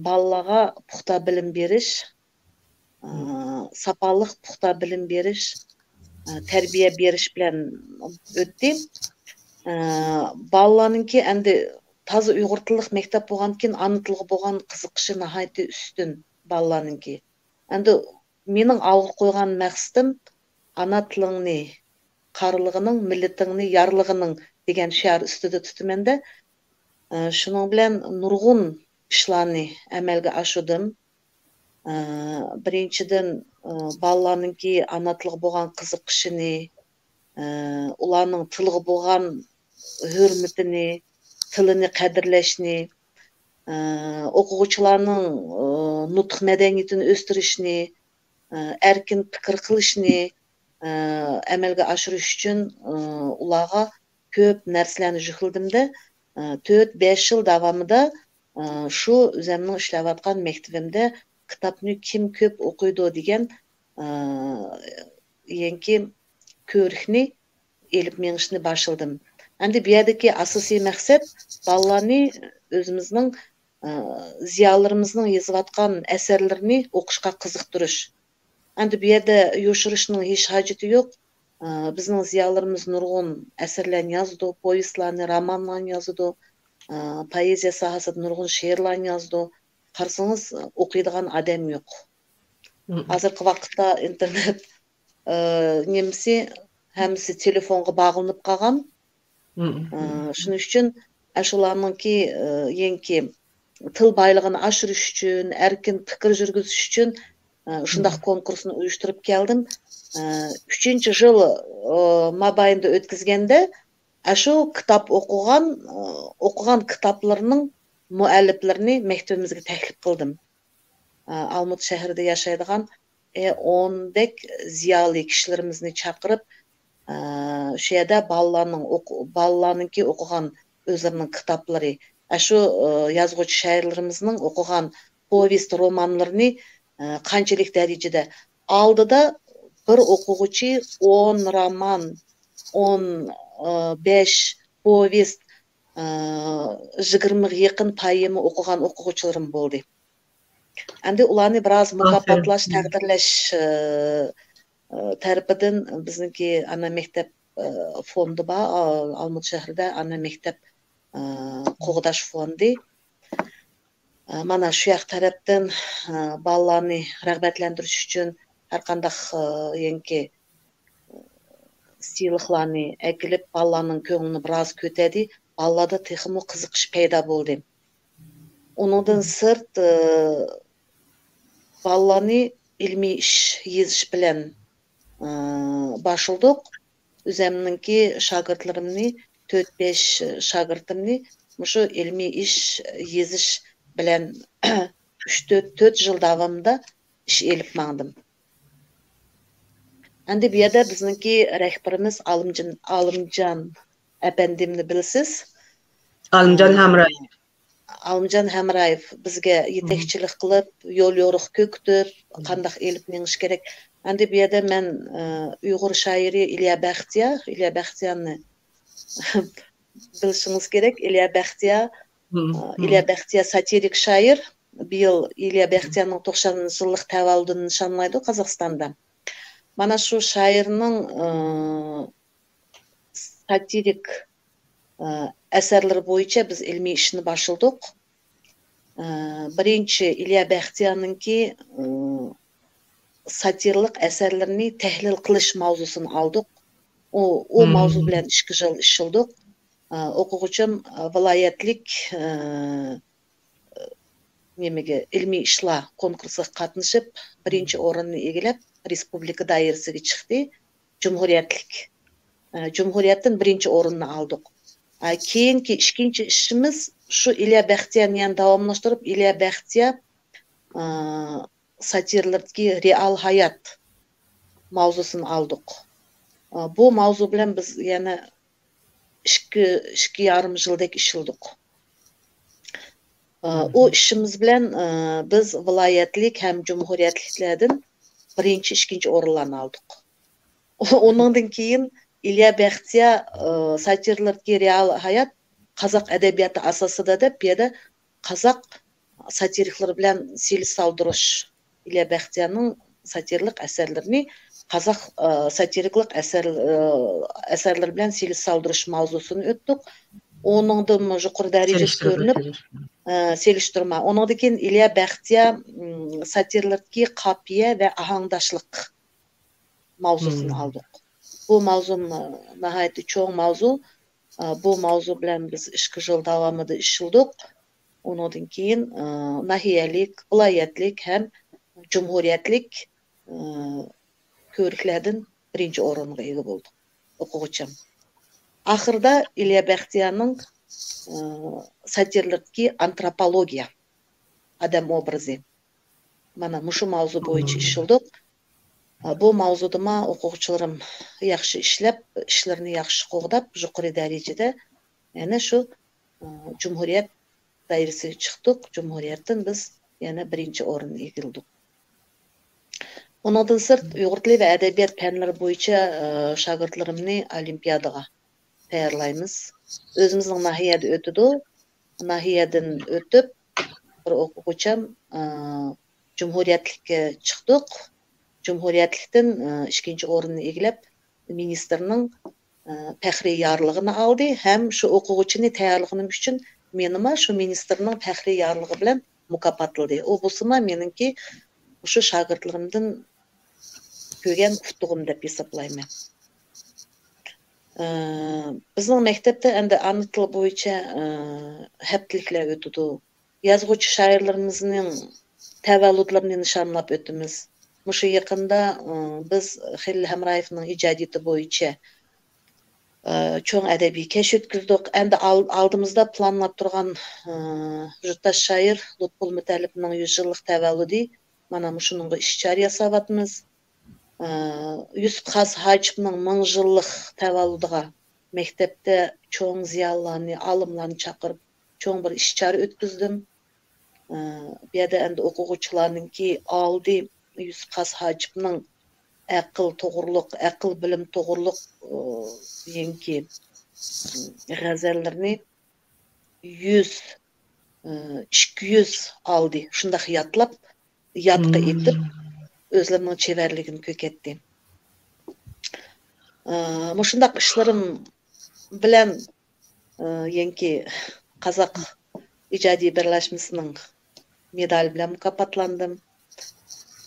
بالىلارغا پۇختا بىلىم بېرىش، ساپالىق پۇختا بىلىم بېرىش، تەربىيە بېرىش بىلەن ئۆتتى. بالىلارنىڭكى ئەمدى تازا ئۇيغۇر تىللىق مەكتەپ بولغاندىكىن ئانا تىلغا بولغان قىزىقىشى ناھايىتى ئۈستۈن بالىلارنىڭكى. ئەمدى مېنىڭ ئالغا قويغان مەقسىتىم ئانا تىلىڭنى قارلىغىنىڭ، مىللىتىڭنى يارلىغىنىڭ دېگەن شىئار ئۈستىدە تۇتىمەن-دە. ئە، شۇنىڭ بىلەن نۇرغۇن ئىشلارنى ئەمەلگە ئاشۇردۇم. ئە، بىرىنچىدىن، ئە، بالىلارنىڭكى ئانا تىلغا بولغان قىزىقىشىنى، ئە، ئۇلارنىڭ تىلغا بولغان ھۆرمىتىنى، تىلىنى قەدىرلەشنى، ئە، ئوقۇغۇچىلارنىڭ، ئە، نۇتۇق مەدەنىيىتىنى ئۆستۈرۈشنى، ئە، ئەركىن پىكىر قىلىشنى، ئە، ئەمەلگە ئاشۇرۇش ئۈچۈن، ئە، ئۇلارغا كۆپ نەرسىلەرنى يۈكلىدىم-دە، ئە، تۆت، بەش يىل داۋامىدا، ئە، شۇ ئۆزۈمنىڭ ئىشلەۋاتقان مەكتىپىمدە كىتابنى كىم كۆپ ئوقۇيدۇ دېگەن، ئە، يەنكى كۆرۈكنى ئېلىپ مېڭىشنى باشلىدىم. ئەمدى بۇ يەردىكى ئاساسىي مەقسەت بالىلارنى ئۆزىمىزنىڭ، ئە، زىيالىيلىرىمىزنىڭ يېزىۋاتقان ئەسەرلىرىنى ئوقۇشقا قىزىقتۇرۇش. ئەمدى بۇ يەردە يوشۇرۇشنىڭ ھېچ ھاجىتى يوق. ئە، بىزنىڭ زىيالىيلىرىمىز نۇرغۇن ئەسەرلەرنى يازىدۇ، پوۋېستلارنى، رومانلارنى يازىدۇ، ئە، پوئېزىيە ساھەسىدە نۇرغۇن شېئىرلارنى يازىدۇ. قارىسىڭىز، ئوقۇيدىغان ئادەم يوق. ھازىرقى ۋاقىتتا ئىنتېرنېت ئە، نېمىسى، ھەممىسى تېلېفونغا باغلىنىپ قالغان. ئە، شۇنىڭ ئۈچۈن ئاشۇلارنىڭكى، ئە، يەنىكى تىل بايلىقىنى ئاشۇرۇش ئۈچۈن، ئەركىن پىكىر يۈرگۈزۈش ئۈچۈن، ئە، شۇنداق كونكۇرسنى ئۇيۇشتۇرۇپ كەلدىم. ئە، ئۈچىنچى يىل، ئە، مابەينىدە ئۆتكۈزگەندە، ئاشۇ كىتاب ئوقۇغان، ئە، ئوقۇغان كىتابلىرىنىڭ مۇئەللىپلىرىنى مەكتىپىمىزگە تەكلىپ قىلدىم. ئە، ئالمۇتا شەھىرىدە ياشايدىغان، ئە، ئوندەك زىيالىي كىشىلىرىمىزنى چاقىرىپ، ئە، شۇ يەردە بالىلارنىڭ ئوقۇ-، بالىلارنىڭكى ئوقۇغان ئۆزلىرىنىڭ كىتابلىرى، ئە، شۇ، ئە، يازغۇچى شائىرلىرىمىزنىڭ ئوقۇغان پوۋېست، رومانلىرىنى، ئە، قانچىلىك دەرىجىدە، ئالدىدا بىر ئوقۇغۇچى ئون رومان، ئون، ئە، بەش پوۋېست، ئە، يىگىرمىگە يېقىن پوئېما ئوقۇغان ئوقۇغۇچىلىرىم بولدى. ئەمدى ئۇلارنى بىراز مۇكاپاتلاش، تەقدىرلەش، ئە، ئە، تەرىپىدىن بىزنىڭكى ئانا مەكتەپ، ئە، فوندى بار، ئا-، ئالمۇتا شەھىرىدە ئانا مەكتەپ، ئە، قوغداش فوندى. ئە، مانا شۇ ياق تەرەپتىن، ئە، بالىلارنى رىغبەتلەندۈرۈش ئۈچۈن ھەر قانداق، ئە، يەنىكى سىيلىقلارنى ئەكېلىپ، بالىلارنىڭ كۆڭلىنى بىراز كۆتەردى. بالىلاردا تېخىمۇ قىزىقىش پەيدا بولدى. ئۇنىڭدىن سىرت، ئى، بالىلارنى ئىلمىي ئىش يېزىش بىلەن، ئى، باشلىدۇق. ئۆزەمنىڭكى شاگىرتلىرىمنى، تۆت-بەش شاگىرتىمنى مۇشۇ ئىلمىي ئىش يېزىش بىلەن ئۈچ، تۆت، تۆت يىل داۋامىدا ئىش ئېلىپ ماڭدىم. ئەمدى بۇ يەردە بىزنىڭكى رەھبىرىمىز ئالىمجان، ئالىمجان ئەپەندىمنى بىلىسىز. ئالىمجان ئە، ھەمرايېف. ئالىمجان ھەمرايېف بىزگە يېتەكچىلىك قىلىپ، يول يورۇق كۆكتۈپ، قانداق ئېلىپ مېڭىش كېرەك. ئەمدى بۇ يەردە مەن، ئە، ئۇيغۇر شائىرى ئىليا بەختىيار، ئىليا بەختىيارنى بىلىشىڭىز كېرەك. ئىليا بەختىيار، ئە، ئىليا بەختىيار ساتىرىك شائىر. بىيىل ئىليا بەختىيارنىڭ توقسان يىللىق تەۋەللۇدىنى نىشانلايدۇ قازاقىستاندا. مانا شۇ شائىرنىڭ، ئە، ساتىرىك، ئە، ئەسەرلىرى بويىچە بىز ئىلمىي ئىشنى باشلىدۇق. ئە، بىرىنچى ئىليا بەختىيارنىڭكى، ئە، ساتىرىلىق ئەسەرلىرىنى تەھلىل قىلىش ماۋزۇسىنى ئالدۇق. ئۇ، ئۇ ماۋزۇ بىلەن ئىككى يىل ئىشلىدۇق. ئە، ئوقۇغۇچىم، ئە، ۋىلايەتلىك، ئە، نېمىگە، ئىلمىي ئىشلار كونكۇرسىغا قاتنىشىپ، بىرىنچى ئورۇننى ئىگىلەپ، رېسپۇبلىكا دائىرىسىگە چىقتى. جۇمھۇرىيەتلىك، ئە، جۇمھۇرىيەتتىن بىرىنچى ئورۇننى ئالدۇق. ئە، كېيىنكى ئىككىنچى ئىشىمىز شۇ ئىليا بەختىيارنى يەنە داۋاملاشتۇرۇپ، ئىليا بەختىيار، ئە، ساتىرىلىرىدىكى رېئال ھايات ماۋزۇسىنى ئالدۇق. ئە، بۇ ماۋزۇ بىلەن بىز يەنە ئىككى، ئىككى يارىم يىلدەك ئىشلىدۇق. ئە، ئۇ ئىشىمىز بىلەن، ئە، بىز ۋىلايەتلىك ھەم جۇمھۇرىيەتلىكلەردىن بىرىنچى، ئىككىنچى ئورۇنلارنى ئالدۇق. ئۇنىڭدىن كېيىن ئىليا بەختىيار، ئە، ساتىرىلىرىدىكى رېئال ھايات قازاق ئەدەبىياتى ئاساسىدا دەپ، بۇ يەردە قازاق ساتىرىكلىرى بىلەن سېلىش سالدۇرۇش، ئىليا بەختىيارنىڭ ساتىرىلىق ئەسەرلىرىنى قازاق، ئە، ساتىرىكلىق ئەسەر-، ئە، ئەسەرلىرى بىلەن سېلىش سالدۇرۇش ماۋزۇسىنى ئۆتتۇق. ئۇنىڭدىنمۇ يۇقىرى دەرىجىسى كۆرۈنۈپ، ئە، سېلىشتۇرما. ئۇنىڭدىن كېيىن ئىليا بەختىيار، م، ساتىرىلىرىدىكى قاپىيە ۋە ئاھاڭداشلىق ماۋزۇسىنى ئالدۇق. بۇ ماۋزۇ، م، ناھايىتى چوڭ ماۋزۇ. ئە، بۇ ماۋزۇ بىلەن بىز ئىككى يىل داۋامىدا ئىشلىدۇق. ئۇنىڭدىن كېيىن، ئە، ناھىيەلىك، ۋىلايەتلىك ھەم جۇمھۇرىيەتلىك، ئە، كۆرۈكلەردىن بىرىنچى ئورۇنغا ئىگە بولدۇق، ئوقۇغۇچىم. ئاخىرىدا ئىليا بەختىيارنىڭ، ئە، ساتىرىلىرىدىكى ئانتروپولوگىيە، ئادەم ئوبرازى. مانا مۇشۇ ماۋزۇ بويىچە ئىشلىدۇق. ئە، بۇ ماۋزۇدىمۇ ئوقۇغۇچىلىرىم ياخشى ئىشلەپ، ئىشلىرىنى ياخشى قوغداپ، يۇقىرى دەرىجىدە يەنە شۇ، ئە، جۇمھۇرىيەت دائىرىسىگە چىقتۇق. جۇمھۇرىيەتتىن بىز يەنە بىرىنچى ئورۇننى ئىگىلىدۇق. ئۇنىڭدىن سىرت، ئۇيغۇر تىلى ۋە ئەدەبىيات پەنلىرى بويىچە، ئە، شاگىرتلىرىمنى ئولىمپىيادىغا تەييارلايمىز. ئۆزىمىزنىڭ ناھىيەدە ئۆتىدۇ. ناھىيەدىن ئۆتۈپ، بىر ئوقۇغۇچىم، ئە، جۇمھۇرىيەتلىككە چىقتۇق. جۇمھۇرىيەتلىكتىن، ئە، ئىككىنچى ئورۇننى ئىگىلەپ، مىنىستىرنىڭ، ئە، پەخرىي يارلىقىنى ئالدى ھەم شۇ ئوقۇغۇچىنى تەييارلىغىنىم ئۈچۈن مېنىمۇ شۇ مىنىستىرنىڭ پەخرىي يارلىقى بىلەن مۇكاپاتلىدى. ئۇ بولسىمۇ مېنىڭكى مۇشۇ شاگىرتلىرىمدىن كۆرگەن ئۇتۇقۇم دەپ ھېسابلايمەن. ئى، بىزنىڭ مەكتەپتە ئەمدى ئانا تىل بويىچە، ئى، ھەپتىلىكلەر ئۆتىدۇ. يازغۇچى شائىرلىرىمىزنىڭ تەۋەللۇدلىرىنى نىشانلاپ ئۆتىمىز. مۇشۇ يېقىندا، ئى، بىز خېلىل ھەمرايېۋنىڭ ئىجادىيىتى بويىچە، ئى، چوڭ ئەدەبىي كەچ ئۆتكۈزدۇق. ئەمدى ئال-، ئالدىمىزدا پىلانلاپ تۇرغان، ئى، يۇرتداش شائىر لۇتپۇل مۇتەللىپنىڭ يۈز يىللىق تەۋەللۇدى. مانا مۇشۇنىڭغا ئىش-چارە ياساۋاتىمىز. ئى، يۈسۈپ خاس ھاجىپنىڭ مىڭ يىللىق تەۋەللۇدىغا مەكتەپتە چوڭ زىيالىيلارنى، ئالىملارنى چاقىرىپ، چوڭ بىر ئىش-چارە ئۆتكۈزدۈم. ئى، بۇ يەردە ئەمدى ئوقۇغۇچىلارنىڭكى ئالدى يۈسۈپ خاس ھاجىپنىڭ ئەقىل توغرۇلۇق، ئەقىل بىلىم توغرۇلۇق، ئى، يېڭىكى، ئى، غەزەللىرىنى يۈز، ئى، ئىككى يۈز ئالدى شۇنداق يادلاپ، يادقا ئېيتىپ، ئۆزلىرىنىڭ چېۋەرلىكىنى كۆرسەتتى. ئى، مۇشۇنداق ئىشلىرىم بىلەن، ئى، يېڭىكى قازاق ئىجادىي بىرلەشمىسىنىڭ مېدالى بىلەن مۇكاپاتلاندىم.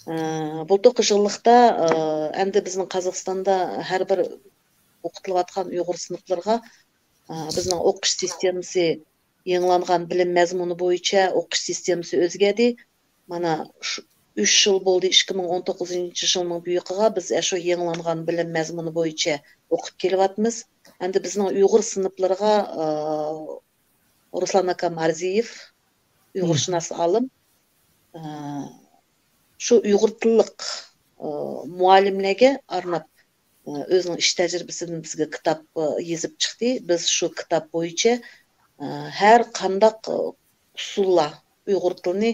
ئى، بۇلتۇرقى يىللىقتا، ئى، ئەمدى بىزنىڭ قازاقىستاندا ھەر بىر ئوقۇتۇلۇۋاتقان ئۇيغۇر سىنىپلىرىغا، ئى، بىزنىڭ ئوقۇش سىستېمىسى يېڭىلانغان بىلىم مەزمۇنى بويىچە ئوقۇش سىستېمىسى ئۆزگەردى. مانا شۇ ئۈچ يىل بولدى، ئىككى مىڭ ئون توققۇزىنچى يىلنىڭ بۇيىقىغا بىز ئاشۇ يېڭىلانغان بىلىم مەزمۇنى بويىچە ئوقۇپ كېلىۋاتىمىز. ئەمدى بىزنىڭ ئۇيغۇر سىنىپلىرىغا، ئى، رۇسلان ئاكام ئارزىيېف، ئۇيغۇرشۇناس ئالىم، ئى، شۇ ئۇيغۇر تىللىق، ئى، مۇئەللىملەرگە ئارناپ، ئى، ئۆزىنىڭ ئىش تەجرىبىسىدىن بىزگە كىتاب، ئى، يېزىپ چىقتى. بىز شۇ كىتاب بويىچە، ئى، ھەر قانداق، ئى، ئۇسۇللار، ئۇيغۇر تىلىنى،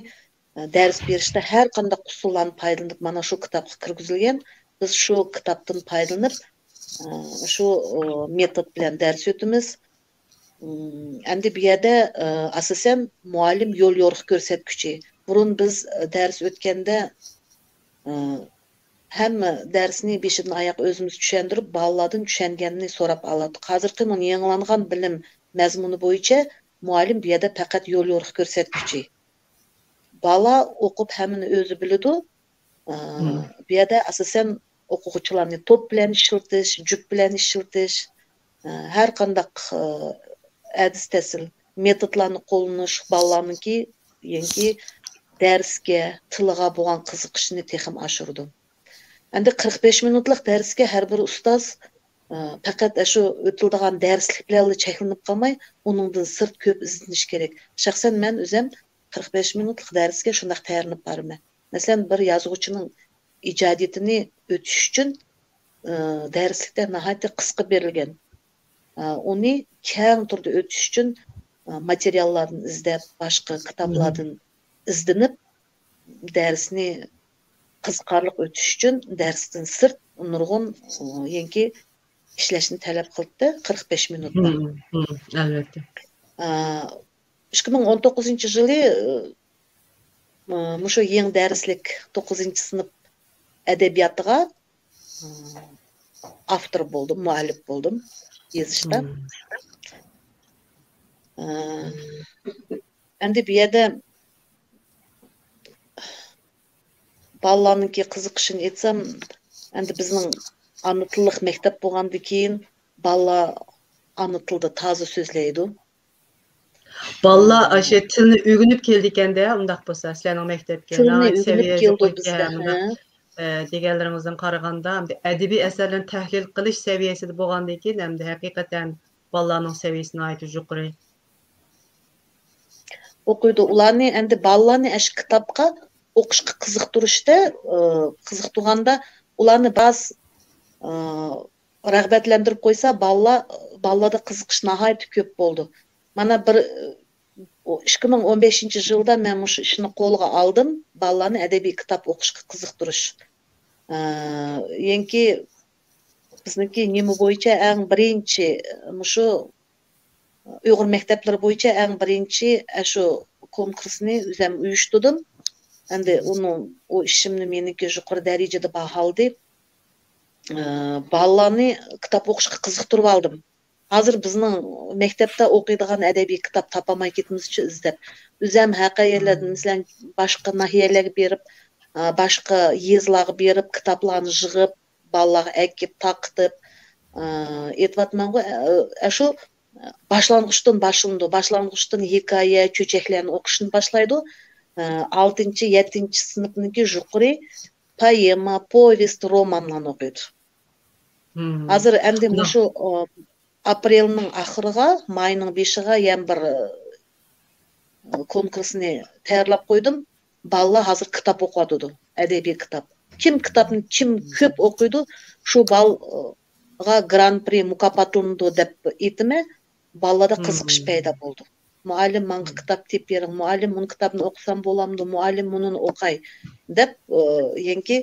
ئى، دەرس بېرىشتە ھەر قانداق ئۇسۇللارنى پايدىلىنىپ، مانا شۇ كىتابقا كىرگۈزۈلگەن. بىز شۇ كىتابتىن پايدىلىنىپ، ئى، شۇ، ئى، مېتود بىلەن دەرس ئۆتىمىز. ئىم، ئەمدى بۇ يەردە، ئى، ئاساسەن مۇئەللىم يول يورۇق كۆرسەتكۈچى. بۇرۇن بىز، ئى، دەرس ئۆتكەندە، ئى، ھەممە دەرسنى بېشىدىن ئاياغ ئۆزىمىز چۈشەندۈرۈپ، بالىلاردىن چۈشەنگەننى سوراپ ئالاتتۇق. ھازىرقى مۇنۇ يېڭىلانغان بىلىم مەزمۇنى بويىچە مۇئەللىم بۇ يەردە پەقەت يول يورۇق كۆرسەتكۈچى. بالا ئوقۇپ ھەممىنى ئۆزى بىلىدۇ. ئى، بۇ يەردە ئاساسەن ئوقۇغۇچىلارنى توپ بىلەن ئىشلىتىش، جۈپ بىلەن ئىشلىتىش، ئى، ھەر قانداق، ئى، ئەدىس تەسىل، مېتودلارنى قوللىنىش بالىلارنىڭكى يەنىكى دەرسكە، تىلىغا بولغان قىزىقىشىنى تېخىمۇ ئاشۇرىدۇ. ئەمدى قىرىق بەش مىنۇتلۇق دەرسكە ھەر بىر ئۇستاز، ئى، پەقەت ئاشۇ ئۆتۈلىدىغان دەرسلىك بىلەنلا چەكلىنىپ قالماي، ئۇنىڭدىن سىرت كۆپ ئىزدىنىش كېرەك. شەخسەن مەن ئۆزۈم قىرىق بەش مىنۇتلۇق دەرسكە شۇنداق تەييارلىنىپ بارىمەن. مەسىلەن، بىر يازغۇچىنىڭ ئىجادىيىتىنى ئۆتۈش ئۈچۈن، ئى، دەرسلىكتە ناھايىتى قىسقا بېرىلگەن. ئى، ئۇنى كەڭ تۈردە ئۆتۈش ئۈچۈن، ئى، ماتېرىياللاردىن ئىزدەپ، باشقا كىتابلاردىن ئىزدىنىپ، دەرسنى قىزىقارلىق ئۆتۈش ئۈچۈن دەرستىن سىرت نۇرغۇن، ئى، يەنىكى ئىشلەشنى تەلەپ قىلدى، قىرىق بەش مىنۇتلۇق. ئەلۋەتتە. ئى، ئىككى مىڭ ئون توققۇزىنچى يىلى، ئى، مۇشۇ يېڭى دەرسلىك توققۇزىنچى سىنىپ ئەدەبىياتىغا، ئى، ئاپتور بولدۇم، مۇئەللىپ بولدۇم يېزىشتا. ئى، ئەمدى بۇ يەردە بالىلارنىڭكى قىزىقىشىنى ئېيتسام، ئەمدى بىزنىڭ ئانا تىللىق مەكتەپ بولغاندىن كېيىن بالىلار ئانا تىلدا تازا سۆزلەيدۇ. بالىلار ئاشۇ تىلنى ئۆگىنىپ كېلىدىكەندە، ئۇنداق بولسا، سىلەرنىڭ مەكتەپكە تىلنى ناھايىتى ئۆگىنىپ سەۋىيە كېلىدۇ يۇقىرى بىزدە، ئىكەن، ھە. ئە، دېگەنلىرىڭىزدىن قارىغاندا، ئەمدى ئەدەبىي ئەسەرلەرنى تەھلىل قىلىش سەۋىيەسىدە بولغاندىن كېيىن، ئەمدى ھەقىقەتەن بالىلارنىڭ سەۋىيەسى ناھايىتى يۇقىرى. ئوقۇيدۇ. ئۇلارنى، ئەمدى بالىلارنى ئاشۇ كىتابقا ئوقۇشقا قىزىقتۇرۇشتا، ئى، قىزىقتۇرغاندا ئۇلارنى بىراز، ئى، رىغبەتلەندۈرۈپ قويسا، بالىلار، بالىلاردا قىزىقىش ناھايىتى كۆپ بولىدۇ. مانا بىر، ئى، ئىككى مىڭ ئون بەشىنچى يىلدا مەن مۇشۇ ئىشنى قولغا ئالدىم، بالىلارنى ئەدەبىي كىتاب ئوقۇشقا قىزىقتۇرۇش. ئى، يەنكى بىزنىڭكى نېمە بويىچە ئەڭ بىرىنچى، مۇشۇ ئۇيغۇر مەكتەپلىرى بويىچە ئەڭ بىرىنچى ئاشۇ كونكۇرسنى ئۆزۈم ئۇيۇشتۇردۇم. ئەمدى ئۇنىڭ، ئۇ ئىشىمنى مېنىڭكى يۇقىرى دەرىجىدە باھالىدى. ئى، بالىلارنى كىتاب ئوقۇشقا قىزىقتۇرۇۋالدىم. ھازىر بىزنىڭ مەكتەپتە ئوقۇيدىغان ئەدەبىي كىتاب تاپالماي كېتىمىزچۇ ئىزدەپ. ئۆزۈم ھەر قەيەرلەردىن، مەسىلەن، باشقا ناھىيەلەرگە بېرىپ، ئا، باشقا يېزىلارغا بېرىپ، كىتابلارنى يىغىپ، بالىلارغا ئەكىپ، تارقىتىپ، ئا، ئېيتىۋاتىمەنغۇ، ئە، ئە، شۇ باشلانغۇچتىن باشلىنىدۇ. باشلانغۇچتىن ھېكايە، چۆچەكلەرنى ئوقۇشتىن باشلايدۇ. ئا، ئالتىنچى، يەتتىنچى سىنىپنىڭكى يۇقىرى پوئېما، پوۋېست، رومانلارنى ئوقۇيدۇ. ھازىر ئەمدى مۇشۇ، ئا، ئاپرېلنىڭ ئاخىرىغا، ماينىڭ بېشىغا يەنە بىر، ئا، كونكۇرسنى تەييارلاپ قويدۇم. بالىلار ھازىر كىتاب ئوقۇۋاتىدۇ، ئەدەبىي كىتاب. كىم كىتابنى كىم كۆپ ئوقۇيدۇ، شۇ بالىغا گران پرى مۇكاپاتلىنىدۇ دەپ ئېيتىمەن. بالىلاردا قىزىقىش پەيدا بولىدۇ. مۇئەللىم، ماڭا كىتاب تېپىپ بېرىڭ، مۇئەللىم، مۇنى كىتابنى ئوقۇسام بولامدۇ، مۇئەللىم، مۇنىنى ئوقاي دەپ، ئا، يەنكى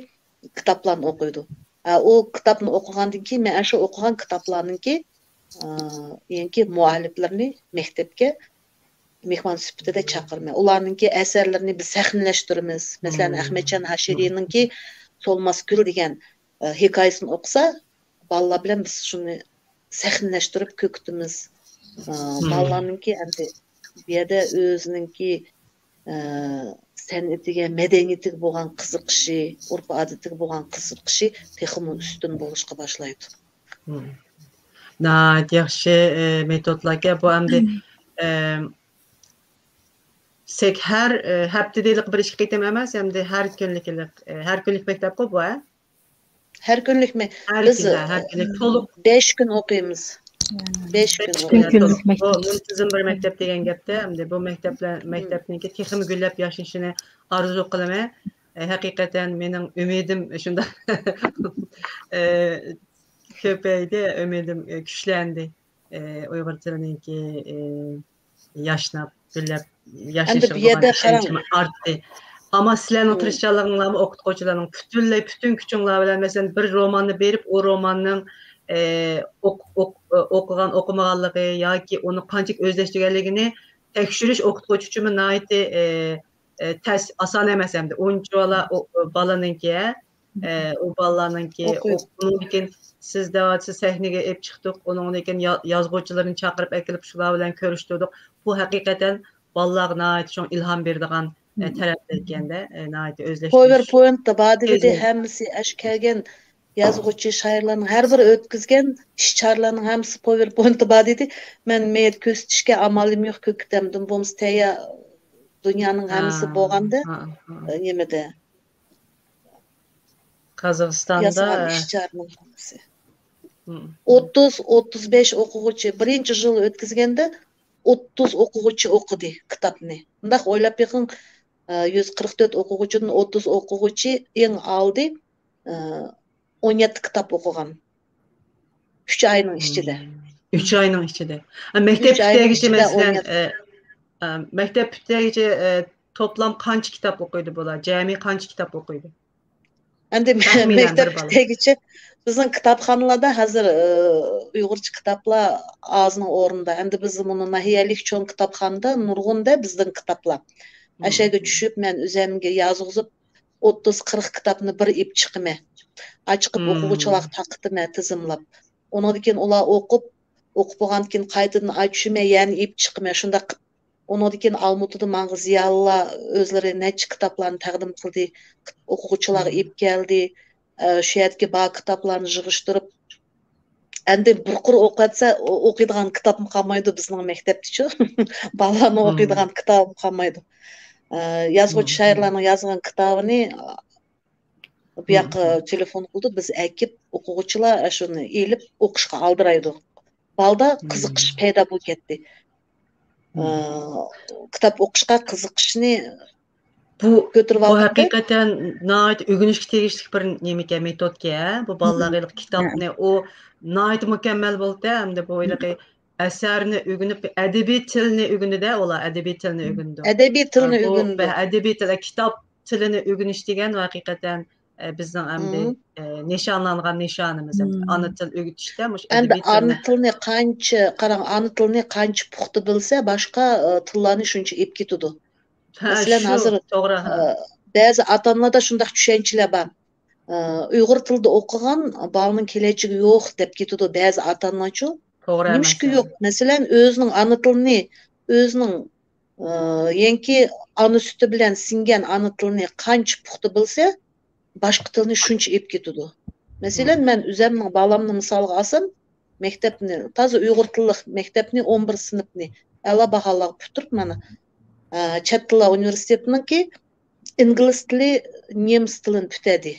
كىتابلارنى ئوقۇيدۇ. ھە، ئۇ كىتابنى ئوقۇغاندىن كېيىن، مەن ئاشۇ ئوقۇغان كىتابلارنىڭكى، ئا، يەنكى مۇئەللىپلىرىنى مەكتەپكە مېھمان سۈپىتىدە چاقىرىمەن. ئۇلارنىڭكى ئەسەرلىرىنى بىز سەھنىلەشتۈرىمىز. مەسىلەن، ئەخمەتجان ھاشىرىنىڭكى سولماس گۈل دېگەن، ئە، ھېكايىسىنى ئوقۇسا، بالىلار بىلەن بىز شۇنى سەھنىلەشتۈرۈپ كۆكۈتىمىز. ئە، بالىلارنىڭكى ئەمدى بۇ يەردە ئۆزىنىڭكى، ئە، سەنئىتىگە، مەدەنىيىتىگە بولغان قىزىقىشى، ئۆرپ-ئادىتىگە بولغان قىزىقىشى تېخىمۇ ئۈستۈن بولۇشقا باشلايدۇ. ناھايىتى ياخشى، ئە، مېتودلاركەن. بۇ ئەمدى، ئە، سەك-، ھەر، ئە، ھەپتىدە ھېلىقى بىر ئىككى قېتىم ئەمەس، ئەمدى ھەر كۈنلۈك ھېلىق-، ئە، ھەر كۈنلۈك مەكتەپقۇ بۇ، ھە؟ ھەر كۈنلۈكمۇ؟ ھەر بىز، كۈن، ھە، ھەر كۈنلۈك تولۇق. بەش كۈن ئوقۇيمىز. بەش كۈن بەش كۈن ئوقۇيمىز. تولۇق. مۇنتىزىم بىر مەكتەپ دېگەن گەپتە، ئەمدى بۇ مەكتەپلەر، مەكتەپنىڭكى تېخىمۇ گۈللەپ ياشىشىنى ئارزۇ قىلىمەن. ئە، ھەقىقەتەن مېنىڭ ئۈمىدىم شۇنداق، ئە، كۆپەيدى، ئۈمىدىم، ئە، كۈچلەندى. ئە، ئۇيغۇر تىلىنىڭكى، ئە، ياشناپ، گۈللەپ، ئەمدى ياشىشىغا بۇ يەردە بولغان قاراڭ. ئىشەنچىم ئارتتى. ئەمما سىلەرنىڭ تىرىشچانلىقىڭلارمۇ ئوقۇتقۇچىلارنىڭ پۈتۈنلەي، پۈتۈن كۈچۈڭلار بىلەن، مەسىلەن، بىر روماننى بېرىپ، ئۇ روماننىڭ، ئە، ئوق-، ئوق-، ئوقۇغان، ئوقۇمىغانلىقى ياكى ئۇنى قانچىلىك ئۆزلەشتۈرگەنلىكىنى تەكشۈرۈش ئوقۇتقۇچى ئۈچۈنمۇ ناھايىتى، ئە، ئە، تەس-، ئاسان ئەمەس ئەمدى. ئۇنچىۋالا ئۇ، ئۇ بالىنىڭكى، ئە، ئە، ئۇ بالىلارنىڭكى ئوقۇيدۇ. ئۇنىڭدىن كېيىن سىز دەۋاتىسىز، سەھنىگە ئېلىپ چىقتۇق، ئۇنىڭدىن كېيىن يا-، يازغۇچىلىرىنى چاقىرىپ ئەكېلىپ شۇلار بىلەن كۆرۈشتۈردۇق. بۇ ھەقىقەتەن بالىلارغا ناھايىتى چوڭ ئىلھام بېرىدىغان، ئە، تەرەپلەر ئىكەندە، ئە، ناھايىتى ئۆزلەشتۈرۈش. پاۋېرپوينتتا بار دېدى، ھەممىسى ئاشۇ كەلگەن يازغۇچى، شائىرلارنىڭ ھەر بىرى ئۆتكۈزگەن ئىش-چارىلارنىڭ ھەممىسى پاۋېرپوينتتا بار دېدى. مەن مەيەردە كۆرسىتىشكە ئامالىم يوق، كۆكۈتەمدىم. بولمىسا تەييار دۇنيانىڭ ھەممىسى بولغاندا، ئە، نېمىدە، قازاقىستاندا، ياسىغان ئىش-چارىنىڭ ھەممىسى. ئوتتۇز، ئوتتۇز بەش ئوقۇغۇچى، بىرىنچى يىل ئۆتكۈزگەندە ئوتتۇز ئوقۇغۇچى ئوقۇدى كىتابنى. مۇنداق ئويلاپ بېقىڭ، ئە، يۈز قىرىق تۆت ئوقۇغۇچىدىن ئوتتۇز ئوقۇغۇچى ئەڭ ئالدى، ئە، ئون يەتتە كىتاب ئوقۇغان. ئۈچ ئاينىڭ ئىچىدە. ئۈچ ئاينىڭ ئىچىدە. ھە، مەكتەپ ئۈچ ئاينىڭ پۈتتۈرگۈچە ئىچىدە مەسىلەن، ئون يەتتە. ئە، ئە، مەكتەپ پۈتتۈرگۈچە، ئە، توپلام قانچە كىتاب ئوقۇيدۇ بۇلار؟ جەمئىي قانچە كىتاب ئوقۇيدۇ؟ ئەمدى تەخمىنەن مەكتەپ بىر بالا. پۈتتۈرگۈچە بىزنىڭ كىتابخانىلاردا ھازىر، ئە، ئۇيغۇرچە كىتابلار ئازنىڭ ئورنىدا. ئەمدى بىز مۇنۇ ناھىيەلىك چوڭ كىتابخانىدا نۇرغۇندا بىزنىڭ كىتابلار. ئەشەگە چۈشۈپ، مەن ئۆزەمگە يازغۇزۇپ، ئوتتۇز، قىرىق كىتابنى بىر ئېلىپ چىقىمەن. ئاچىقىپ ئوقۇغۇچىلارغا تارقىتىمەن تىزىملاپ. ئۇنىڭدىن كېيىن ئۇلار ئوقۇپ، ئوقۇپ بولغاندىن كېيىن قايتىدىن ئاچىشىمەن، يەنە ئېلىپ چىقىمەن. شۇنداق قىلىپ، ئۇنىڭدىن كېيىن ئالمۇتىدا ماڭغا زىيالىيلار ئۆزلىرى نەچچە كىتابلارنى تەقدىم قىلدى. ئوقۇغۇچىلارغا ئېلىپ كەلدى. ئە، شۇ يەردىكى بار كىتابلارنى يىغىشتۇرۇپ، ئەمدى بىر قۇر ئوقۇۋەتسە، ئو-، ئوقۇيدىغان كىتابمۇ قالمايدۇ بىزنىڭ مەكتەپتىچۇ. بالىلارنىڭ ئوقۇيدىغان كىتابىمۇ قالمايدۇ. ئە، يازغۇچى شائىرلارنىڭ يازغان كىتابىنى، ئە، بۇ ياققا تېلېفون قىلدى، بىز ئەكىپ، ئوقۇغۇچىلار شۇنى ئېلىپ ئوقۇشقا ئالدىرايدۇ. بالىدا قىزىقىش پەيدا بولۇپ كەتتى. ئە، كىتاب ئوقۇشقا قىزىقىشنى بۇ، بۇ كۆتۈرۈۋالدى. ھەقىقەتەن ناھايىتى ئۆگىنىشكە تېگىشلىك بىر نېمىكەن، مېتودكەن. بۇ بالىلارغا ھېلىقى كىتابنى، ئۇ ناھايىتى مۇكەممەل بولدى. ھەمدە بۇ ھېلىقى ئەسەرنى ئۆگىنىپ، ئەدەبىي تىلنى ئۆگىنىدۇ، ئۇلار ئەدەبىي تىلنى ئۆگىنىدۇ. ئەدەبىي تىلنى ئە، بۇ ئۆگىنىدۇ. بە-، ئەدەبىي تىل، كىتاب تىلىنى ئۆگىنىش دېگەن ھەقىقەتەن، ئە، بىزنىڭ ئەمدى، ئە، نىشانلانغان نىشانىمىز. ئانا تىل ئۆگىتىشتە مۇشۇ ئەمدى ئەدەبىي ئانا تىلنى تىلنى قانچە، قاراڭ، ئانا تىلنى قانچە پۇختا بىلسە، باشقا، ئە، تىللارنى شۇنچە ئېپ كېتىدۇ. ھە، مەسىلەن، شۇ، ھازىر، توغرا، ھە. ئە، بەزى ئاتا-ئانىلاردا شۇنداق چۈشەنچىلەر بار. ئە، ئۇيغۇر تىلىدا ئوقۇغان بالىنىڭ كېلەچىكى يوق دەپ كېتىدۇ بەزى ئاتا-ئانىلارچۇ. توغرا ئەمەس، نېمىشقا يوق؟ مەسىلەن، ئۆزىنىڭ ئانا تىلىنى، ئۆزىنىڭ ئى، يەنكى ئانا سۈتى بىلەن سىڭگەن ئانا تىلنى قانچە پۇختا بىلسە، باشقا تىلنى شۇنچە ئېپ كېتىدۇ. مەسىلەن، مەن ئۆزەمنىڭ بالامنى مىسالغا ئالسام، مەكتەپنى، تازا ئۇيغۇر تىللىق مەكتەپنى، ئون بىر سىنىپنى ئەلا باھالارغا پۈتتۈرۈپ، مانا، ئە، چەت تىللار ئۇنىۋېرسىتېتىنىڭكى ئىنگلىز تىلى، نېمىس تىلىنى پۈتەدى.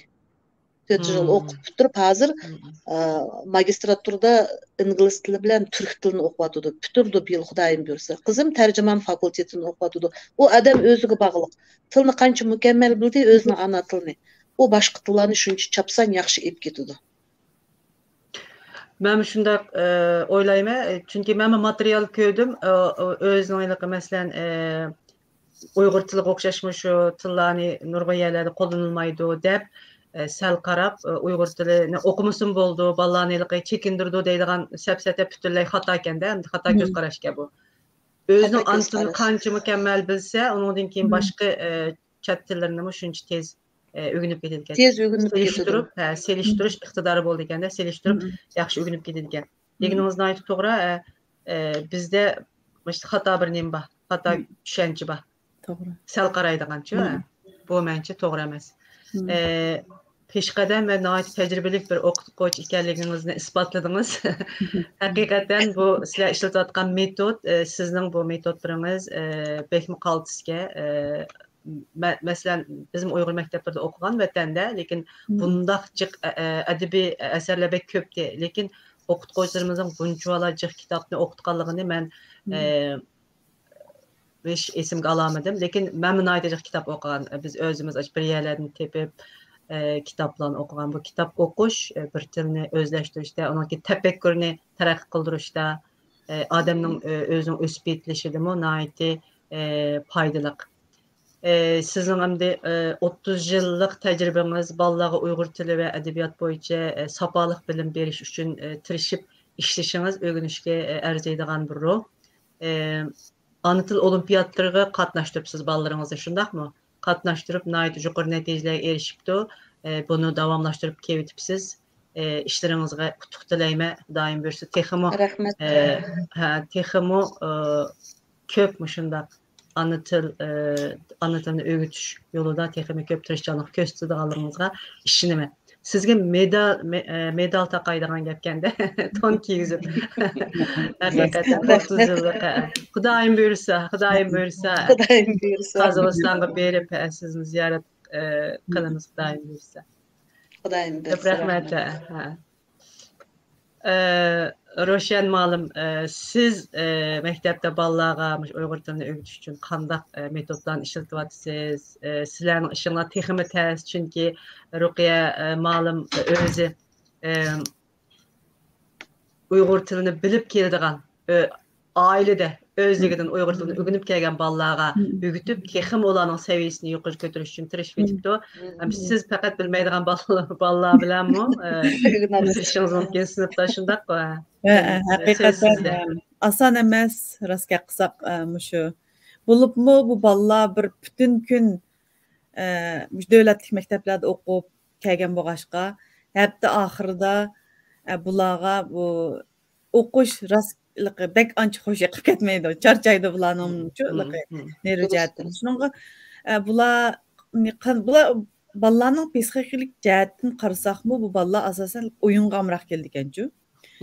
تۆت يىل ئوقۇپ پۈتتۈرۈپ، ھازىر، ئە، ماگىستراتۇرىدا ئىنگلىز تىلى بىلەن تۈرك تىلىنى ئوقۇۋاتىدۇ. پۈتتۈرىدۇ بۇ يىل، خۇدايىم بۇيرۇسا. قىزىم تەرجىمان فاكۇلتېتىنى ئوقۇۋاتىدۇ. ئۇ ئادەم ئۆزىگە باغلىق. تىلنى قانچە مۇكەممەل بىلدى، ئۆزىنىڭ ئانا تىلىنى. ئۇ باشقا تىللارنى شۇنچە چاپسان ياخشى ئېپ كېتىدۇ. مەنمۇ شۇنداق، ئە، ئويلايمەن. چۈنكى مەنمۇ ماتېرىيال كۆردۈم. ئە، ئۆزىنىڭ ھېلىقى، مەسىلەن، ئە، ئۇيغۇر تىلىغا ئوخشاشمۇ شۇ تىللارنى نۇرغۇن يەرلەردە قوللىنىلمايدۇ دەپ، ئە، سەل قاراپ، ئە، ئۇيغۇر تىلىنى ئوقۇمىسىمۇ بولىدۇ، بالىلارنى ھېلىقى چېكىندۈرىدۇ دەيدىغان سەپسەتە پۈتۈنلەي خاتا ئىكەندە، ئەمدى خاتا كۆز قاراشكەن بۇ. ئۆزىنىڭ ئانا تىلىنى قانچە مۇكەممەل بىلسە، ئۇنىڭدىن كېيىن باشقا، ئە، چەت تىللىرىنىمۇ شۇنچە تېز، ئە، ئۆگىنىپ كېتىدىكەن. تېز ئۆگىنىپ كېتىدۇ. سېلىشتۇرۇپ، ھە، سېلىشتۇرۇش ئىقتىدارى بولىدىكەندە، سېلىشتۇرۇپ ياخشى ئۆگىنىپ كېتىدىكەن. دېگىنىڭىز ناھايىتى توغرا. ئە، ئە، بىزدە مۇشۇ خاتا بىر نېمە بار، خاتا چۈشەنچە بار. توغرا. سەل قارايدىغانچۇ، ھە؟ بۇ مەنچە توغرا ئەمەس. ئە، پېشقەدەم ۋە ناھايىتى تەجرىبىلىك بىر ئوقۇتقۇچى ئىكەنلىكىڭىزنى ئىسپاتلىدىڭىز. ھەقىقەتەن بۇ سىلەر ئىشلىتىۋاتقان مېتود، ئە، سىزنىڭ بۇ مېتودلىرىڭىز، ئە، بەكمۇ قالتىسكەن. ئە، مە-، مەسىلەن، بىزمۇ ئۇيغۇر مەكتەپلىرىدە ئوقۇغان ۋەتەندە، لېكىن بۇنداق جىق، ئە-، ئە-، ئەدەبىي ئەسەرلەر بەك كۆپتى. لېكىن ئوقۇتقۇچىلىرىمىزنىڭ بۇنچىۋالا جىق كىتابنى ئوقۇتقانلىقىنى مەن، ئە، ھېچ ئېسىمگە ئالالمىدىم. لېكىن مەنمۇ ناھايىتى جىق كىتاب ئوقۇغان. بىز ئۆزىمىز بىر يەرلەردىن تېپىپ، ئە، كىتابلارنى ئوقۇغان. بۇ كىتاب ئوقۇش، ئە، بىر تىلنى ئۆزلەشتۈرۈشتە، ئۇنىڭكى تەپەككۇرنى تەرەققىي قىلدۇرۇشتا، ئە، ئادەمنىڭ، ئە، ئۆزىنىڭ ئۆسۈپ يېتىلىشىدىمۇ ناھايىتى، ئە، پايدىلىق. ئە، سىزنىڭ ئەمدى، ئە، ئوتتۇز يىللىق تەجرىبىڭىز، بالىلارغا ئۇيغۇر تىلى ۋە ئەدەبىيات بويىچە، ئە، ساپالىق بىلىم بېرىش ئۈچۈن، ئە، تىرىشىپ ئىشلىشىڭىز ئۆگىنىشكە، ئە، ئەرزىيدىغان بىر روھ. ئە، ئانا تىل ئولىمپىياتلىرىغا قاتناشتۇرۇپسىز بالىلىرىڭىزنى، شۇنداقمۇ؟ قاتناشتۇرۇپ ناھايىتى يۇقىرى نەتىجىلەرگە ئېرىشىپتۇ. ئە، بۇنى داۋاملاشتۇرۇپ كېلىۋېتىپسىز. ئە، ئىشلىرىڭىزغا ئۇتۇق تىلەيمەن. خۇدايىم بۇيرۇسا تېخىمۇ، رەھمەت. ئە، ھە، تېخىمۇ، ئە، كۆپ مۇشۇنداق ئانا تىل، ئە، ئانا تىلنى ئۆگىتىش يولىدا تېخىمۇ كۆپ تىرىشچانلىق كۆرسىتىدىغانلىقىڭىزغا ئىشىنىمەن. سىزگە مېدال، مې-، ئە، مېدال تاقايدىغان گەپكەندە، تون كىيگۈزۈپ. ھەقىقەتەن ئوتتۇز يىللىق، ھە. خۇدايىم بۇيرۇسا، خۇدايىم بۇيرۇسا. خۇدايىم بۇيرۇسا. قازاقىستانغا بېرىپ، ھە، سىزنى زىيارەت، ئە، قىلىمىز، خۇدايىم بۇيرۇسا. خۇدايىم كۆپ بۇيرۇسا. رەھمەت، ھە. ئە، روشەن مۇئەللىم، ئە، سىز، ئە، مەكتەپتە بالىلارغا مۇشۇ ئۇيغۇر تىلىنى ئۆگىتىش ئۈچۈن قانداق، ئە، مېتودلارنى ئىشلىتىۋاتىسىز؟ ئە، سىلەرنىڭ ئىشىڭلار تېخىمۇ تەس، چۈنكى رۇقىيە، ئە، مۇئەللىم ئۆزى، ئە، ئۇيغۇر تىلىنى بىلىپ كېلىدىغان، ئۆ-، ئائىلىدە ئۆزلۈكىدىن ئۇيغۇر تىلىنى ئۆگىنىپ كەلگەن بالىلارغا ئۆگىتىپ، تېخىمۇ ئۇلارنىڭ سەۋىيەسىنى يۇقىرى كۆتۈرۈش ئۈچۈن تىرىشىپ كېتىپتۇ. ھەم سىز پەقەت بىلمەيدىغان بالىلار، بالىلار بىلەنمۇ، ئە، ئۆگىنىۋاتىسىز. ئىشلىشىڭىز مۇمكىن سىنىپتا، شۇنداققۇ؟ ھە، ھە، ھەقىقەتەن، ئاسان ئەمەس، راست گەپ قىلساق، ئە، مۇشۇ. بولۇپمۇ بۇ بالىلار بىر پۈتۈن كۈن، ئە، مۇشۇ دۆلەتلىك مەكتەپلەردە ئوقۇپ كەلگەن بولغاچقا، ھەپتە ئاخىرىدا، ئە، بۇلارغا بۇ ئوقۇش راست بەك ئانچە خوش يېقىپ كەتمەيدۇ، چارچايدۇ بۇلارنىڭ شۇ نېرۋا جەھەتتىن. شۇنىڭغا، ئە، بۇلار، بۇلار بالىلارنىڭ پسىخىكىلىق جەھەتتىن قارىساقمۇ، بۇ بالىلار ئاساسەن ئويۇنغا ئامراق كېلىدىكەنچۇ.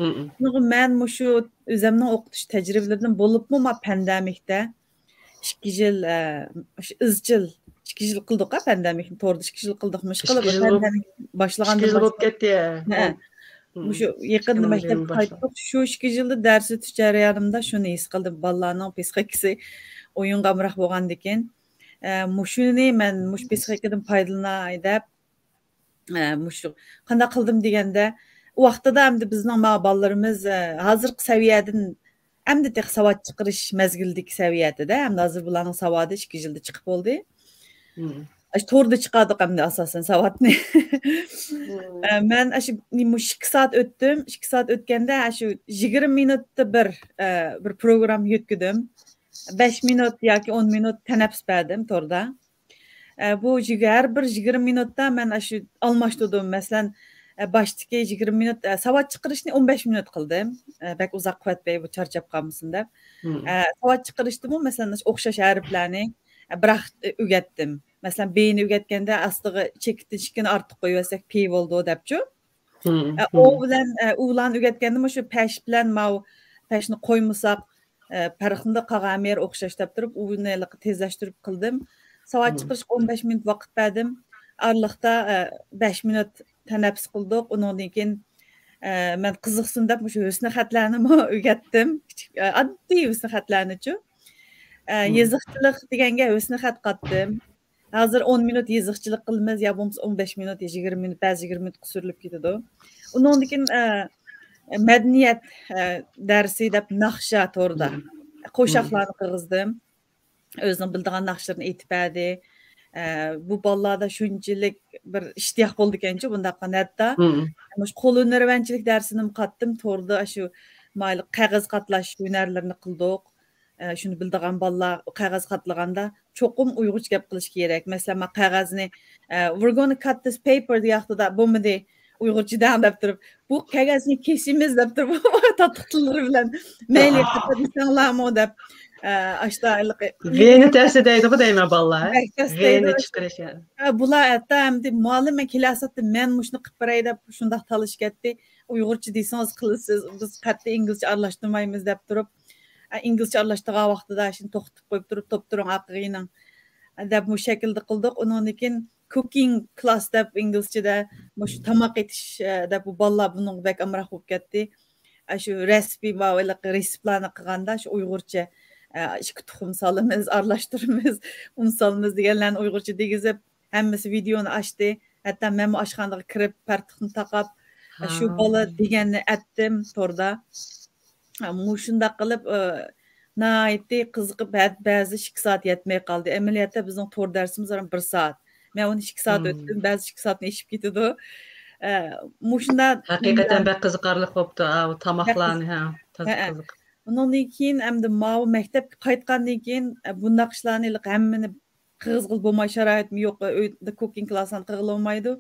شۇنىڭغا مەن مۇشۇ ئۆزەمنىڭ ئوقۇتۇش تەجرىبىلىرىدىن بولۇپمۇ، ما پەندەمىكتە ئىككى يىل، ئە، مۇشۇ ئىزچىل ئىككى يىل قىلدۇق-ھە پەندەمىكنى، توردا ئىككى يىل قىلدۇق، مۇشۇ قىلىپ ئىككى يىل بولۇپ، پەندەمىك باشلىغاندىن ئىككى يىل بولۇپ باشلاپ، كەتتى. ھە. مۇشۇ يېقىندا مەكتەپكە قايتتۇق. شۇ ئىككى يىلدا دەرس ئۆتۈش جەريانىمدا شۇنى ھېس قىلدىم، بالىلارنىڭ پسىخىكىسى ئويۇنغا ئامراق بولغاندىكىن، ئە، مۇشۇنى مەن مۇشۇ پسىخىكىدىن پايدىلىناي دەپ، ئە، مۇشۇ قانداق قىلدىم دېگەندە، ئۇ ۋاقتىدا ئەمدى بىزنىڭ مانا بالىلىرىمىز، ئە، ھازىرقى سەۋىيەدىن ئەمدى تېخى ساۋات چىقىرىش مەزگىلىدىكى سەۋىيەدە، ئەمدى ھازىر بۇلارنىڭ ساۋادى ئىككى يىلدا چىقىپ بولدى. ئاشۇ توردا چىقاردۇق ئەمدى ئاساسەن ساۋاتنى. ئە، مەن ئاشۇ، مۇشۇ ئىككى سائەت ئۆتتۈم. ئىككى سائەت ئۆتكەندە ئاشۇ يىگىرمە مىنۇتتا بىر، ئە، بىر پروگرامما يۆتكىدىم. بەش مىنۇت ياكى ئون مىنۇت تەنەپپۇس بەردىم توردا. ئە، بۇ يىگ-، ھەر بىر يىگىرمە مىنۇتتا مەن ئاشۇ ئالماشتۇردۇم. مەسىلەن، ئە، باشتىكى يىگىرمە مىنۇت، ئە، ساۋات چىقىرىشنى ئون بەش مىنۇت قىلدىم. ئە، بەك ئۇزاق قىلىۋەتمەي، بۇ چارچاپ قالمىسۇن دەپ. ئە، ساۋات چىقىرىشتىمۇ، مەسىلەن، ئوخشاش ھەرپلەرنى، ئە، بىراق، ئە، ئۆگەتتىم. مەسىلەن، بېنى ئۆگەتكەندە ئاستىغا چېكىتتىن ئىككىنى ئارتۇق قويۇۋەتسەك، پى بولىدۇ دەپچۇ. ئە، ئو بىلەن، ئە، ئۇلارنى ئۆگەتكەندە مۇشۇ پەش بىلەن ماۋۇ پەشنى قويمىساق، ئە، پەرقلىنىدۇ، قالغان ھەممە يەر ئوخشاش دەپ تۇرۇپ، ئۇنى ھېلىقى تېزلەشتۈرۈپ قىلدىم. ساۋات چىقىرىشقا ئون بەش مىنۇت ۋاقىت بەردىم. ئارىلىقتا، ئە، بەش مىنۇت تەنەپپۇس قىلدۇق. ئۇنىڭدىن كېيىن، ئە، مەن قىزىقسۇن دەپ مۇشۇ ھۆسنى خەتلەرنىمۇ ئۆگەتتىم. كىچىك، ئە، ئاددىي ھۆسنى خەتلەرنىچۇ. ئە، يېزىقچىلىق دېگەنگە ھۆسنى خەت قاتتىم. ھازىر ئون مىنۇت يېزىقچىلىق قىلىمىز، يا بولمىسا ئون بەش مىنۇت، يا يىگىرمە مىنۇت، بەزى يىگىرمە مىنۇتقا سۈرۈلۈپ كېتىدۇ. ئۇنىڭدىن كېيىن، ئە، مەدەنىيەت، ئە، دەرسى دەپ ناخشا توردا قوشاقلارنى قىرغۇزدۇم. ئۆزىنىڭ بىلىدىغان ناخشىلىرىنى ئېيتىپ بەردى. ئە، بۇ بالىلاردا شۇنچىلىك بىر ئىشتىياق بولىدىكەنچۇ، بۇنداق ھەتتا. مۇشۇ قول ھۈنەرۋەنچىلىك دەرسىنىمۇ قاتتىم، توردا شۇ مايلىق قەغەز قاتلاش ھۈنەرلىرىنى قىلدۇق. ئە، شۇنى بىلىدىغان بالىلار قەغەز قاتلىغاندا چوقۇم ئۇيغۇرچە گەپ قىلىش كېرەك. مەسىلەن، مانا قەغەزنى، ئە، «We're gonna cut this paper» دېگەن ۋاقتىدا، «بولمىدى، ئۇيغۇرچە دەڭ» دەپ تۇرۇپ، «بۇ قەغەزنى كېسىمىز» دەپ تۇرۇپ، تاتلىق تىللىرى بىلەن، «مەيلى، قىلىپ دېسەڭلارمۇ» دەپ، ئە، ئاشتا ھېلىقى ۋېنى تەستە دەيدىغۇ دەيمەن بالىلار. بەك تەستە دەيدۇ. ۋېنى چىقىرىش. ھە، بۇلار ھەتتا ئەمدى مۇئەللىم، مەن كېلەسەتتە مەن مۇشۇنى قىلىپ بېرەي دەپ شۇنداق تالىشىپ كەتتى. «ئۇيغۇرچە دېسىڭىز قىلىسىز، بىز قەتئىي ئىنگلىزچە ئارىلاشتۇرمايمىز» دەپ تۇرۇپ، ئە، ئىنگلىزچە ئارىلاشتۇرغان ۋاقتىدا شۇنى توختىتىپ قويۇپ تۇرۇپ، «توپ تۇرۇڭ، ئارقىغا يېنىڭ» دەپ مۇشۇ شەكىلدە قىلدۇق. ئۇنىڭدىن كېيىن «cooking class» دەپ ئىنگلىزچىدە مۇشۇ تاماق ئېتىش، ئە، دەپ بۇ بالىلار بۇنىڭغا بەك ئامراق بولۇپ كەتتى. ئە، شۇ رېسىپى بار، ھېلىقى رېسىپلارنى قىلغاندا شۇ ئۇيغۇرچە، ئە، ئىككى تۇخۇم سالىمىز، ئارىلاشتۇرىمىز، ئۇن سالىمىز دېگەنلەرنى ئۇيغۇرچە دېگۈزۈپ، ھەممىسى ۋىدېئونى ئاچتى. ھەتتا مەنمۇ ئاشخانىغا كىرىپ، پەرتۇقنى تاقاپ، شۇ بالا دېگەننى ئەتتىم توردا. مۇشۇنداق قىلىپ، ئى، ناھايىتى قىزىقىپ، بە-، بەزى ئىككى سائەت يەتمەي قالدى. ئەمەلىيەتتە بىزنىڭ تور دەرسىمىز بىر سائەت. مەن ئۇنى ئىككى سائەت ئۆتتۈم، بەزى ئىككى سائەتنى ئېشىپ كېتىدۇ. ئە، مۇشۇنداق ھەقىقەتەن بەك قىزىقارلىق بوپتۇ. ئاۋۇ، تاماقلارنى، ھە، تازا قىزىق. ئۇنىڭدىن كېيىن ئەمدى ماۋۇ مەكتەپكە قايتقاندىن كېيىن، ئە، بۇنداق ئىشلارنى ھېلىقى ھەممىنى قىلغىلى بولماي، شارائىتمۇ يوق، ئۆيدە cooking class-لارنى قىلغىلى بولمايدۇ.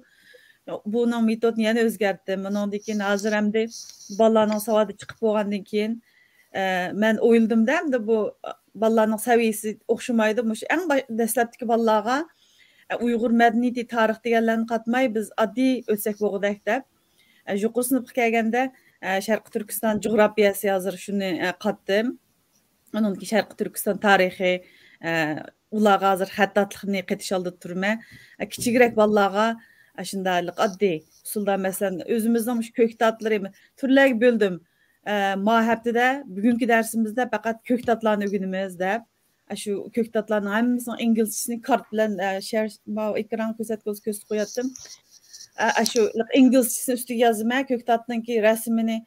بۇنىڭ مېتودىنى يەنە ئۆزگەرتتىم. ئۇنىڭدىن كېيىن ھازىر ئەمدى بالىلارنىڭ ساۋادى چىقىپ بولغاندىن كېيىن، ئە، مەن ئويلىدىم-دە، ئەمدى بۇ بالىلارنىڭ سەۋىيەسى ئوخشىمايدۇ. مۇشۇ ئەڭ باش-، دەسلەپتىكى بالىلارغا، ئە، ئۇيغۇر مەدەنىيىتى، تارىخ دېگەنلەرنى قاتماي، بىز ئاددىي ئۆتسەك بولغۇدەك دەپ، ئە، يۇقىرى سىنىپقا كەلگەندە، ئە، شەرقىي تۈركىستان جۇغراپىيەسى ھازىر شۇنى، ئە، قاتتىم. ئۇنىڭدىن كېيىن شەرقىي تۈركىستان تارىخى، ئە، ئۇلارغا ھازىر خەتتاتلىقنى قېتىش ئالدىدا تۇرىمەن. ئە، كىچىكرەك بالىلارغا ئاشۇنداق ئاددىي ئۇسۇلدا، مەسىلەن، ئۆزىمىزنىڭ مۇشۇ كۆكتاتلىرى، تۈرلەرگە بۆلدۈم. ئە، ما ھەپتىدە بۈگۈنكى دەرسىمىزدە پەقەت كۆكتاتلارنى ئۆگىنىمىز دەپ، ئە، شۇ كۆكتاتلارنىڭ ھەممىسىنىڭ ئىنگلىزچىسىنى كارت بىلەن، ئە، شېر، ماۋۇ ئېكرانغا كۆرسەتكۈزۈپ كۆرسىتىپ قوياتتىم. ئە، ئە، شۇ ئىنگلىزچىسىنى ئۈستىگە يازىمەن، كۆكتاتنىڭكى رەسىمىنى،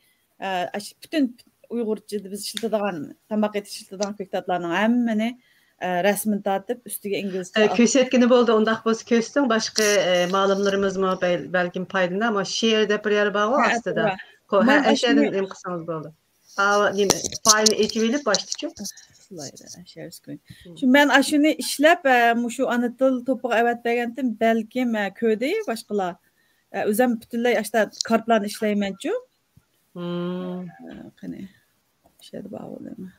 ئە، ئاشۇ پۈتۈن ئۇيغۇرچىدا بىز ئىشلىتىدىغان، تاماق ئېتىش ئىشلىتىدىغان كۆكتاتلارنىڭ ھەممىنى، ئە، رەسىمىنى تارتىپ، ئۈستىگە ئىنگلىزچە ئە، ئال- كۆرسەتكىنى بولدى. ئۇنداق بولسا كۆرسىتىڭ، باشقا، ئە، مۇئەللىملىرىمىزمۇ بەل-، بەلكىم پايدىلىنار. ئەمما شېئىر دەپ بىر يەر بارغۇ ھە، ئاستىدا. توغرا. كو-، ھە، مەن ئەشەدىن ئاشۇنى نېمە قىلسىڭىز بولدى. ئاۋۇ نېمە، فايلنى ئېچىۋېلىپ باشتىچۇ. شۇ مەن ئاشۇنى ئىشلەپ، ئە، مۇشۇ ئانا تىل توپىغا ئەۋەتىپ بەرگەنتىم، بەلكىم، ئە، كۆردى باشقىلار. ئە، ئۆزۈم پۈتۈنلەي ئاشتا كارتلارنى ئىشلەيمەنچۇ. مم. ئە، قېنى، شەدە باغلىدىم.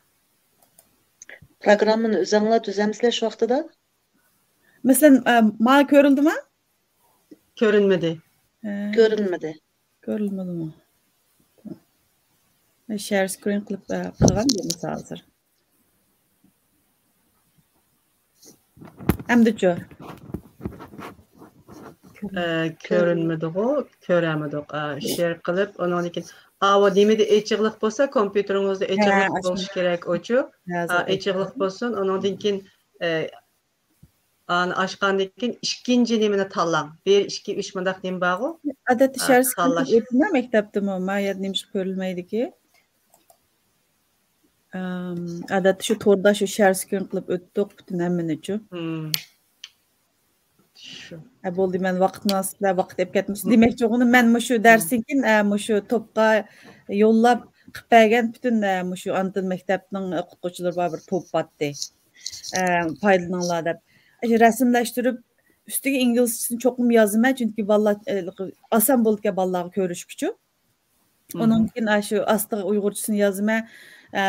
پروگراممىنى ئۆزۈڭلار تۈزەمسىلەر شۇ ۋاقتىدا؟ مەسىلەن، ئە، ماڭا كۆرۈلدىما؟ كۆرۈنمىدى. ھە. كۆرۈنمىدى. كۆرۈلمىدىمۇ؟ شېئر سكرىن قىلىپ، ئە، قىلغان بولمىسا ھازىر. ئەمدىچۇ؟ ئە، كۆرۈنمىدىغۇ، كۆرەلمىدۇق. ئە، شېئر قىلىپ، ئۇنىڭدىن كېيىن، ئاۋۇ نېمىدە ئېچىقلىق بولسا، كومپيۇتېرىڭىزدا ھە، ئېچىقلىق ئاشۇ. بولۇشى كېرەك ئۇچۇ. ھازىر ئا، ئېچىقلىق ئېچىقلىق. بولسۇن، ئۇنىڭدىن كېيىن، ئە، ئانى ئاچقاندىن كېيىن ئىككىنچى نېمىنى تاللاڭ. بىر، ئىككى، ئۈچ مۇنداق نېمە بارغۇ؟ ئادەتتە ئا، شەرس تاللاش. ئۆتىمەن مەكتەپتىمۇ، ما يەردە نېمىشقا كۆرۈلمەيدىكى؟ ئەم، ئادەتتە شۇ توردا شۇ شېئر سكرىن قىلىپ ئۆتتۇق پۈتۈن ھەممىنىچۇ. مم. شۇ. ئە، بولدى، مەن ۋاقىت مۇناسىۋىتى بىلەن ۋاقىت ئېلىپ كەتمىسۇن دېمەكچى بولغىنىم، مەن مۇشۇ دەرستىن كېيىن، ئە، مۇشۇ توپقا يوللاپ قىلىپ بەرگەن پۈتۈن، ئە، مۇشۇ ئانا تىل مەكتەپنىڭ ئوقۇتقۇچىلىرى بار بىر توپ بارتتى. ئە، پايدىلىنىڭلار دەپ. ئاشۇ رەسىملەشتۈرۈپ، ئۈستىگە ئىنگلىزچىسىنى چوقۇم يازىمەن، چۈنكى بالىلار، ئە، ئاسان بولىدىكەن بالىلارغا كۆرۈشكۈچە. ئۇنىڭدىن كېيىن، ئاشۇ ئاستىغا ئۇيغۇرچىسىنى يازىمەن. ئە،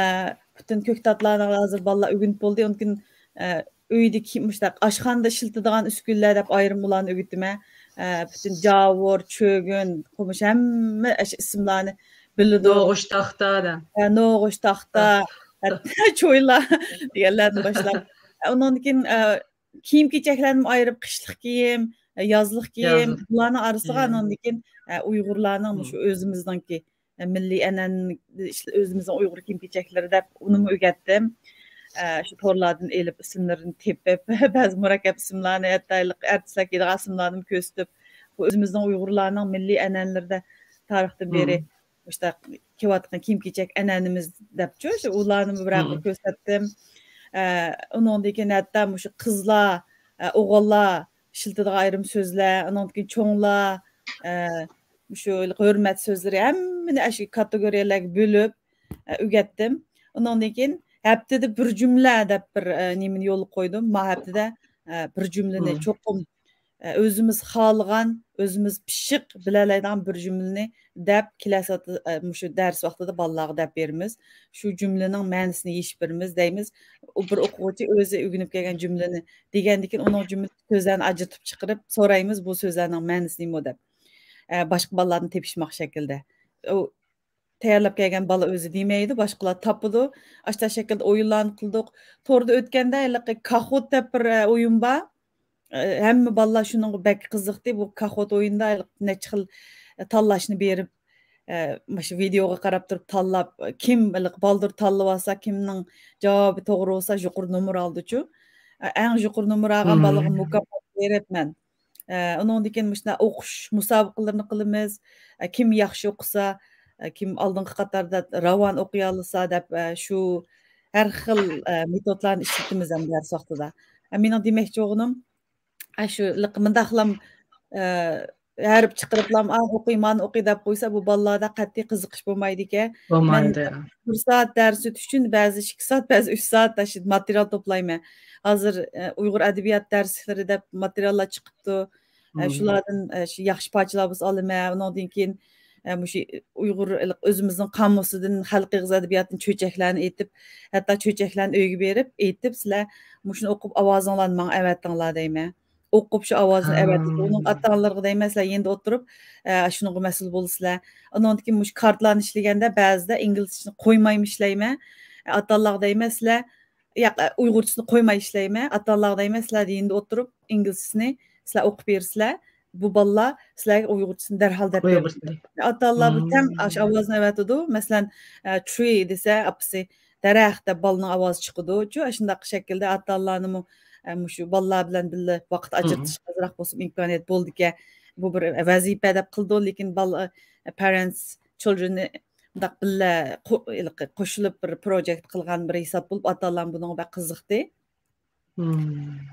پۈتۈن كۆكتاتلارنى ھازىر بالىلار ئۆگىنىپ بولدى. ئۇنىڭدىن كېيىن، ئە، ئۆيدىكى مۇشۇنداق ئاشخانىدا ئىشلىتىدىغان ئۈسكۈنىلەر دەپ ئايرىم ئۇلارنى ئۆگىتىمەن. ئە، پۈتۈن جاۋۇر، چۆگۈن، قومۇش ھەممە ئاشۇ ئىسىملارنى بىلىدۇ. نوغۇچ تاختا دەپ. ئە، نوغۇچ تاختا، ھەتتا چويلا دېگەنلەردىن باشلاپ. ئە، ئۇنىڭدىن كېيىن، ئە، كىيىم-كېچەكلەرنىمۇ ئايرىپ، قىشلىق كىيىم، يازلىق كىيىم، يازلىق. بۇلارنىڭ ئارىسىغا ئانىڭدىن كېيىن، ئە، ئۇيغۇرلارنىڭ مۇشۇ ئۆزىمىزنىڭكى، ئە، مىللىي ئەنئەنە، ئۆزىمىزنىڭ ئۇيغۇر كىيىم-كېچەكلىرى دەپ ئۇنىمۇ ئۆگەتتىم. ئە، شۇ تورلاردىن ئېلىپ ئىسىملىرىنى تېپىپ، بەزى مۇرەككەپ ئىسىملارنى، ھەتتا ھېلىقى ئارتىسلار كىيىدىغان ئىسىملارنىمۇ كۆرسىتىپ، بۇ ئۆزىمىزنىڭ ئۇيغۇرلارنىڭ مىللىي ئەنئەنىلىرىدە تارىختىن بېرى مۇشۇنداق كىيىۋاتقان كىيىم-كېچەك ئەنئەنىمىز دەپچۇ، شۇ ئۇلارنىمۇ بىر ھەققە كۆرسەتتىم. ئە، ئۇنىڭدىن كېيىن ھەتتا مۇشۇ قىزلار، ئە، ئوغۇللار ئىشلىتىدىغان ئايرىم سۆزلەر، ئۇنىڭدىن كېيىن چوڭلار، ئە، مۇشۇ ھۆرمەت سۆزلىرى، ھەممىنى ئاشۇ كاتېگورىيەلەرگە بۆلۈپ، ئە، ئۆگەتتىم. ئۇنىڭدىن كېيىن ھەپتىدە بىر جۈملە دەپ بىر، ئە، نېمىنى يولغا قويدۇم. ما ھەپتىدە، ئە، بىر جۈملىنى چوقۇم ئە، ئۆزىمىز خالىغان، ئۆزىمىز پىششىق بىلەلەيدىغان بىر جۈملىنى دەپ، كېلەر سائەتتە، ئە، مۇشۇ دەرس ۋاقتىدا بالىلارغا دەپ بېرىمىز. شۇ جۈملىنىڭ مەنىسىنى يېشىپ بېرىمىز دەيمىز. ئۇ بىر ئوقۇغۇچى ئۆزى ئۆگىنىپ كەلگەن جۈملىنى دېگەندىكىن، ئۇنىڭ جۈملە سۆزلەرنى ئاجرىتىپ چىقىرىپ سورايمىز، بۇ سۆزلەرنىڭ مەنىسى نېمە دەپ. ئە، باشقا بالىلاردىن تېپىشماق شەكلىدە. ئۇ تەييارلاپ كەلگەن بالا ئۆزى دېمەيدۇ، باشقىلار تاپىدۇ. ئاشۇنداق شەكىلدە ئويۇنلارنى قىلدۇق. توردا ئۆتكەندە ھېلىقى كاخوت دەپ بىر، ئە، ئويۇن بار. ئە، ھەممە بالىلار شۇنىڭغا بەك قىزىقتى. بۇ كاخوت ئويۇنىدا نەچچە خىل، ئە، تاللاشنى بېرىپ، ئە، مۇشۇ ۋىدېئوغا قاراپ تۇرۇپ تاللاپ، كىم ھېلىقى بالدۇر تاللىۋالسا، كىمنىڭ جاۋابى توغرا بولسا، يۇقىرى نومۇر ئالىدۇچۇ. ئە، ئەڭ يۇقىرى نومۇر ئالغان بالىغا مۇكاپات بېرىپ مەن. ئە، ئۇنىڭدىن كېيىن مۇشۇنداق ئوقۇش مۇسابىقىلىرىنى قىلىمىز. ئە، كىم ياخشى ئوقۇسا، ئە، كىم ئالدىنقى قاتاردا راۋان ئوقۇيالىسا دەپ، ئە، شۇ ھەر خىل، ئە، مېتودلارنى ئىشلىتىمىز ھەم دەرس ۋاقتىدا. ئە، مېنىڭ دېمەكچى بولغىنىم، ئە، شۇ لىق-، مۇنداقلام، ئە، ھەرپ چىقىرىپلام، «ئا، ئوقۇي، مانا ئوقۇي» دەپ قويسا، بۇ بالىلاردا قەتئىي قىزىقىش بولمايدىكەن. مەن بولمايدۇ. بىر سائەت دەرس ئۆتۈش ئۈچۈن بەزى ئىككى سائەت، بەزى ئۈچ سائەت شۇ ماتېرىيال توپلايمەن. ھازىر، ئە، ئۇيغۇر ئەدەبىيات دەرسلىرى دەپ ماتېرىياللار چىقىپتۇ. ئە، شۇلاردىن، ئە، شۇ ياخشى پارچىلار بولسا ئالىمەن. ئۇنىڭدىن كېيىن، ئە، مۇشۇ ئۇيغۇر ئۆزىمىزنىڭ قامۇسىدىن خەلق ئېغىز ئەدەبىياتىدىن چۆچەكلەرنى ئېيتىپ، ھەتتا چۆچەكلەرنى ئۆيگە بېرىپ ئېيتىپ، «سىلەر مۇشۇنى ئوقۇپ، ئاۋازىڭلارنى ماڭا ئەۋەتىڭلار» دەيمەن. ئوقۇپ شۇ ئاۋازنى ئەۋەتىدۇ. ئۇنىڭ ئاتا-ئانىلىرىغا دەيمەن، «سىلەر يېنىدا ئولتۇرۇپ، ئە، شۇنىڭغا مەسئۇل بولىسىلەر.» ئۇنىڭدىن كېيىن مۇشۇ كارتىلارنى ئىشلىگەندە بەزىدە ئىنگلىزچىسىنى قويمايمۇ ئىشلەيمەن. ئاتا-ئانىلارغا دەيمەن، سىلەر، ياق، ئۇيغۇرچىسىنى قويماي ئىشلەيمەن. ئاتا-ئانىلارغا دەيمەن، سىلەر يېنىدا ئولتۇرۇپ، ئىنگلىزچىسىنى سىلەر ئوقۇپ بېرىسىلەر. بۇ بالىلار سىلەرگە ئۇيغۇرچىسىنى دەرھال دەپ بېرىدۇ. ئاتا-ئانىلار بۇ تەڭ ئاشۇ ئاۋازنى ئەۋەتىدۇ. مەسىلەن، ئە، tree دېسە، ئاپىسى، دەرەخ دەپ بالىنىڭ ئاۋازى چىقىدۇچۇ. ئاشۇنداق شەكىلدە ئاتا-ئانىلارنىمۇ، ئە، مۇشۇ بالىلار بىلەن بىللە ۋاقىت ئاجرىتىشقا ئازراق بولسىمۇ ئىمكانىيەت بولىدىكەن. بۇ بىر ۋەزىپە دەپ قىلىدۇ، لېكىن بالىلار، ئە، parents، children مۇنداق بىللە قو-، ھېلىقى قوشۇلۇپ بىر پروجېكت قىلغان بىر ھېساب بولۇپ، ئاتا-ئانىلارمۇ بۇنىڭغا بەك قىزىقتى.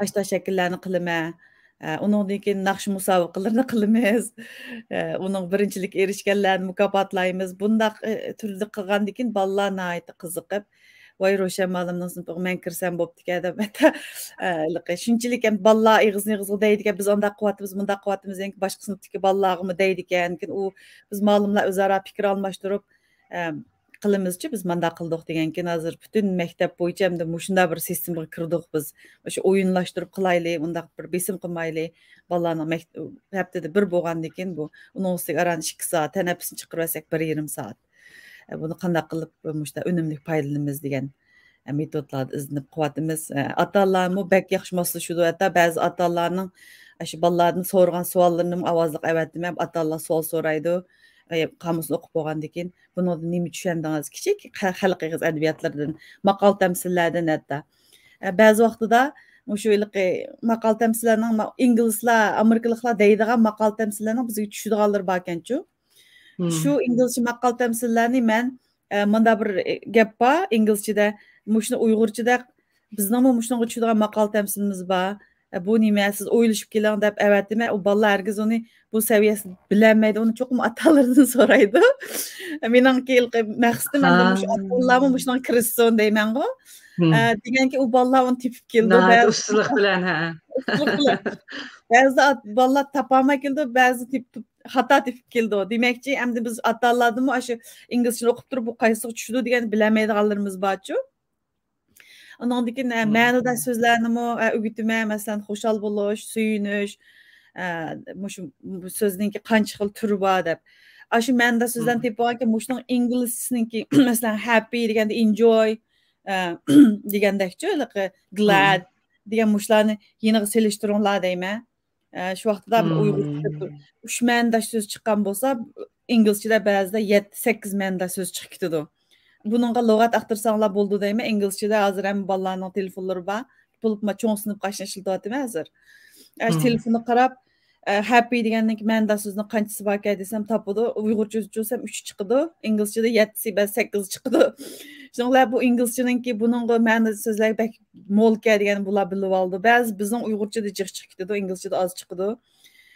ئاشۇنداق شەكىللەرنى قىلىمەن. ئە، ئۇنىڭدىن كېيىن ناخشا مۇسابىقىلىرىنى قىلىمىز. ئە، ئۇنىڭ بىرىنچىلىككە ئېرىشكەنلەرنى مۇكاپاتلايمىز. بۇنداق، ئە، تۈردە قىلغاندىن كېيىن بالىلار ناھايىتى قىزىقىپ، ۋاي، روشەن مۇئەللىمنىڭ سىنىپىغا مەن كىرسەم بوپتىكەن دەپ، ھەتتا، ئە، ھېلىقى شۇنچىلىك ھەم بالىلار ئېغىزدىن ئېغىزغا دەيدىكەن، بىز ئانداق قىلىۋاتىمىز، مۇنداق قىلىۋاتىمىز، يەنى باشقا سىنىپتىكى بالىلارغىمۇ دەيدىكەن. لېكىن ئۇ، بىز مۇئەللىملەر ئۆزئارا پىكىر ئالماشتۇرۇپ، ئە، قىلىمىزچۇ، بىز مانداق قىلدۇق دېگەنكىن، ھازىر پۈتۈن مەكتەپ بويىچە ئەمدى مۇشۇنداق بىر سىستېمىغا كىردۇق بىز. مۇشۇ ئويۇنلاشتۇرۇپ قىلايلى، ئۇنداق بىر بېسىم قىلمايلى. بالىلارنىڭ مەك-، ھەپتىدە بىر بولغاندىكىن بۇ، ئۇنىڭ ئۈستىگە ئاران ئىككى سائەت، تەنەپپۇسنى چىقىرىۋەتسەك بىر يېرىم سائەت. ئە، بۇنى قانداق قىلىپ مۇشۇنداق ئۈنۈملۈك پايدىلىنىمىز دېگەن، ئە، مېتودلاردا ئىزدىنىپ قىلىۋاتىمىز. ئە، ئاتا-ئانىلارمۇ بەك ياخشى ماسلىشىدۇ. ھەتتا بەزى ئاتا-ئانىلارنىڭ، ئە، شۇ بالىلاردىن سورىغان سوئاللىرىنىمۇ ئاۋازلىق ئەۋەتىمەن. ئاتا-ئانىلار سوئال سورايدۇ. ئە، قامۇسنى ئوقۇپ بولغاندىن كېيىن، بۇنىڭدىن نېمە چۈشەندىڭىز؟ كىچىك خە-، خەلق ئېغىز ئەدەبىياتلىرىدىن، ماقال-تەمسىللەردىن ھەتتا. ئە، بەزى ۋاقتىدا مۇشۇ ھېلىقى ماقال-تەمسىللەرنىڭ ما-، ئىنگلىزلار، ئامېرىكىلىقلار دەيدىغان ماقال-تەمسىللەرنىڭ بىزگە چۈشىدىغانلىرى باركەنچۇ. شۇ ئىنگلىزچە ماقال-تەمسىللەرنى مەن، ئە، مۇندا بىر، ئە، گەپ بار ئىنگلىزچىدە، مۇشۇنى ئۇيغۇرچىدا بىزنىڭمۇ مۇشۇنىڭغا چۈشىدىغان ماقال-تەمسىلىمىز بار. ئە، بۇ نېمە؟ سىز ئويلىشىپ كېلىڭ دەپ ئەۋەتىمەن. ئۇ بالىلار ھەرگىز ئۇنى بۇ سەۋىيەسىدە بىلەلمەيدۇ. ئۇنى چوقۇم ئاتا-ئانىلىرىدىن سورايدۇ. ئە، مېنىڭكى ھېلىقى مەقسىتىم ئەمدى مۇشۇ ئاتا-ئانىلارمۇ مۇشۇنىڭغا كىرىشسۇن دەيمەنغۇ. ئە، دېگەنكى ئۇ بالىلار ئۇنى تېپىپ كېلىدۇ. ناھايىتى ئۇستىلىق بىلەن، ھە. بەزىدە ئات-، بالىلار تاپالماي كېلىدۇ، بەزىدە تېپ-، تېپ-، خاتا تېپىپ كېلىدۇ. دېمەكچى، ئەمدى بىز ئاتا-ئانىلاردىنمۇ ئاشۇ ئىنگلىزچىنى ئوقۇپ تۇرۇپ، بۇ قايسىغا چۈشىدۇ دېگەننى بىلەلمەيدىغانلىرىمىز بارچۇ. ئۇنىڭدىن كېيىن، ئە، مەنىداش سۆزلەرنىمۇ، ئە، ئۆگىتىمەن. مەسىلەن، خۇشال بولۇش، سۆيۈنۈش، ئە، مۇشۇ، بۇ سۆزنىڭكى قانچە خىل تۈرى بار دەپ. ئاشۇ مەنىداش سۆزلەرنى تېپىپ ئالغانكەن، مۇشۇنىڭ ئىنگلىزچىسىنىڭكى، مەسىلەن، ھەپپى دېگەندە ئېنجوي، ئە، دېگەندەكچۇ، ھېلىقى گلاد دېگەن مۇشۇلارنى يېنىغا سېلىشتۇرۇڭلار دەيمەن. ئە، شۇ ۋاقتىدا بىر ئۇيغۇرچە ئۈچ مەنىداش سۆز چىققان بولسا، ئىنگلىزچىدە بەزىدە يەتتە، سەككىز مەنىداش سۆز چىقىپ كېتىدۇ. بۇنىڭغا لۇغەت ئاختۇرساڭلار بولىدۇ دەيمەن. ئىنگلىزچىدە ھازىر ھەممە بالىلارنىڭ تېلېفونلىرى بار. بولۇپمۇ چوڭ سىنىپقا ئاشۇنى ئىشلىتىۋاتىمەن ھازىر. ئە، شۇ تېلېفونغا قاراپ، ئە، ھەپپى دېگەننىڭكى مەنىداش سۆزىنىڭ قانچىسى باركەن دېسەم تاپىدۇ. ئۇيغۇرچە چۈشۈرسەم ئۈچ چىقىدۇ. ئىنگلىزچىدە يەتتىسى، بەزى سەككىز چىقىدۇ. شۇنىڭ بىلەن بۇ ئىنگلىزچىنىڭكى بۇنىڭغا مەنىداش سۆزلەر بەك مولكەن دېگەننى بۇلار بىلىۋالىدۇ. بەزى بىزنىڭ ئۇيغۇرچىدا جىق چىقىپ كېتىدۇ، ئىنگلىزچىدا ئاز چىقىدۇ.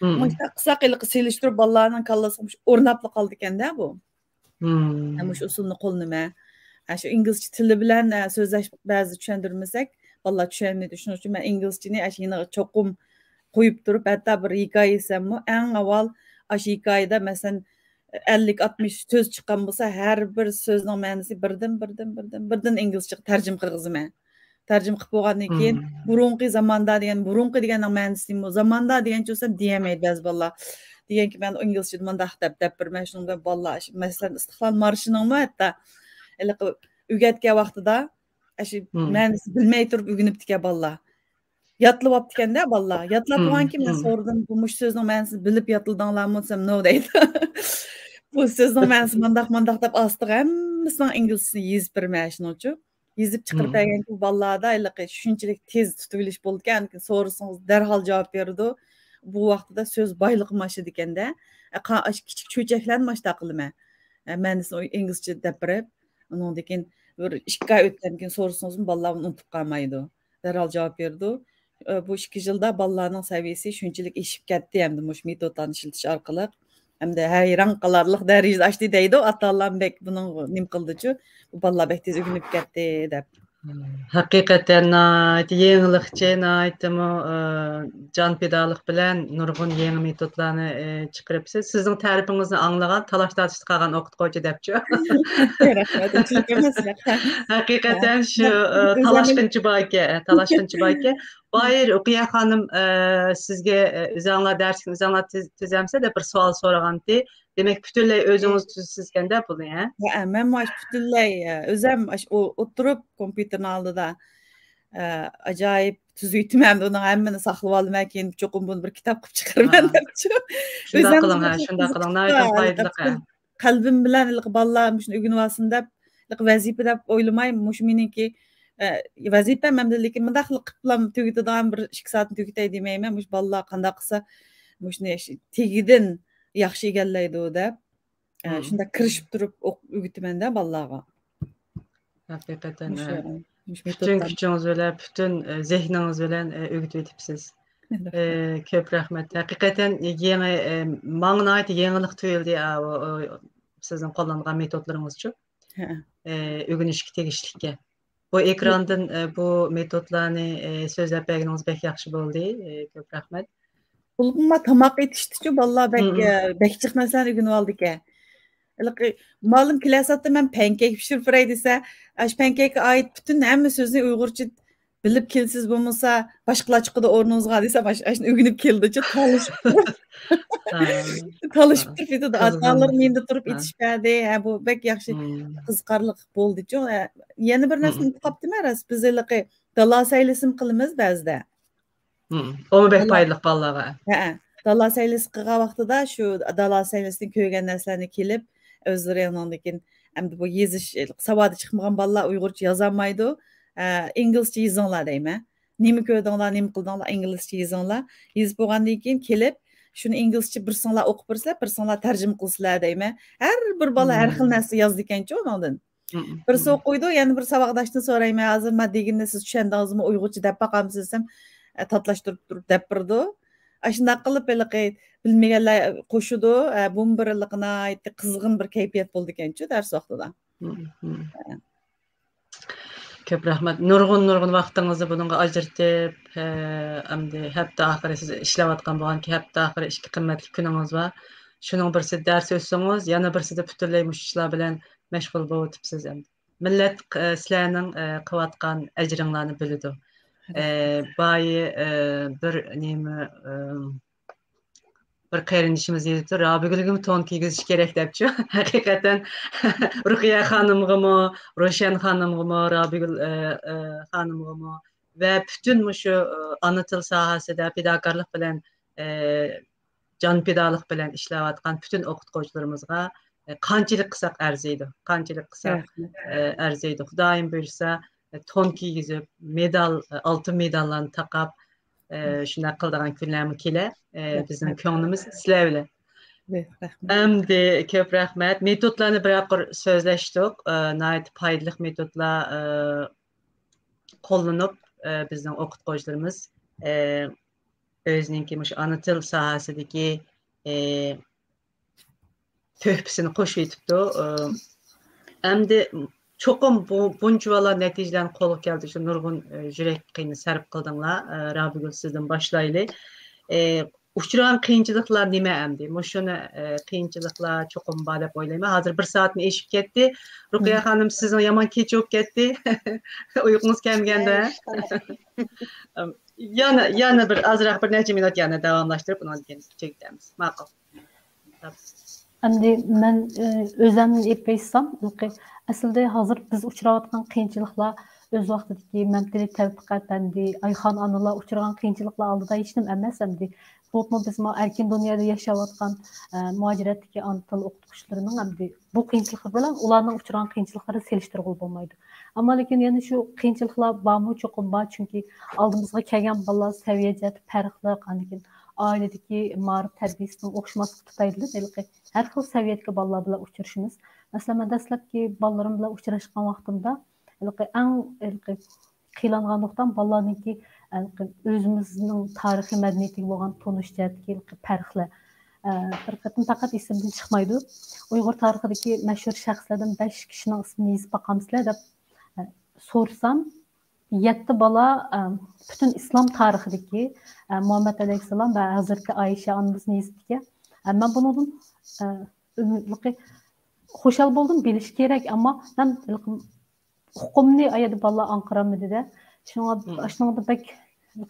مۇشۇنداق قىلساق، ھېلىقى سېلىشتۇرۇپ بالىلارنىڭ كاللىسىغا مۇشۇ ئورناپلا قالىدىكەن-دە بۇ. ھە، مۇشۇ ئۇسۇلنى قوللىنىمەن. ھە، شۇ ئىنگلىزچە تىلى بىلەن، ھە، سۆزلەش بەزىدە چۈشەندۈرمىسەك، بالىلار چۈشەنمەيدۇ. شۇنىڭ ئۈچۈن مەن ئىنگلىزچىنى ئاشۇ يېنىغا چوقۇم قويۇپ تۇرۇپ، ھەتتا بىر ھېكايە ئېيتساممۇ، ئەڭ ئاۋۋال ئاشۇ ھېكايىدە، مەسىلەن، ئەللىك، ئاتمىش سۆز چىققان بولسا، ھەر بىر سۆزنىڭ مەنىسى بىردىن، بىردىن، بىردىن، بىردىن ئىنگلىزچىغا تەرجىمە قىلغۇزىمەن. تەرجىمە قىلىپ بولغاندىن كېيىن، بۇرۇنقى زاماندا دېگەن، بۇرۇنقى دېگەننىڭ مەنىسى نېمە؟ زاماندا دېگەنچە بولسام دېيەلمەيدۇ بەزى بالىلار. دېگەنكى مەن ئىنگلىزچىدا مۇنداق دەپ، دەپ بېرىمەن، شۇنىڭ بىلەن بالىلار، مەسىلەن، ئىستىقلال مارشىنىڭمۇ ھەتتا ھېلىقى ئۆگەتكەن ۋاقتىدا، ئاشۇ مەنىسىنى بىلمەي تۇرۇپ ئۆگىنىپتىكەن بالىلار. ياتلىۋاپتىكەن-دە بالىلار. ياتلاپ بولغانكىن مەن سورىدىم، بۇ مۇشۇ سۆزنىڭ مەنىسىنى بىلىپ ياتلىدىڭلارمۇ دېسەم، نو دەيدۇ. بۇ سۆزنىڭ مەنىسى مانداق، مانداق دەپ ئاستىغا ھەممىسىنىڭ ئىنگلىزچىسىنى يېزىپ بېرىمەن شۇنىڭچۇ. يېزىپ چىقىرىپ بەرگەنكى بالىلاردا ھېلىقى شۇنچىلىك تېز تۇتۇۋېلىش بولىدىكەن، سورىسىڭىز دەرھال جاۋاب بېرىدۇ. بۇ ۋاقتىدا سۆز بايلىقىمۇ ئاشىدىكەن-دە. ئە، قا-، ئاشۇ كىچىك چۆچەكلەرنىمۇ ئاشۇنداق قىلىمەن. ئە، مەنىسىنى ئىنگلىزچە دەپ بېرىپ، ئۇنىڭدىن كېيىن بىر ئىككى ئاي ئۆتكەندىن كېيىن سورىسىڭىزمۇ بالىلار ئۇنى ئۇنتۇپ قالمايدۇ. دەرھال جاۋاب بېرىدۇ. ئە، بۇ ئىككى يىلدا بالىلارنىڭ سەۋىيەسى شۇنچىلىك ئېشىپ كەتتى، ھەمدە مۇشۇ مېتودلارنى ئىشلىتىش ئارقىلىق. ھەمدە ھەيران قالارلىق دەرىجىدە ئاشتى دەيدۇ، ئاتا-ئانىلار بەك بۇنىڭغا نېمە قىلدىچۇ، بۇ بالىلار بەك تېز ئۆگىنىپ كەتتى دەپ. ھەقىقەتەن ناھايىتى يېڭىلىقچى، ناھايىتىمۇ، ئى، جان پىدالىق بىلەن نۇرغۇن يېڭى مېتودلارنى، ئى، چىقىرىپسىز. سىزنىڭ تەرىپىڭىزنى ئاڭلىغان تالاش-تارتىشتا قالغان ئوقۇتقۇچى دەپچۇ. رەھمەت، ئۇنچىلىك ئەمەس. ھەقىقەتەن شۇ، ئى، تالاشقىنچى باركەن، تالاشقىنچى باركەن. بايىر ئۇقىيە خانىم، ئى، سىزگە، ئى، ئۆزەڭلار دەرسلىكنى ئۆزەڭلار تۈز-، تۈزەمسىلەر دەپ بىر سوئال سورىغانتى. دېمەك، پۈتۈنلەي ئۆزىڭىز تۈزىسىزكەن-دە بۇنى، ھە؟ ھەئە، مەنمۇ ئاشۇ پۈتۈنلەي، ئە، ئۆزەم ئاشۇ ئو-، ئولتۇرۇپ، كومپيۇتېرنىڭ ئالدىدا، ئە، ئاجايىپ تۈزۈۋېتىمەن. ئۇنىڭ ھەممىنى ساقلىۋالىمەن، كېيىن چوقۇم بۇنى بىر كىتاب قىلىپ چىقىرىمەن دەپچۇ. شۇنداق قىلىڭ، ھە، شۇنداق قىلىڭ، ناھايىتى پايدىلىق، ھە. قەلبىم بىلەن ھېلىقى بالىلار مۇشۇنى ئۆگىنىۋالسۇن دەپ، ھېلىقى ۋەزىپە دەپ ئويلىماي، مۇشۇ مېنىڭكى، ئە، ۋەزىپەم ئەمدى، لېكىن مۇنداق قىلىپ قىپلا تۈگىتىدىغان بىر ئىككى سائەتنى تۈگىتەي دېمەيمەن. مۇشۇ بالىلار قانداق قىلسا مۇشۇنى تېگىدىن ياخشى ئىگىلەيدۇ دەپ، ئە، شۇنداق كىرىشىپ تۇرۇپ ئوق-، ئۆگىتىمەن-دە بالىلارغا. ھەقىقەتەن، مۇشۇ، ئە، مۇشۇ پۈتۈن مېتودتا. كۈچىڭىز بىلەن، پۈتۈن، ئە، زېھنىڭىز بىلەن، ئە، ئۆگىتىۋېتىپسىز. ئە، كۆپ رەھمەت. ھەقىقەتەن يېڭى، ئە، ماڭا ناھايىتى يېڭىلىق تۇيۇلدى، ئا، ئۇ، ئۇ، سىزنىڭ قوللانغان مېتودلىرىڭىزچۇ. ھە. ئە، ئۆگىنىشكە تېگىشلىككەن. بۇ ئېكراندىن، ئە، بۇ مېتودلارنى، ئە، سۆزلەپ بەرگىنىڭىز بەك ياخشى بولدى. ئە، كۆپ رەھمەت. بولۇپمۇ تاماق ئېتىشتىچۇ بالىلار بەك، ئە، بەك جىق نەرسىلەرنى ئۆگىنىۋالىدىكەن. ھېلىقى مۇئەللىم كېلەر سائەتتە مەن پەنكەيك پىشۇرۇپ بېرەي دېسە، ئاشۇ پەنكەيككە ئائىت پۈتۈن ھەممە سۆزنى ئۇيغۇرچە بىلىپ كېلىسىز، بولمىسا باشقىلار چىقىدۇ ئورنىڭىزغا دېسەم، ئاش-، ئاشۇنى ئۆگىنىپ كېلىدىچۇ، تالىشىپ تۇرۇپ. تالىشىپ تۇرۇپ كېتىدۇ. ئاتا-ئانىلىرىمۇ يېنىدا تۇرۇپ ئېتىشىپ بەردى. ھە، بۇ بەك ياخشى قىزىقارلىق بولدىچۇ. ھە، يەنە بىر نەرسىنى ئۇنتۇپ قاپتىمەن راست. بىز ھېلىقى دالا سەيلىسىمۇ قىلىمىز بەزىدە. ئۇمۇ بەك دالا پايدىلىق بالىلارغا. ھەئە. دالا سەيلىسى قىلغان ۋاقتىدا شۇ دالا سەيلىسىدىن كۆرگەن نەرسىلەرنى كېلىپ، ئۆزلىرى ئاندىن كېيىن ئەمدى بۇ يېزىش ساۋادى چىقمىغان بالىلار ئۇيغۇرچە يازالمايدۇ. ئە، ئىنگلىزچە يېزىڭلار دەيمەن. نېمە كۆردۈڭلار، نېمە قىلدىڭلار، ئىنگلىزچە يېزىڭلار. يېزىپ بولغاندىن كېيىن كېلىپ، شۇنى ئىنگلىزچە بىرسىڭلار ئوقۇپ بېرىسىلەر، بىرسىڭلار تەرجىمە قىلىسىلەر دەيمەن. ھەر بىر بالا ھەر خىل نەرسە يازىدىكەنچۇ ئۇنىڭدىن. بىرسى ئوقۇيدۇ، يەنە بىر ساۋاقداشتىن سورايمەن، ھازىر ما دېگىننى سىز چۈشەندىڭىزمۇ، ئۇيغۇرچە دەپ باقامسىز دېسەم، ئە، تاتلاشتۇرۇپ تۇرۇپ دەپ بېرىدۇ. ئاشۇنداق قىلىپ ھېلىقى بىلمىگەنلەر قوشىدۇ، ئە، بۇمۇ بىر ھېلىقى ناھايىتى قىزغىن بىر كەيپىيات بولىدىكەنچۇ دەرس ۋاقتىدا. ئە. كۆپ رەھمەت. نۇرغۇن، نۇرغۇن ۋاقتىڭىزنى بۇنىڭغا ئاجرىتىپ، ئە، ئەمدى ھەپتە ئاخىرى سىز ئىشلەۋاتقان بولغانكى، ھەپتە ئاخىرى ئىككى قىممەتلىك كۈنىڭىز بار. شۇنىڭ بىرسىدە دەرس ئۆتسىڭىز، يەنە بىرسىدە پۈتۈنلەي مۇشۇ ئىشلار بىلەن مەشغۇل بولۇۋېتىپسىز ئەمدى. مىللەت، ئە، سىلەرنىڭ، ئە، قىلىۋاتقان ئەجرىڭلارنى بىلىدۇ. ئە، بايى، ئە، بىر نېمە، ئە، بىر قېرىندىشىمىز يېزىپتۇ، رابىيگۈلگىمۇ تون كىيگۈزۈش كېرەك دەپچۇ. ھەقىقەتەن رۇقىيە خانىمغىمۇ، روشەن خانىمغىمۇ، رابىيگۈل، ئە، ئە، خانىمغىمۇ ۋە پۈتۈن مۇشۇ، ئە، ئانا تىل ساھەسىدە پىداكارلىق بىلەن، ئە، جان پىدالىق بىلەن ئىشلەۋاتقان پۈتۈن ئوقۇتقۇچىلىرىمىزغا، ئە، قانچىلىك قىلساق ئەرزىيدۇ، قانچىلىك قىلساق، رەھمەت. ئە، ئەرزىيدۇ. خۇدايىم بۇيرۇسا، ئە، تون كىيگۈزۈپ، مېدال، ئە، ئالتۇن مېداللارنى تاقاپ، ئە، شۇنداق قىلىدىغان كۈنلەرمۇ كېلە. ئە، بىزنىڭ رەھمەت. كۆڭلىمىز سىلەر بىلەن. رەھمەت. ئەمدى كۆپ رەھمەت. مېتودلارنى بىر قۇر سۆزلەشتۇق. ئە، ناھايىتى پايدىلىق مېتودلار، ئە، قوللىنىپ، ئە، بىزنىڭ ئوقۇتقۇچىلىرىمىز، ئە، ئۆزىنىڭكى مۇشۇ ئانا تىل ساھەسىدىكى، ئە، تۆھپىسىنى قوشۇۋېتىپتۇ. ئە، ئەمدى چوقۇم بۇ، بۇنچىۋالا نەتىجىلەرنى قولغا كەلتۈرۈشتە نۇرغۇن، ئە، يۈرەك قېنى سەرپ قىلدىڭلار. ئە، رابىيگۈل، سىزدىن باشلايلى. ئە، ئۇچرىغان قىيىنچىلىقلار نېمە ئەمدى؟ مۇشۇنى، ئە، قىيىنچىلىقلار چوقۇم بار دەپ ئويلايمەن. ھازىر بىر سائەتنى ئېشىپ كەتتى. رۇقىيە خانىم، سىزنىڭ يامان كېچە بولۇپ كەتتى. ئۇيقۇڭىز كەلمىگەندە. يانا، يانا بىر ئازراق، بىر نەچچە مىنۇت يەنە داۋاملاشتۇرۇپ، ئۇنىڭدىن كېيىن تۈگىتەمىز. ماقۇل. ئەمدى مەن، ئى، ئۆزۈمنى ئېلىپ ئېيتسام، ئەسلىدە ھازىر بىز ئۇچراۋاتقان قىيىنچىلىقلار ئۆز ۋاقتىدىكى مەمتىلى تەۋپىق ئەپەندى، ئايخان ئانىلار ئۇچرىغان قىيىنچىلىقلار ئالدىدا ھېچنېمە ئەمەس ئەمدى. بولۇپمۇ بىز مانا ئەركىن دۇنيادا ياشاۋاتقان، ئە، مۇھاجىرەتتىكى ئانا تىل ئوقۇتقۇچىلىرىنىڭ ئەمدى بۇ قىيىنچىلىقلار بىلەن ئۇلارنىڭ ئۇچرىغان قىيىنچىلىقلىرىنى سېلىشتۇرغىلى بولمايدۇ. ئەمما لېكىن يەنە شۇ قىيىنچىلىقلار بارمۇ؟ چوقۇم بار، چۈنكى ئالدىمىزغا كەلگەن بالىلار سەۋىيە جەھەتتە پەرقلىق، ئاندىن كېيىن ئائىلىدىكى مائارىپ تەربىيەسىنىڭ ئوخشىماسلىقى تۈپەيلىدىن ھېلىقى ھەر خىل سەۋىيەدىكى بالىلار بىلەن ئۇچرىشىمىز. مەسىلەن، مەن دەسلەپكى بالىلىرىم بىلەن ئۇچراشقان ۋاقتىمدا ھېلىقى ئەڭ ھېلىقى قىينالغان نۇقتام بالىلارنىڭكى ھېلىقى ئۆزىمىزنىڭ تارىخىي مەدەنىيىتىگە بولغان تونۇش جەھەتتىكى ھېلىقى پەرقلەر، ئە، بىر قېتىم پەقەت ئېسىمدىن چىقمايدۇ. ئۇيغۇر تارىخىدىكى مەشھۇر شەخسلەردىن بەش كىشىنىڭ ئىسمىنى يېزىپ باقامسىلەر دەپ، ئە، سورىسام، يەتتە بالا، ئە، پۈتۈن ئىسلام تارىخىدىكى، ئە، مۇھەممەد ئەلەيھىسسالام ۋە ھەزرىتى ئائىشە ئانىمىزنى يېزىپتىكەن. ئە، مەن بۇنىڭدىن، ئە، ئۈمىدلىقى خۇشال بولدۇم، بىلىش كېرەك، ئەمما مەن ھېلىقى ئۇقۇمنى ئايادا بالىلار ئاڭقىرالمىدى-دە. شۇڭا ئاشۇنىڭدا بەك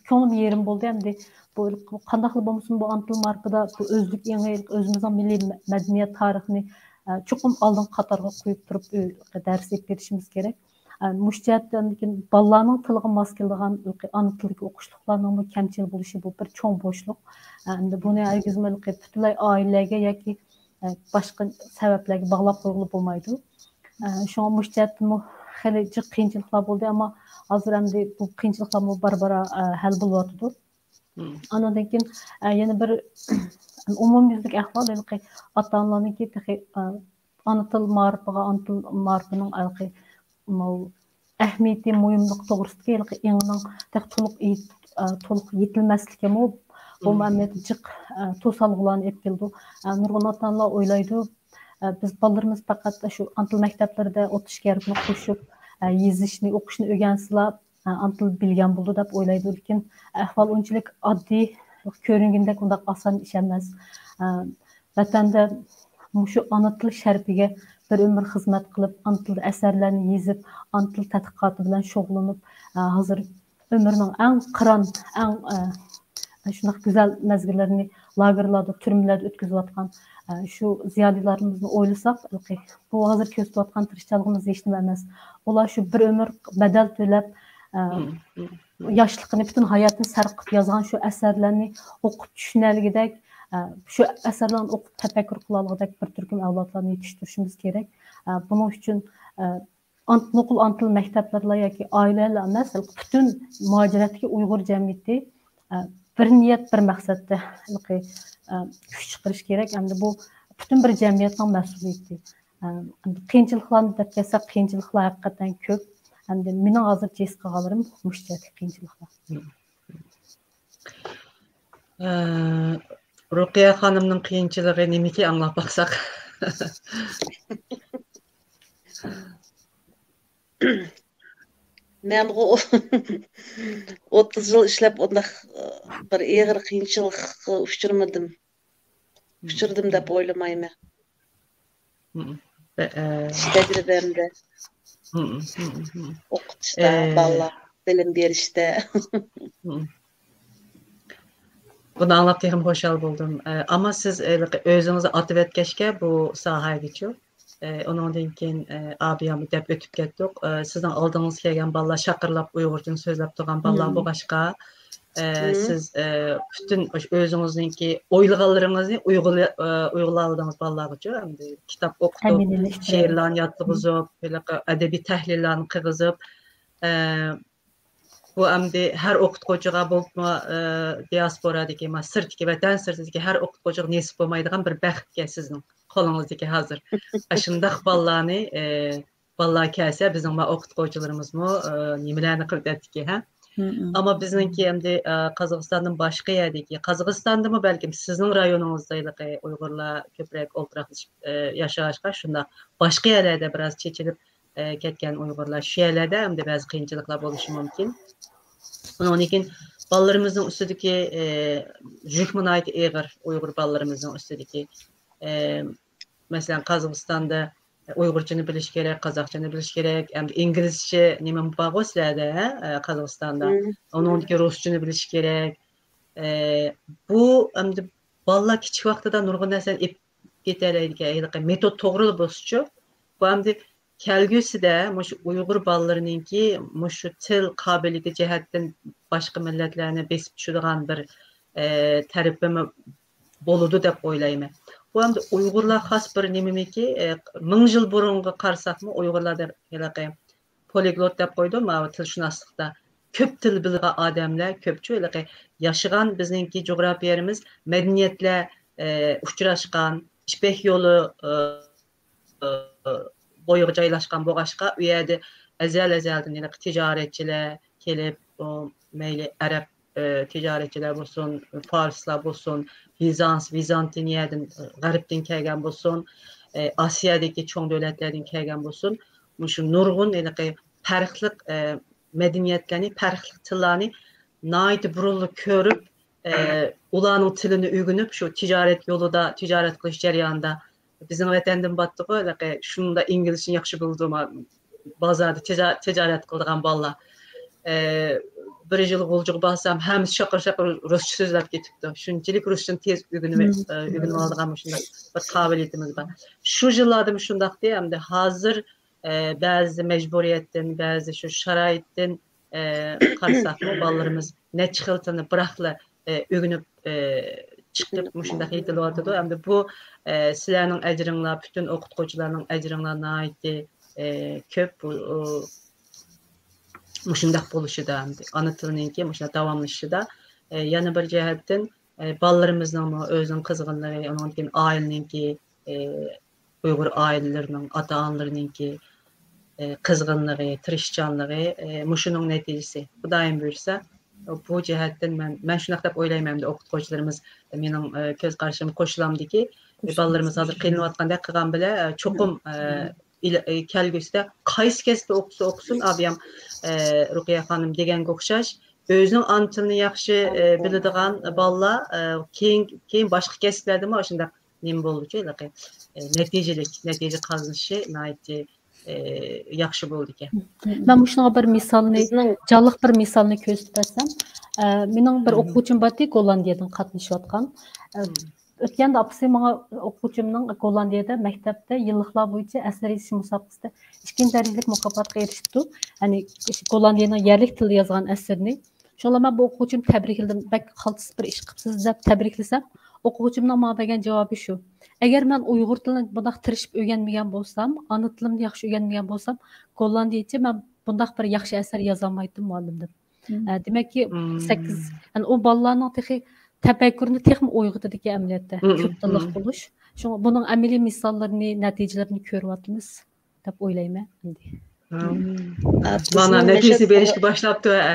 كۆڭلۈم يېرىم بولدى. ئەمدى بۇ قانداقلا بولمىسۇن، بۇ ئانا تىل مائارىپىدا بۇ ئۆزلۈك ئېڭى، ئۆزىمىزنىڭ مىللىي مەدەنىيەت تارىخىنى، ئە، چوقۇم ئالدىنقى قاتارغا قويۇپ تۇرۇپ، ئۆ-، دەرس ئېلىپ بېرىشىمىز كېرەك. ئە، مۇشۇ جەھەتتىن كېيىن بالىلارنىڭ تىلىغا ماس كېلىدىغان ئانا تىلدىكى ئوقۇشلۇقلارنىڭمۇ كەمچىل بولۇشى، بۇ بىر چوڭ بوشلۇق. ئە، ئەمدى بۇنى ھەرگىزمۇ پۈتۈنلەي ئائىلىلەرگە ياكى ئە، باشقا سەۋەبلەرگە باغلاپ قويغىلى بولمايدۇ. ئە، شۇڭا مۇشۇ جەھەتتىمۇ خېلى جىق قىيىنچىلىقلار بولدى، ئەمما ھازىر ئەمدى بۇ قىيىنچىلىقلارمۇ بارا-بارا، ئە، ھەل بولۇۋاتىدۇ. ئاندىن كېيىن، ئە، يەنە بىر ئومۇميۈزلۈك ئەھۋال، ھېلىقى ئاتا-ئانىلارنىڭكى تېخى، ئە، ئانا تىل مائارىپىغا، ئانا تىل مائارىپىنىڭ ھېلىقى، ماۋۇ ئەھمىيىتى، مۇھىملىقى توغرىسىدىكى ھېلىقى ئېڭىنىڭ تېخى تولۇق يېت-، ئە، تولۇق يېتىلمەسلىكىمۇ بۇ مۇھىم. ئەمەلىيەتتە جىق، ئە، توسالغۇلارنى ئېلىپ كېلىدۇ. ئە، نۇرغۇن ئاتا-ئانىلار ئويلايدۇ، ئە، بىز بالىلىرىمىز پەقەت شۇ ئانا تىل مەكتەپلىرىدە ئوتتۇرىچە ھەرپىنى قوشۇپ، ئە، يېزىشنى، ئوقۇشنى ئۆگەنسىلا، ئە، ئانا تىل بىلگەن بولىدۇ دەپ ئويلايدۇ. لېكىن ئەھۋال ئۇنچىلىك ئاددىي كۆرۈنگىنىدەك ئۇنداق ئاسان ئىش ئەمەس. ئە، ۋەتەندە مۇشۇ ئانا تىل شەرىپىگە بىر ئۆمۈر خىزمەت قىلىپ، ئانا تىلدا ئەسەرلەرنى يېزىپ، ئانا تىل تەتقىقاتى بىلەن شۇغۇللىنىپ، ئە، ھازىر ئۆمرىنىڭ ئەڭ قىران، ئەڭ، ئە، شۇنداق گۈزەل مەزگىللىرىنى لاگېرلاردا، تۈرمىلەردە ئۆتكۈزۈۋاتقان، ئە، شۇ زىيالىيلىرىمىزنى ئويلىساق، بۇ ھازىر كۆرسىتىۋاتقان تىرىشچانلىقىمىز ھېچنېمە ئەمەس. ئۇلار شۇ بىر ئۆمۈر بەدەل تۆلەپ، ئە، ياشلىقىنى، پۈتۈن ھاياتىنى سەرپ قىلىپ يازغان شۇ ئەسەرلەرنى ئوقۇپ چۈشىنەلىگۈدەك، ئە، شۇ ئەسەرلەرنى ئوقۇپ تەپەككۇر قىلالىغۇدەك بىر تۈركۈم ئەۋلادلارنى يېتىشتۈرۈشىمىز كېرەك. ئە، بۇنىڭ ئۈچۈن، ئە، ئان-، نوقۇل ئانا تىل مەكتەپلىرىلا ياكى ئائىلىلەرلا ئەمەس، پۈتۈن مۇھاجىرەتتىكى ئۇيغۇر جەمئىيىتى، ئە، بىر نىيەت، بىر مەقسەتتە، ئە، كۈچ چىقىرىش كېرەك. ئەمدى بۇ پۈتۈن بىر جەمئىيەتنىڭ مەسئۇلىيىتى. ئە، قىيىنچىلىقلارنى دەپ كەلسەك، قىيىنچىلىقلار ھەقىقەتەن كۆپ. ئەمدى مېنىڭ ھازىرچە ھېس قىلغانلىرىم مۇشۇ جەھەتتىكى قىيىنچىلىقلار. ئە، رۇقىيە خانىمنىڭ قىيىنچىلىقى نېمىكى، ئاڭلاپ باقساق؟ مەنغۇ ئوتتۇز يىل ئىشلەپ، ئۇنداق بىر ئېغىر قىيىنچىلىققا ئۇچرىمىدىم. ئۇچرىدىم دەپ ئويلىمايمەن. مم. بە-، ئە، ئىش تەجرىبەمدە، مم، مم، مم. ئوقۇتۇشتا، ئە، بالىلار بىلىم بېرىشتە. مم. بۇنى ئاڭلاپ تېخىمۇ خۇشال بولدۇم. ئە، ئەمما سىز، ئە، ئۆزىڭىزنى ئاتىۋەتكەچكە بۇ ساھەگىچۇ، ئە، ئۇنىڭدىن كېيىن، ئە، ئابىيامۇ دەپ ئۆتۈپ كەتتۇق. ئە، سىزنىڭ ئالدىڭىزغا كەلگەن بالىلار شاقىرلاپ ئۇيغۇرچىنى سۆزلەپ تۇرغان بالىلار بولغاچقا، ئە، سىز، ئە، پۈتۈن ئۆزىڭىزنىڭكى ئويلىغانلىرىڭىزنى ئۇيغۇلا-، ئە، ئۇيغۇلالىدىڭىز بالىلارغىچۇ. ئەمدى كىتاب ئوقۇتۇپ، شېئىرلارنى ياتلىغۇزۇپ، ھېلىقى ئەدەبىي تەھلىللەرنى قىلغۇزۇپ، ئە، بۇ ئەمدى ھەر ئوقۇتقۇچىغا بولۇپمۇ، ئە، دىياسپورادىكى، ما، سىرتتىكى، ۋەتەن سىرتىدىكى ھەر ئوقۇتقۇچىغا نېسىپ بولمايدىغان بىر بەختكەن سىزنىڭ قولىڭىزدىكى ھازىر. ئاشۇنداق بالىلارنى، ئە، بالىلار كەلسە، بىزنىڭ ما ئوقۇتقۇچىلىرىمىزمۇ، ئە، نېمىلەرنى قىلىۋېتەتتىكى، ھە؟ ئەمما بىزنىڭكى ئەمدى، ئە، قازاقىستاندىن باشقا يەردىكى، قازاقىستاندىمۇ بەلكىم سىزنىڭ رايونىڭىزدا ھېلىقى ئۇيغۇرلار كۆپرەك ئولتۇراقلىشىپ، ئە، ياشاشقا، شۇنداق باشقا يەرلەردە بىراز چېچىلىپ، ئە، كەتكەن ئۇيغۇرلار شۇ يەرلەردە ئەمدى بەزى قىيىنچىلىقلار بولۇشى مۇمكىن. ئۇنىڭدىن كېيىن بالىلىرىمىزنىڭ ئۈستىدىكى، ئە، يۈكمۇ ناھايىتى ئېغىر ئۇيغۇر بالىلىرىمىزنىڭ ئۈستىدىكى. ئە، مەسىلەن، قازاقىستاندا ئۇيغۇرچىنى بىلىش كېرەك، قازاقچىنى بىلىش كېرەك، ئەمدى ئىنگلىزچە نېمە بارغۇ سىلەردە، ھە؟ ئە، قازاقىستاندا. ئۇنىڭدىكى رۇسچىنى بىلىش كېرەك. ئە، بۇ ئەمدى بالىلار كىچىك ۋاقتىدا نۇرغۇن نەرسىلەرنى ئېپ كېتەلەيدىكەن، ھېلىقى مېتود توغرىلا بولسىچۇ. بۇ ئەمدى كەلگۈسىدە مۇشۇ ئۇيغۇر بالىلىرىنىڭكى مۇشۇ تىل قابىلىيىتى جەھەتتىن باشقا مىللەتلەرنى بېسىپ چۈشىدىغان بىر، ئە، تەرىپىمۇ بولىدۇ دەپ ئويلايمەن. بۇ ئەمدى ئۇيغۇرلار خاس بىر نېمىمىكى، ئە، مىڭ يىل بۇرۇنغا قارىساقمۇ ئۇيغۇرلار دەپ ھېلىقى پولىگلوت دەپ قويدۇ، ماۋۇ تىلشۇناسلىقتا كۆپ تىل بىلىدىغان ئادەملەر كۆپچۇ، ھېلىقى ياشىغان بىزنىڭكى جۇغراپىيەمىز مەدەنىيەتلەر، ئە، ئۇچراشقان، يىپەك يولى، ئە، ئە، بويىغا جايلاشقان بولغاچقا، ئۇ يەردە ئەزەل-ئەزەلدىن ھېلىقى تىجارەتچىلەر كېلىپ، ئۇ مەيلى ئەرەب، ئە، تىجارەتچىلەر بولسۇن، پارسلار بولسۇن، بىزانس، ۋىزانتىنىيەدىن، غەربتىن كەلگەن بولسۇن، ئە، ئاسىيادىكى چوڭ دۆلەتلەردىن كەلگەن بولسۇن، مۇشۇ نۇرغۇن ھېلىقى پەرقلىق، ئە، مەدەنىيەتلەرنى، پەرقلىق تىللارنى ناھايىتى بۇرۇنلا كۆرۈپ، ئە، ئۇلارنىڭ تىلىنى ئۆگىنىپ، شۇ تىجارەت يولىدا، تىجارەت قىلىش جەريانىدا بىزنىڭ ۋەتەندىن بارتتىغۇ، ھېلىقى شۇنداق ئىنگلىزچىنى ياخشى بىلىدۇ، ما-، بازاردا تىجا-، تىجارەت قىلىدىغان بالىلار. ئە، بىر يىل غۇلجىغا بارسام، ھەممىسى شاقىر-شاقىر رۇسچە سۆزلەپ كېتىپتۇ. شۇنچىلىك رۇسچىنى تېز ئۆگىنىۋ-، ئە، ئۆگىنىۋالىدىغان مۇشۇنداق بىر قابىلىيىتىمىز بار. شۇ يىللاردىمۇ شۇنداقتى، ئەمدى ھازىر، ئە، بەزى مەجبۇرىيەتتىن، بەزى شۇ شارائىتتىن، ئە، قارىساقمۇ، بالىلىرىمىز نەچچە خىل تىلنى بىراقلا، ئە، ئۆگىنىپ، ئە، چىقىپ، مۇشۇنداق يېتىلىۋاتىدۇ. ئەمدى بۇ، ئە، سىلەرنىڭ ئەجرىڭلار، پۈتۈن ئوقۇتقۇچىلارنىڭ ئەجرىڭلار ناھايىتى، ئە، كۆپ. بۇ، ئۇ، مۇشۇنداق بولۇشىدا، ئەمدى ئانا تىلنىڭكى مۇشۇنداق داۋاملىشىشىدا، ئە، يەنە بىر جەھەتتىن، ئە، بالىلىرىمىزنىڭمۇ ئۆزىنىڭ قىزغىنلىقى، ئۇنىڭدىن كېيىن ئائىلىنىڭكى، ئە، ئۇيغۇر ئائىلىلىرىنىڭ، ئاتا-ئانىلىرىنىڭكى، ئە، قىزغىنلىقى، تىرىشچانلىقى، ئە، مۇشۇنىڭ نەتىجىسى. خۇدايىم بۇيرۇسا، بۇ جەھەتتىن مەن، مەن شۇنداق دەپ ئويلايمەن، ئەمدى ئوقۇتقۇچىلىرىمىز، مېنىڭ، ئە، كۆز قارىشىم قوشۇلامدىكى، ئە، بالىلىرىمىز ھازىر قىينىلىۋاتقاندەك قىلغان بىلەن، ئە، چوقۇم، ئە، ئىل-، ئە، كەلگۈسىدە قايسى كەسىپتە ئوقۇسا ئوقۇسۇن، ئابىيام، ئە، رۇقىيە خانىم دېگەنگە ئوخشاش، ئۆزىنىڭ ئانا تىلىنى ياخشى، ئە، بىلىدىغان بالىلار، ئە، كېيىن، كېيىن باشقا كەسىپلەردىمۇ ئاشۇنداق نېمە بولىدۇكى، ھېلىقى، ئە، نەتىجىلىك، نەتىجە قازىنىشى ناھايىتى، ئە، ياخشى بولىدىكەن. مەن مۇشۇنىڭغا بىر مىسالنى، بىزنىڭ جانلىق بىر مىسالنى كۆرسىتىپ بەرسەم، ئە، مېنىڭ بىر ئوقۇغۇچىم بارتى، گوللاندىيەدىن قاتنىشىۋاتقان. ئە، ئۆتكەندە ئاپىسى ماڭا ئوقۇغۇچىمنىڭ گوللاندىيەدە مەكتەپتە يىللىقلار بويىچە ئەسەر يېزىش مۇسابىقىسىدە ئىككىنچى دەرىجىلىك مۇكاپاتقا ئېرىشىپتۇ. يەنى گوللاندىيەنىڭ يەرلىك تىلىدا يازغان ئەسىرىنى. شۇڭا مەن بۇ ئوقۇغۇچىنى تەبرىكلىدىم، بەك قالتىس بىر ئىش قىپسىز دەپ تەبرىكلىسەم، ئوقۇغۇچىمنىڭ ماڭا بەرگەن جاۋابى شۇ: ئەگەر مەن ئۇيغۇر تىلىنى بۇنداق تىرىشىپ ئۆگەنمىگەن بولسام، ئانا تىلىمنى ياخشى ئۆگەنمىگەن بولسام، گوللاندىيىچە مەن بۇنداق بىر ياخشى ئەسەر يازالمايتتىم، مۇئەللىم، دەپ. ئە، دېمەككى، سەككىز، يەنى ئۇ بالىلارنىڭ تېخى تەپەككۇرىنى تېخىمۇ ئويغىتىدىكەن ئەمەلىيەتتە، كۆپ تىللىق بولۇش. شۇڭا بۇنىڭ ئەمەلىي مىساللىرىنى، نەتىجىلىرىنى كۆرۈۋاتىمىز دەپ ئويلايمەن ئەمدى. مانا نەتىجىسى بېرىشكە باشلاپتۇ، ھە.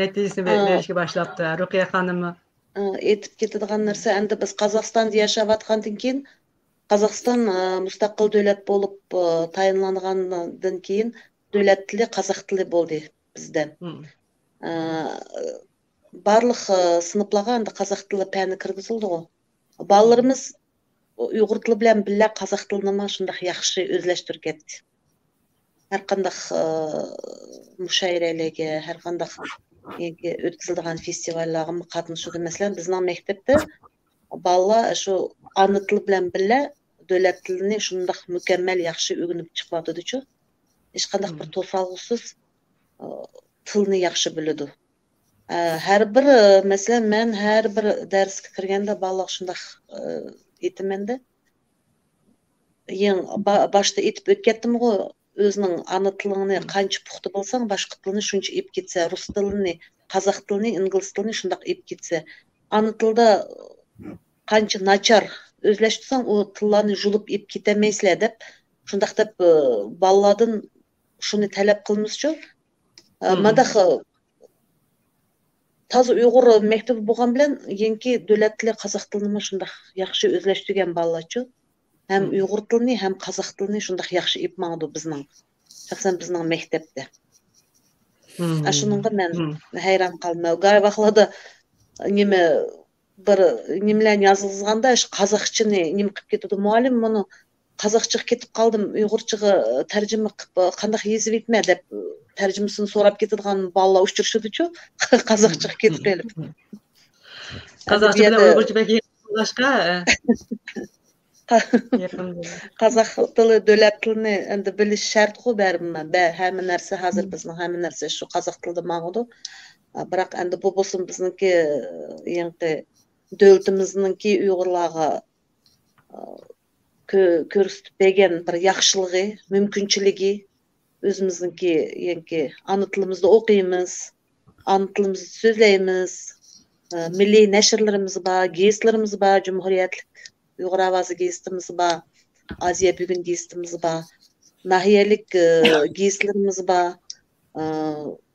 نەتىجىسىنى بېرىشكە باشلاپتۇ، ھە. رۇقىيە خانىممۇ؟ ئېيتىپ كېتىدىغان نەرسە، ئەمدى بىز قازاقىستاندا ياشاۋاتقاندىن كېيىن، قازاقىستان، ئە، مۇستەقىل دۆلەت بولۇپ، ئە، تايىنلانغاندىن كېيىن دۆلەت تىلى قازاق تىلى بولدى. بىزدە. ئە، بارلىق، ئە، سىنىپلارغا ئەمدى قازاق تىلى پەنى كىرگۈزۈلدىغۇ. بالىلىرىمىز ئۇيغۇر تىلى بىلەن بىللە قازاق تىلىنىمۇ شۇنداق ياخشى ئۆزلەشتۈرۈپ كەتتى. ھەر قانداق، ئە، مۇشائىرىلەرگە، ھەر قانداق ئۆتكۈزۈلىدىغان فېستىۋاللارغىمۇ قاتنىشىدۇ. مەسىلەن، بىزنىڭ مەكتەپتە بالىلار شۇ ئانا تىلى بىلەن بىللە دۆلەت تىلىنى شۇنداق مۇكەممەل ياخشى ئۆگىنىپ چىقىۋاتىدۇچۇ. ھېچقانداق بىر توسالغۇسىز، ئە، تىلنى ياخشى بىلىدۇ. ئە، ھەر بىر، ئە، مەسىلەن، مەن ھەر بىر دەرسكە كىرگەندە بالىلارغا شۇنداق، ئە، ئېيتىمەن-دە. يېڭى با-، باشتا ئېيتىپ ئۆتكەتتىمغۇ، ئۆزىنىڭ ئانا تىلىڭنى قانچە پۇختا بىلسەڭ، باشقا تىلنى شۇنچە ئېيتىپ كېتىسەن. رۇس تىلىنى، قازاق تىلىنى، ئىنگلىز تىلىنى شۇنداق ئېيتىپ كېتىسەن. ئانا تىلدا قانچە ناچار ئۆزلەشتۈرسەڭ، ئۇ تىللارنى يۇلۇپ ئېيتىپ كېتەلمەيسىلەر دەپ، شۇنداق دەپ، ئە، بالىلاردىن شۇنى تەلەپ قىلىمىزچۇ. ئە، مانداق، ئە، تازا ئۇيغۇر مەكتىپى بولغان بىلەن يېڭىكى دۆلەت تىلى قازاق تىلىنىمۇ شۇنداق ياخشى ئۆزلەشتۈرگەن بالىلارچۇ. ھەم ئۇيغۇر تىلىنى، ھەم قازاق تىلىنى شۇنداق ياخشى ئېيتىپ ماڭىدۇ بىزنىڭ، شەخسەن بىزنىڭ مەكتەپتە. ئاشۇنىڭغا مەن ھەيران قالىمەن. گاي ۋاقلاردا نېمە، بىر نېمىلەرنى يازغۇزغاندا، شۇ قازاقچىنى نېمە قىلىپ كېتىدۇ، مۇئەللىم، مۇنۇ قازاقچىغا كېتىپ قالدىم، ئۇيغۇرچىغا تەرجىمە قىلىپ قانداق يېزىۋېتىمەن دەپ، تەرجىمىسىنى سوراپ كېتىدىغان بالىلار ئۇچرىشىدۇچۇ، قازاقچىغا كېتىپ قېلىپ. قازاقچە بىلەن ئۇيغۇرچە بەك يېقىنلاشقا. قازاق تىلى، دۆلەت تىلىنى ئەمدى بىلىش شەرتقۇ بەرىبىر. بە-، ھەممە نەرسە ھازىر بىزنىڭ ھەممە نەرسە شۇ قازاق تىلىدا ماڭىدۇ. بىراق ئەمدى بۇ بولسۇن بىزنىڭكى يېڭىقى دۆلىتىمىزنىڭكى ئۇيغۇرلارغا، ئە، كۆ-، كۆرسىتىپ بەرگەن بىر ياخشىلىقى، مۇمكىنچىلىكى، ئۆزىمىزنىڭكى يەنىكى ئانا تىلىمىزدا ئوقۇيمىز، ئانا تىلىمىزدا سۆزلەيمىز، ئە، مىللىي نەشرلىرىمىز بار، گېزىتلىرىمىز بار، جۇمھۇرىيەتلىك ئۇيغۇر ئاۋازى گېزىتىمىز بار، ئازىيا بۈگۈن گېزىتىمىز بار، ناھىيەلىك، ئە، گېزىتلىرىمىز بار، ئە،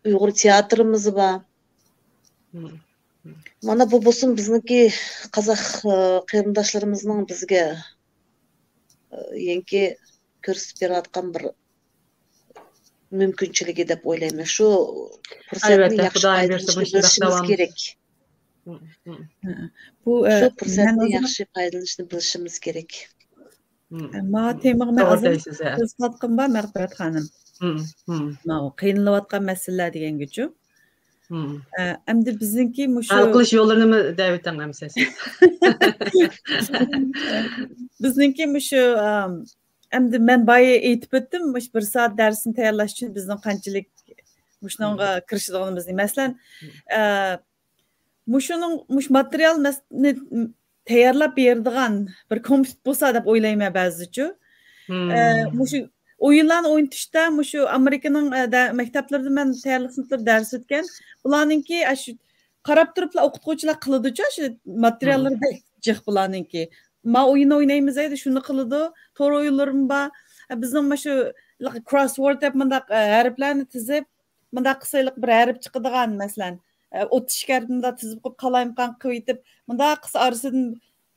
ئۇيغۇر تىياتىرىمىز بار. مانا بۇ بولسۇن بىزنىڭكى قازاق، ئە، قېرىنداشلىرىمىزنىڭ بىزگە، ئە، يەنىكى كۆرسىتىپ بېرىۋاتقان بىر مۇمكىنچىلىكى دەپ ئويلايمەن. شۇ پۇرسەتنى ئەلۋەتتە، ياخشى پايدىلىنىشنى بىلىشىمىز كېرەك. بۇ، ئە، شۇ پۇرسەتنى ياخشى پايدىلىنىشنى بىلىشىمىز كېرەك. ئە، ما تېمىغا مەن ئازراق قىزىقىۋاتقىنىم بار، مەغپىرەت خانىم. ماۋۇ قىينىلىۋاتقان مەسىلىلەر دېگەنگىچۇ. ئە، ئەمدى بىزنىڭكى مۇشۇ ھەل قىلىش يوللىرىنىمۇ دەۋېتىڭ ئەمىسە. بىزنىڭكى مۇشۇ، ئەم، ئەمدى مەن بايا ئېيتىپ ئۆتتۈم، مۇشۇ بىر سائەت دەرسنى تەييارلاش ئۈچۈن بىزنىڭ قانچىلىك مۇشۇنىڭغا كىرىشىدىغىنىمىزنى. مەسىلەن، ئە، مۇشۇنىڭ، مۇشۇ ماتېرىيالنى تەييارلاپ بېرىدىغان بىر كومىتېت بولسا دەپ ئويلايمەن بەزىچۇ. ئە، مۇشۇ ئويۇنلارنى ئوينىتىشتا مۇشۇ ئامېرىكىنىڭ، ئە، دە-، مەكتەپلىرىدە مەن تەييارلىق سىنىپلىرىدا دەرس ئۆتكەن. بۇلارنىڭكى ئاشۇ قاراپ تۇرۇپلا ئوقۇتقۇچىلار قىلىدۇچۇ، شۇ ماتېرىياللىرى بەك جىق بۇلارنىڭكى. ما ئويۇن ئوينايمىز دەيدۇ، شۇنى قىلىدۇ. تور ئويۇنلىرىمۇ بار. بىزنىڭ مانا شۇ كروسورد دەپ مۇنداق، ئە، ھەرپلەرنى تىزىپ، مۇنداق قىلسا ھېلىقى بىر ھەرپ چىقىدىغان، مەسىلەن، ئە، ئوتتۇز ئىككى ھەرپنى مۇنداق تىزىپ قويۇپ، قالايمىقان قىلىۋېتىپ، مۇنداق قىلسا ئارىسىدىن،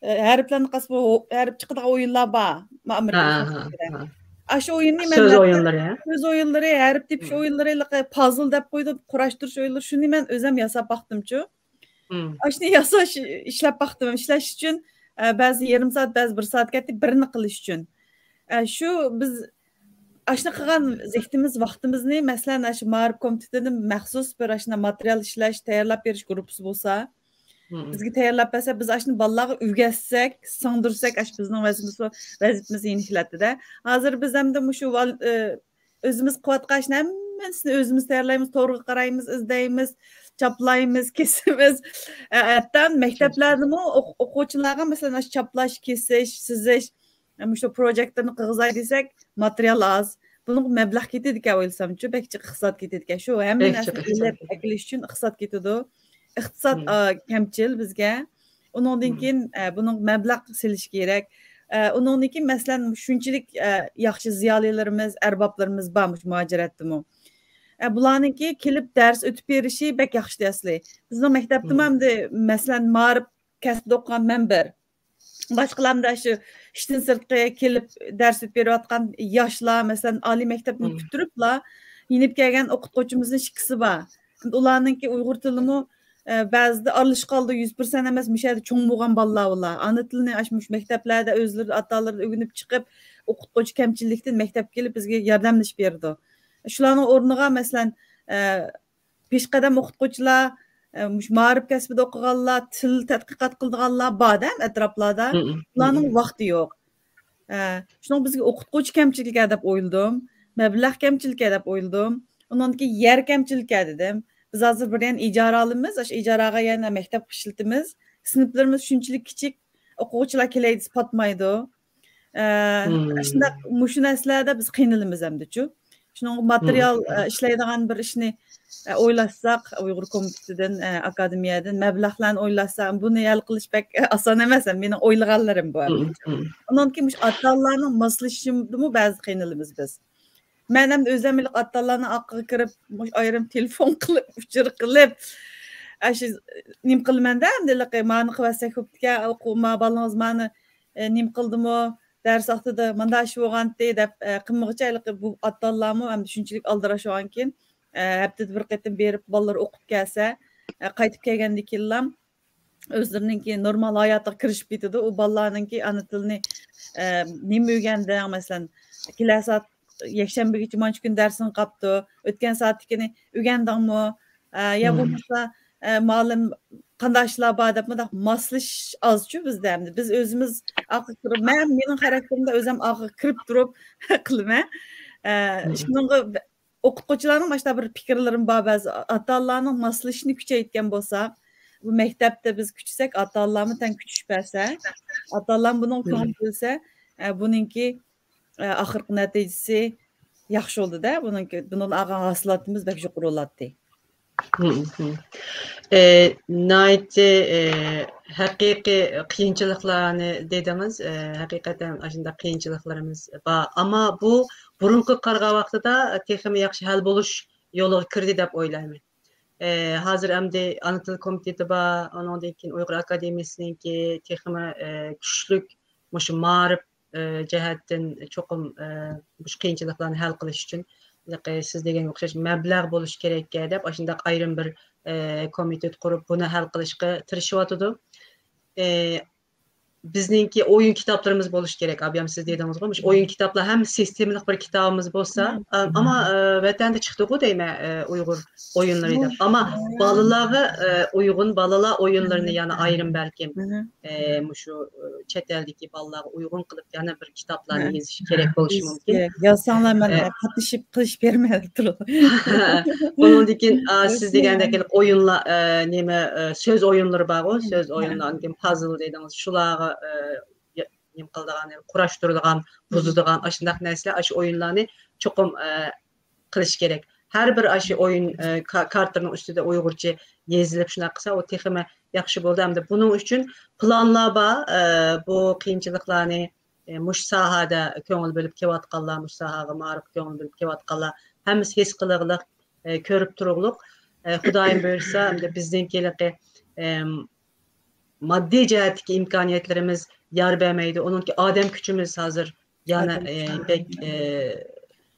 ئە، ھەرپلەرنى قىلسا بۇ ھەرپ چىقىدىغان ئويۇنلار بار. ما-، ئامېرىكا. ئاشۇ ئويۇننى مەن سۆز ئويۇنلىرى، ھە؟ سۆز ئويۇنلىرى، ھەرپ تېپىش ئويۇنلىرى، ھېلىقى پازل دەپ قويىدۇ، قۇراشتۇرۇش ئويۇنلىرى، شۇنى مەن ئۆزۈم ياساپ باقتىمچۇ. ئاشۇنى ياساش، ئىشلەپ باقتىم. ئىشلەش ئۈچۈن، ئە، بەزى يېرىم سائەت، بەزى بىر سائەت كەتتى، بىرنى قىلىش ئۈچۈن. ئە، شۇ بىز ئاشۇنى قىلغان زېھتىمىز، ۋاقتىمىزنى، مەسىلەن، ئاشۇ مائارىپ كومىتېتىدىن مەخسۇس بىر ئاشۇنداق ماتېرىيال ئىشلەش، تەييارلاپ بېرىش گۇرۇپپىسى بولسا، بىزگە تەييارلاپ بەرسە، بىز ئاشۇنى بالىلارغا ئۆگەتسەك، سىڭدۈرسەك، ئاشۇ بىزنىڭ ۋەزىپىمىز، ۋەزىپىمىز يېنىكلەتتى-دە. ھازىر بىز ئەمدى مۇشۇ ۋال-، ئە، ئۆزىمىز قىلىۋاتقان ئىشنى ھەممىسىنى ئۆزىمىز تەييارلايمىز، تورغا قارايمىز، ئىزدەيمىز، چاپلايمىز، كېسىمىز. ئە، ھەتتا مەكتەپلەردىمۇ ئوق-، ئوقۇغۇچىلارغا، مەسىلەن، ئاشۇ چاپلاش، كېسىش، سىزىش، مۇشۇ پروژېكتورنى قىلغۇزاي دېسەك، ماتېرىيال ئاز. بۇنىڭغا مەبلەغ كېتىدىكەن ئويلىسامچۇ، بەك جىق ئىقتىساد كېتىدىكەن. شۇ ھەممە نەرسىنى ئېلىپ ئەكېلىش ئۈچۈن ئىقتىساد كېتىدۇ. ئىقتىساد، ئا، كەمچىل بىزگە. ئۇنىڭدىن كېيىن، ئە، بۇنىڭغا مەبلەغ سېلىش كېرەك. ئە، ئۇنىڭدىن كېيىن، مەسىلەن، شۇنچىلىك، ئە، ياخشى زىيالىيلىرىمىز، ئەربابلىرىمىز بار مۇشۇ مۇھاجىرەتتىمۇ. ئە، بۇلارنىڭكى كېلىپ دەرس ئۆتۈپ بېرىشى بەك ياخشى ئەسلى. بىزنىڭ مەكتەپتىمۇ ئەمدى، مەسىلەن، مائارىپ كەسپىدە ئوقۇغان مەن بىر. باشقىلاردا شۇ ئىشتىن سىرتقى كېلىپ دەرس ئۆتۈپ بېرىۋاتقان ياشلار، مەسىلەن، ئالىي مەكتەپنى پۈتتۈرۈپلا يېنىپ كەلگەن ئوقۇتقۇچىمىزنىڭ ئىككىسى بار. ئۇلارنىڭكى ئۇيغۇر تىلىمۇ، ئە، بەزىدە ئارىلىشىپ قالىدۇ، يۈز پىرسەنت ئەمەس، مۇشۇ يەردە چوڭ بولغان بالىلار ئۇلار. ئانا تىلىنى ئاشۇ مۇشۇ مەكتەپلەردە ئۆزلىرى ئاتا-ئانىلىرىدىن ئۆگىنىپ چىقىپ، ئوقۇتقۇچى كەمچىلىكتىن مەكتەپكە كېلىپ بىزگە ياردەملىشىپ بېرىدۇ. شۇلارنىڭ ئورنىغا، مەسىلەن، ئە، پېشقەدەم ئوقۇتقۇچىلار، ئە، مۇشۇ مائارىپ كەسپىدە ئوقۇغانلار، تىل تەتقىقات قىلىدىغانلار بار-دە ئەتراپلاردا. ئۇلارنىڭ ۋاقتى يوق. ئە، شۇنىڭ بىزگە ئوقۇتقۇچى كەمچىلىكى دەپ ئويلىدىم. مەبلەغ كەمچىلىكى دەپ ئويلىدىم. ئۇنىڭدىن كېيىن يەر كەمچىلىكى دېدىم. بىز ھازىر بىر يەنە ئىجارە ئالىمىز، ئاشۇ ئىجارەگە يەنە مەكتەپ ئىشلىتىمىز. سىنىپلىرىمىز شۇنچىلىك كىچىك، ئوقۇغۇچىلار كېلەي دېسە پاتمايدۇ. ئە، شۇنداق مۇشۇ نەرسىلەردە بىز قىينىلىمىز ئەمدىچۇ. شۇنىڭغا ماتېرىيال، ئە، ئىشلەيدىغان بىر ئىشنى، ئە، ئويلاشساق، ئۇيغۇر كومىتېتىدىن، ئە، ئاكادېمىيەدىن مەبلەغلەرنى ئويلاشسا، بۇنى ھەل قىلىش بەك ئاسان ئەمەس. مېنىڭ ئويلىغانلىرىم بۇ ئەمدىچۇ. ئۇنىڭدىن كېيىن مۇشۇ ئاتا-ئانىلارنىڭ ماسلىشىشىدىمۇ بەزى قىينىلىمىز بىز. مەن ئەمدى ئۆزۈم ھېلىقى ئاتا-ئانىلارنىڭ ئارقىغا كىرىپ، مۇشۇ ئايرىم تېلېفون قىلىپ، ئۇچۇر قىلىپ، ئاشۇ نېمە قىلىمەن-دە، ئەمدى ھېلىقى مانى قىلىۋەتسەك بوپتىكەن، ئوقۇما بالىڭىز مانى، ئە، نېمە قىلدىمۇ، دەرس ۋاقتىدا مانداق ئىش بولغانتى دەپ، ئە، قىلمىغۇچە ھېلىقى بۇ ئاتا-ئانىلارمۇ ئەمدى شۇنچىلىك ئالدىراش بولغانكىن، ئە، ھەپتىدە بىر قېتىم بېرىپ بالىلىرى ئوقۇپ كەلسە، ئە، قايتىپ كەلگەندىن كېيىنلا ئۆزلىرىنىڭكى نورمال ھاياتىغا كىرىشىپ كېتىدۇ. ئۇ بالىلارنىڭكى ئانا تىلىنى، ئە، نېمە ئۆگەندىڭ، مەسىلەن، كېلەر سائەت يەكشەنبىگىچە مانچە كۈن دەرسىڭ قاپتۇ، ئۆتكەن سائەتتىكىنى ئۆگەندىڭمۇ؟ ئە، يا بولمىسا، ئە، مۇئەللىم قانداق ئىشلار بار دەپ مۇنداق ماسلىشىش ئازچۇ بىزدە ئەمدى. بىز ئۆزىمىز ئارقىغا كىرىپ، مەن مېنىڭ خاراكتېرىمدە ئۆزۈم ئارقىغا كىرىپ تۇرۇپ قىلىمەن. ئە، شۇنىڭغا ئوقۇتقۇچىلارنىڭ ماشۇنداق بىر پىكىرلىرىمۇ بار، بەزى ئاتا-ئانىلارنىڭ ماسلىشىشىنى كۈچەيتكەن بولساق، بۇ مەكتەپتە بىز كۈچىسەك، ئاتا-ئانىلارمۇ تەڭ كۈچىشىپ بەرسە، ئاتا-ئانىلارمۇ بۇنىڭغا كۆڭۈل بۆلسە، ئە، بۇنىڭكى، ئە، ئاخىرقى نەتىجىسى ياخشى بولىدۇ-دە، بۇنىڭكى، بۇنىڭدىن ئالغان ھاسىلاتىمىز بەك يۇقىرى بولاتتى. ئە، ناھايىتى، ئە، ھەقىقىي قىيىنچىلىقلارنى دېدىڭىز. ئە، ھەقىقەتەن ئاشۇنداق قىيىنچىلىقلىرىمىز بار. ئەمما بۇ بۇرۇنقىغا قارىغان ۋاقتىدا تېخىمۇ ياخشى ھەل بولۇش يولىغا كىردى دەپ ئويلايمەن. ئە، ھازىر ئەمدى ئانا تىل كومىتېتى بار، ئۇنىڭدىن كېيىن ئۇيغۇر ئاكادېمىيەسىنىڭكى تېخىمۇ، ئە، كۈچلۈك مۇشۇ مائارىپ، ئە، جەھەتتىن چوقۇم، ئە، مۇشۇ قىيىنچىلىقلارنى ھەل قىلىش ئۈچۈن، ھېلىقى سىز دېگەنگە ئوخشاش مەبلەغ بولۇش كېرەككەن دەپ، ئاشۇنداق ئايرىم بىر، ئە، كومىتېت قۇرۇپ، بۇنى ھەل قىلىشقا تىرىشىۋاتىدۇ. ئە، بىزنىڭكى ئويۇن كىتابلىرىمىز بولۇشى كېرەك. ئابىيام سىز دېدىڭىزغۇ، مۇشۇ ئويۇن كىتابلار ھەم سىستېمىلىق بىر كىتابىمىز بولسا، ئە، ئەمما، ئە، ۋەتەندە چىقتىغۇ دەيمەن، ئە، ئۇيغۇر ئويۇنلىرى دەپ. ئەمما بالىلارغا، ئە، ئۇيغۇن بالىلار ئويۇنلىرىنى يەنە ئايرىم بەلكىم، ئە، مۇشۇ، ئە، چەت ئەلدىكى بالىلارغا ئۇيغۇن قىلىپ يەنە بىر كىتابلارنى يېزىش كېرەك بولۇشى مۇمكىن. يازساڭلار مەن، ئە، ئە، قاتنىشىپ قىلىش بېرىمەن دەپ تۇرۇپ. ئۇنىڭدىن كېيىن، ئا، سىز دېگەندەك ئويۇنلار، ئە، نېمە، ئە، سۆز ئويۇنلىرى بارغۇ، سۆز ئويۇنلار، ئاندىن كېيىن پازل دېدىڭىز، شۇلارغا، ئە، نېمە قىلىدىغان، قۇراشتۇرىدىغان، بۇزىدىغان، ئاشۇنداق نەرسىلەر، ئاشۇ ئويۇنلارنى چوقۇم، ئە، قىلىش كېرەك. ھەر بىر ئاشۇ ئويۇن، ئە، كا-، كارتىنىڭ ئۈستىدە ئۇيغۇرچە يېزىلىپ شۇنداق قىلسا، ئۇ تېخىمۇ ياخشى بولىدۇ. ئەمدى بۇنىڭ ئۈچۈن پىلانلار بار. ئە، بۇ قىيىنچىلىقلارنى، ئە، مۇشۇ ساھەدە كۆڭۈل بۆلۈپ كېلىۋاتقانلار، مۇشۇ ساھەگە مائارىپقا كۆڭۈل بۆلۈپ كېلىۋاتقانلار ھەممىسى ھېس قىلىغلىق، ئە، كۆرۈپ تۇرۇغلۇق. ئە، خۇدايىم بۇيرۇسا، ئەمدى بىزنىڭكى ھېلىقى، ئەم، ماددىي جەھەتتىكى ئىمكانىيەتلىرىمىز يار بەرمەيدۇ. ئۇنىڭكى ئادەم كۈچىمىز ھازىر يەنە، ئادەم ئى، كۈچى. بەك، ئى،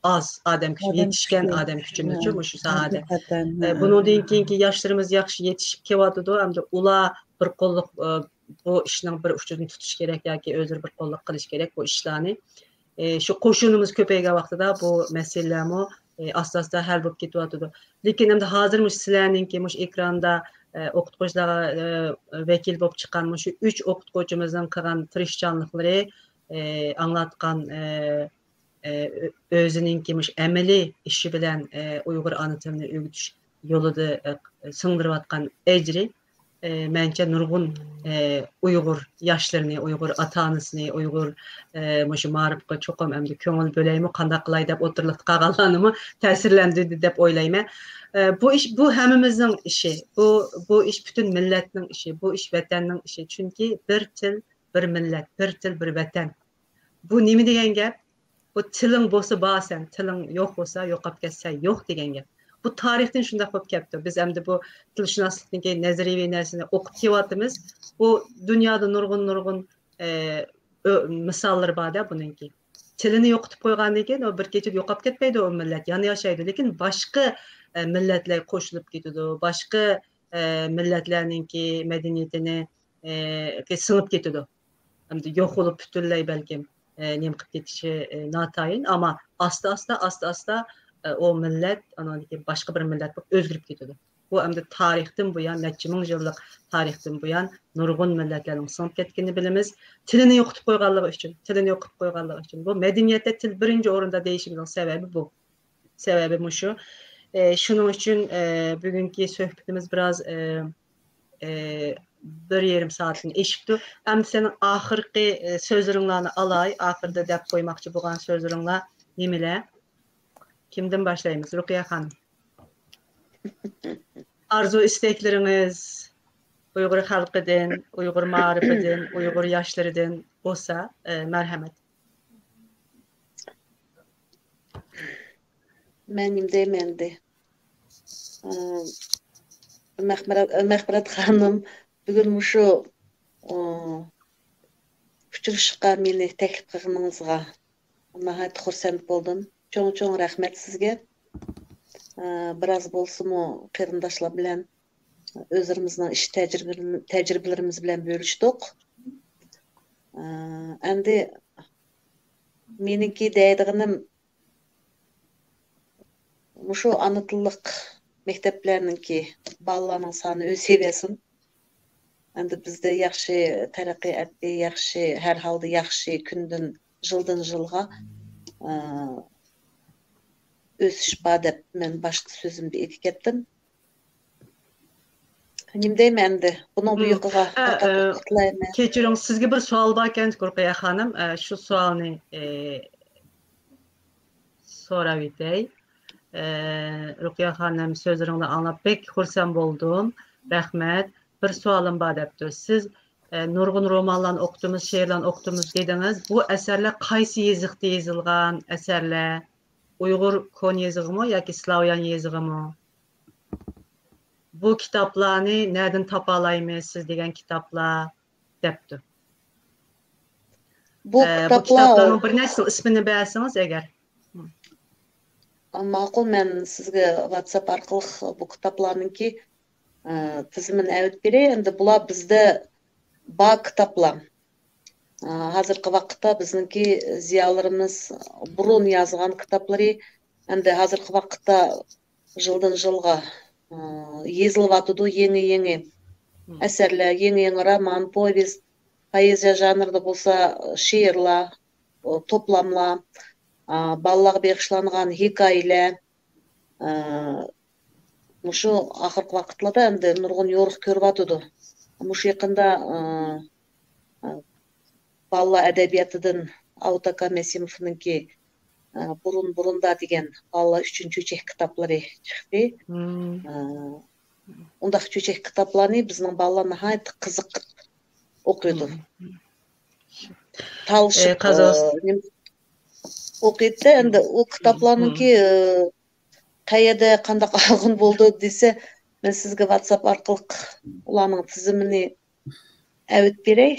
ئاز ئادەم كۈچى، ئادەم يېتىشكەن كۈچى. ئادەم كۈچىمىزچۇ ھە. مۇشۇ ساھەدە. ھەقىقەتەن، ئى، ھە. بۇنىڭدىن كېيىنكى ياشلىرىمىز ياخشى يېتىشىپ كېلىۋاتىدۇ. ئەمدى ئۇلار بىر قوللۇق، ئى، بۇ ئىشنىڭ بىر ئۇچىدىن تۇتۇش كېرەك ياكى ئۆزلىرى بىر قوللۇق قىلىش كېرەك بۇ ئىشلارنى. ئى، شۇ قوشۇنىمىز كۆپەيگەن ۋاقتىدا بۇ مەسىلىلەرمۇ، ئى، ئاستا-ئاستا ھەل بولۇپ كېتىۋاتىدۇ. لېكىن ئەمدى ھازىر مۇشۇ سىلەرنىڭكى مۇشۇ ئېكراندا، ئى، ئوقۇتقۇچىلارغا، ئى، ۋەكىل بولۇپ چىققان مۇشۇ ئۈچ ئوقۇتقۇچىمىزنىڭ قىلغان تىرىشچانلىقلىرى، ئى، ئاڭلاتقان، ئى، ئى، ئۆ-، ئۆزىنىڭكى مۇشۇ ئەمەلىي ئىشى بىلەن، ئى، ئۇيغۇر ئانا تىلىنى ئۆگىتىش يولىدا، ئى، سىڭدۈرۈۋاتقان ئەجرى، ئى، مەنچە نۇرغۇن، ئى، ئۇيغۇر ياشلىرىنى، ئۇيغۇر ئاتا-ئانىسىنى، ئۇيغۇر، ئى، مۇشۇ مائارىپقا چوقۇم ئەمدى كۆڭۈل بۆلەيمۇ، قانداق قىلاي دەپ ئوتتۇرىلىقتا قالغانلارنىمۇ تەسىرلەندۈردى دەپ ئويلايمەن. ئى، بۇ ئىش، بۇ ھەممىمىزنىڭ ئىشى. بۇ، بۇ ئىش پۈتۈن مىللەتنىڭ ئىشى. بۇ ئىش ۋەتەننىڭ ئىشى. چۈنكى بىر تىل، بىر مىللەت، بىر تىل، بىر ۋەتەن. بۇ نېمە دېگەن گەپ؟ بۇ تىلىڭ بولسا بارسەن، تىلىڭ يوق بولسا يوقاپ كەتسەن يوق دېگەن گەپ. بۇ تارىختىن شۇنداق بولۇپ كەپتۇ. بىز ئەمدى بۇ تىلشۇناسلىقتىكى نەزەرىيەۋى نەرسىنى ئوقۇپ كېلىۋاتىمىز. بۇ دۇنيادا نۇرغۇن، نۇرغۇن، ئە، ئۆ-، مىساللىرى بار-دە بۇنىڭكى. تىلىنى يوقىتىپ قويغاندىن كېيىن، ئۇ بىر كېچىدە يوقاپ كەتمەيدۇ، ئۇ مىللەت يەنە ياشايدۇ. لېكىن باشقا، ئە، مىللەتلەر قوشۇلۇپ كېتىدۇ، باشقا، ئە، مىللەتلەرنىڭكى مەدەنىيىتىنى، ئە، سىڭىپ كېتىدۇ. ئەمدى يوق بولۇپ پۈتۈنلەي بەلكىم، ئە، نېمە قىلىپ كېتىشى، ئە، ناتايىن. ئەمما ئاستا-ئاستا، ئاستا-ئاستا، ئە، ئۇ مىللەت ئانىڭدىن كېيىن باشقا بىر مىللەت بولۇپ ئۆزگىرىپ كېتىدۇ. بۇ ئەمدى تارىختىن بۇيان، نەچچە مىڭ يىللىق تارىختىن بۇيان نۇرغۇن مىللەتلەرنىڭ سىڭىپ كەتكىنىنى بىلىمىز. تىلىنى يوقىتىپ قويغانلىقى ئۈچۈن، تىلىنى يوقىتىپ قويغانلىقى ئۈچۈن. بۇ مەدەنىيەتتە تىل بىرىنچى ئورۇندا دېيىشىمىزنىڭ سەۋەبى بۇ. سەۋەبى مۇشۇ. ئە، شۇنىڭ ئۈچۈن، ئە، بۈگۈنكى سۆھبىتىمىز بىراز، ئە، ئە، بىر يېرىم سائەتتىن ئېشىپتۇ. ئەمدى سېنىڭ ئاخىرقى، ئە، سۆزلىرىڭلارنى ئالاي. ئاخىرىدا دەپ قويماقچى بولغان سۆزلىرىڭلار نېمىلەر؟ كىمدىن باشلايمىز؟ رۇقىيە خانىم. ئارزۇ ئىستەكلىرىڭىز ئۇيغۇر خەلقىدىن، ئۇيغۇر مائارىپىدىن، ئۇيغۇر ياشلىرىدىن بولسا، ئە، مەرھەمەت. مەن نېمە دەيمەن ئەمدى؟ ئى، مەخمىرەت، مەخمىرەت خانىم بۈگۈن مۇشۇ، ئى، ئۇچرىشىشقا مېنى تەكلىپ قىلغىنىڭىزغا ناھايىتى خۇرسەن بولدۇم. چوڭ-چوڭ رەھمەت سىزگە. ئى، بىراز بولسىمۇ قېرىنداشلار بىلەن ئۆزلىرىمىزنىڭ ئىش تەجرىبىلىرىمىز بىلەن بۆلۈشتۇق. ئى، ئەمدى مېنىڭكى دەيدىغىنىم، مۇشۇ ئانا تىللىق مەكتەپلەرنىڭكى بالىلارنىڭ سانى ئۆسۈۋەرسۇن. ئەمدى بىزدە ياخشى تەرەققىي ئەتتى، ياخشى، ھەر ھالدا ياخشى كۈندىن، يىلدىن يىلغا، ئى، ئۆسۈش بار دەپ مەن باشتا سۆزۈمدە ئېيتىپ كەتتىم. نېمە دەيمەن ئەمدى؟ بۇنىڭ بۇ يېقىغا ھە، ئە، كېچىرىڭ، سىزگە بىر سوئال بار ئىكەن، رۇقىيە خانىم. ئە، شۇ سوئالنى، ئە، سوراۋېتەي. ئە، رۇقىيە خانىم، سۆزلىرىڭنى ئاڭلاپ بەك خۇرسەن بولدۇم. رەھمەت. بىر سوئالىم بار دەپتۇ. سىز، ئە، نۇرغۇن رومانلارنى ئوقۇتىمىز، شېئىرلارنى ئوقۇتىمىز دېدىڭىز. بۇ ئەسەرلەر قايسى يېزىقتا يېزىلغان ئەسەرلەر؟ ئۇيغۇر كونا يېزىقىمۇ ياكى سلاۋيان يېزىقىمۇ؟ بۇ كىتابلارنى نەدىن تاپالايمىز، سىز دېگەن كىتابلار؟ دەپتۇ. بۇ ئە، بۇ كىتابلار كىتابلارنىڭ بىر نەچچىسىنىڭ ئىسمىنى بەرسىڭىز ئەگەر. ماقۇل، مەن سىزگە ۋاتساپ ئارقىلىق بۇ كىتابلارنىڭكى، ئە، تىزىمىنى ئەۋېتىپ بېرەي. ئەمدى بۇلار بىزدە بار كىتابلار. ئە، ھازىرقى ۋاقىتتا بىزنىڭكى زىيالىيلىرىمىز بۇرۇن يازغان كىتابلىرى، ئەمدى ھازىرقى ۋاقىتتا يىلدىن يىلغا، ئى، يېزىلىۋاتىدۇ يېڭى-يېڭى ئەسەرلەر، يېڭى-يېڭى رومان، پوۋېست، پوئېزىيە ژانرىدا بولسا شېئىرلار، ئۇ، توپلاملار، ئا، بالىلارغا بېغىشلانغان ھېكايىلەر، ئا، مۇشۇ ئاخىرقى ۋاقىتلاردا ئەمدى نۇرغۇن يورۇق كۆرۈۋاتىدۇ. مۇشۇ يېقىندا، ئا، ئا، بالىلار ئەدەبىياتىدىن ئاۋۇت ئاكا مەسىموفنىڭكى، ئا، بۇرۇن بۇرۇندا دېگەن بالىلار ئۈچۈن چۆچەك كىتابلىرى چىقتى. ئا، ئۇنداق چۆچەك كىتابلارنى بىزنىڭ بالىلار ناھايىتى قىزىقىپ ئوقۇيدۇ. تالىشىپ، ئە، نېمە، ئوقۇيتتى. ئەمدى ئۇ كىتابلارنىڭكى، ئە، قەيەردە قانداق ئالغىلى بولىدۇ دېسە، مەن سىزگە ۋاتساپ ئارقىلىق ئۇلارنىڭ تىزىمىنى ئەۋېتىپ بېرەي.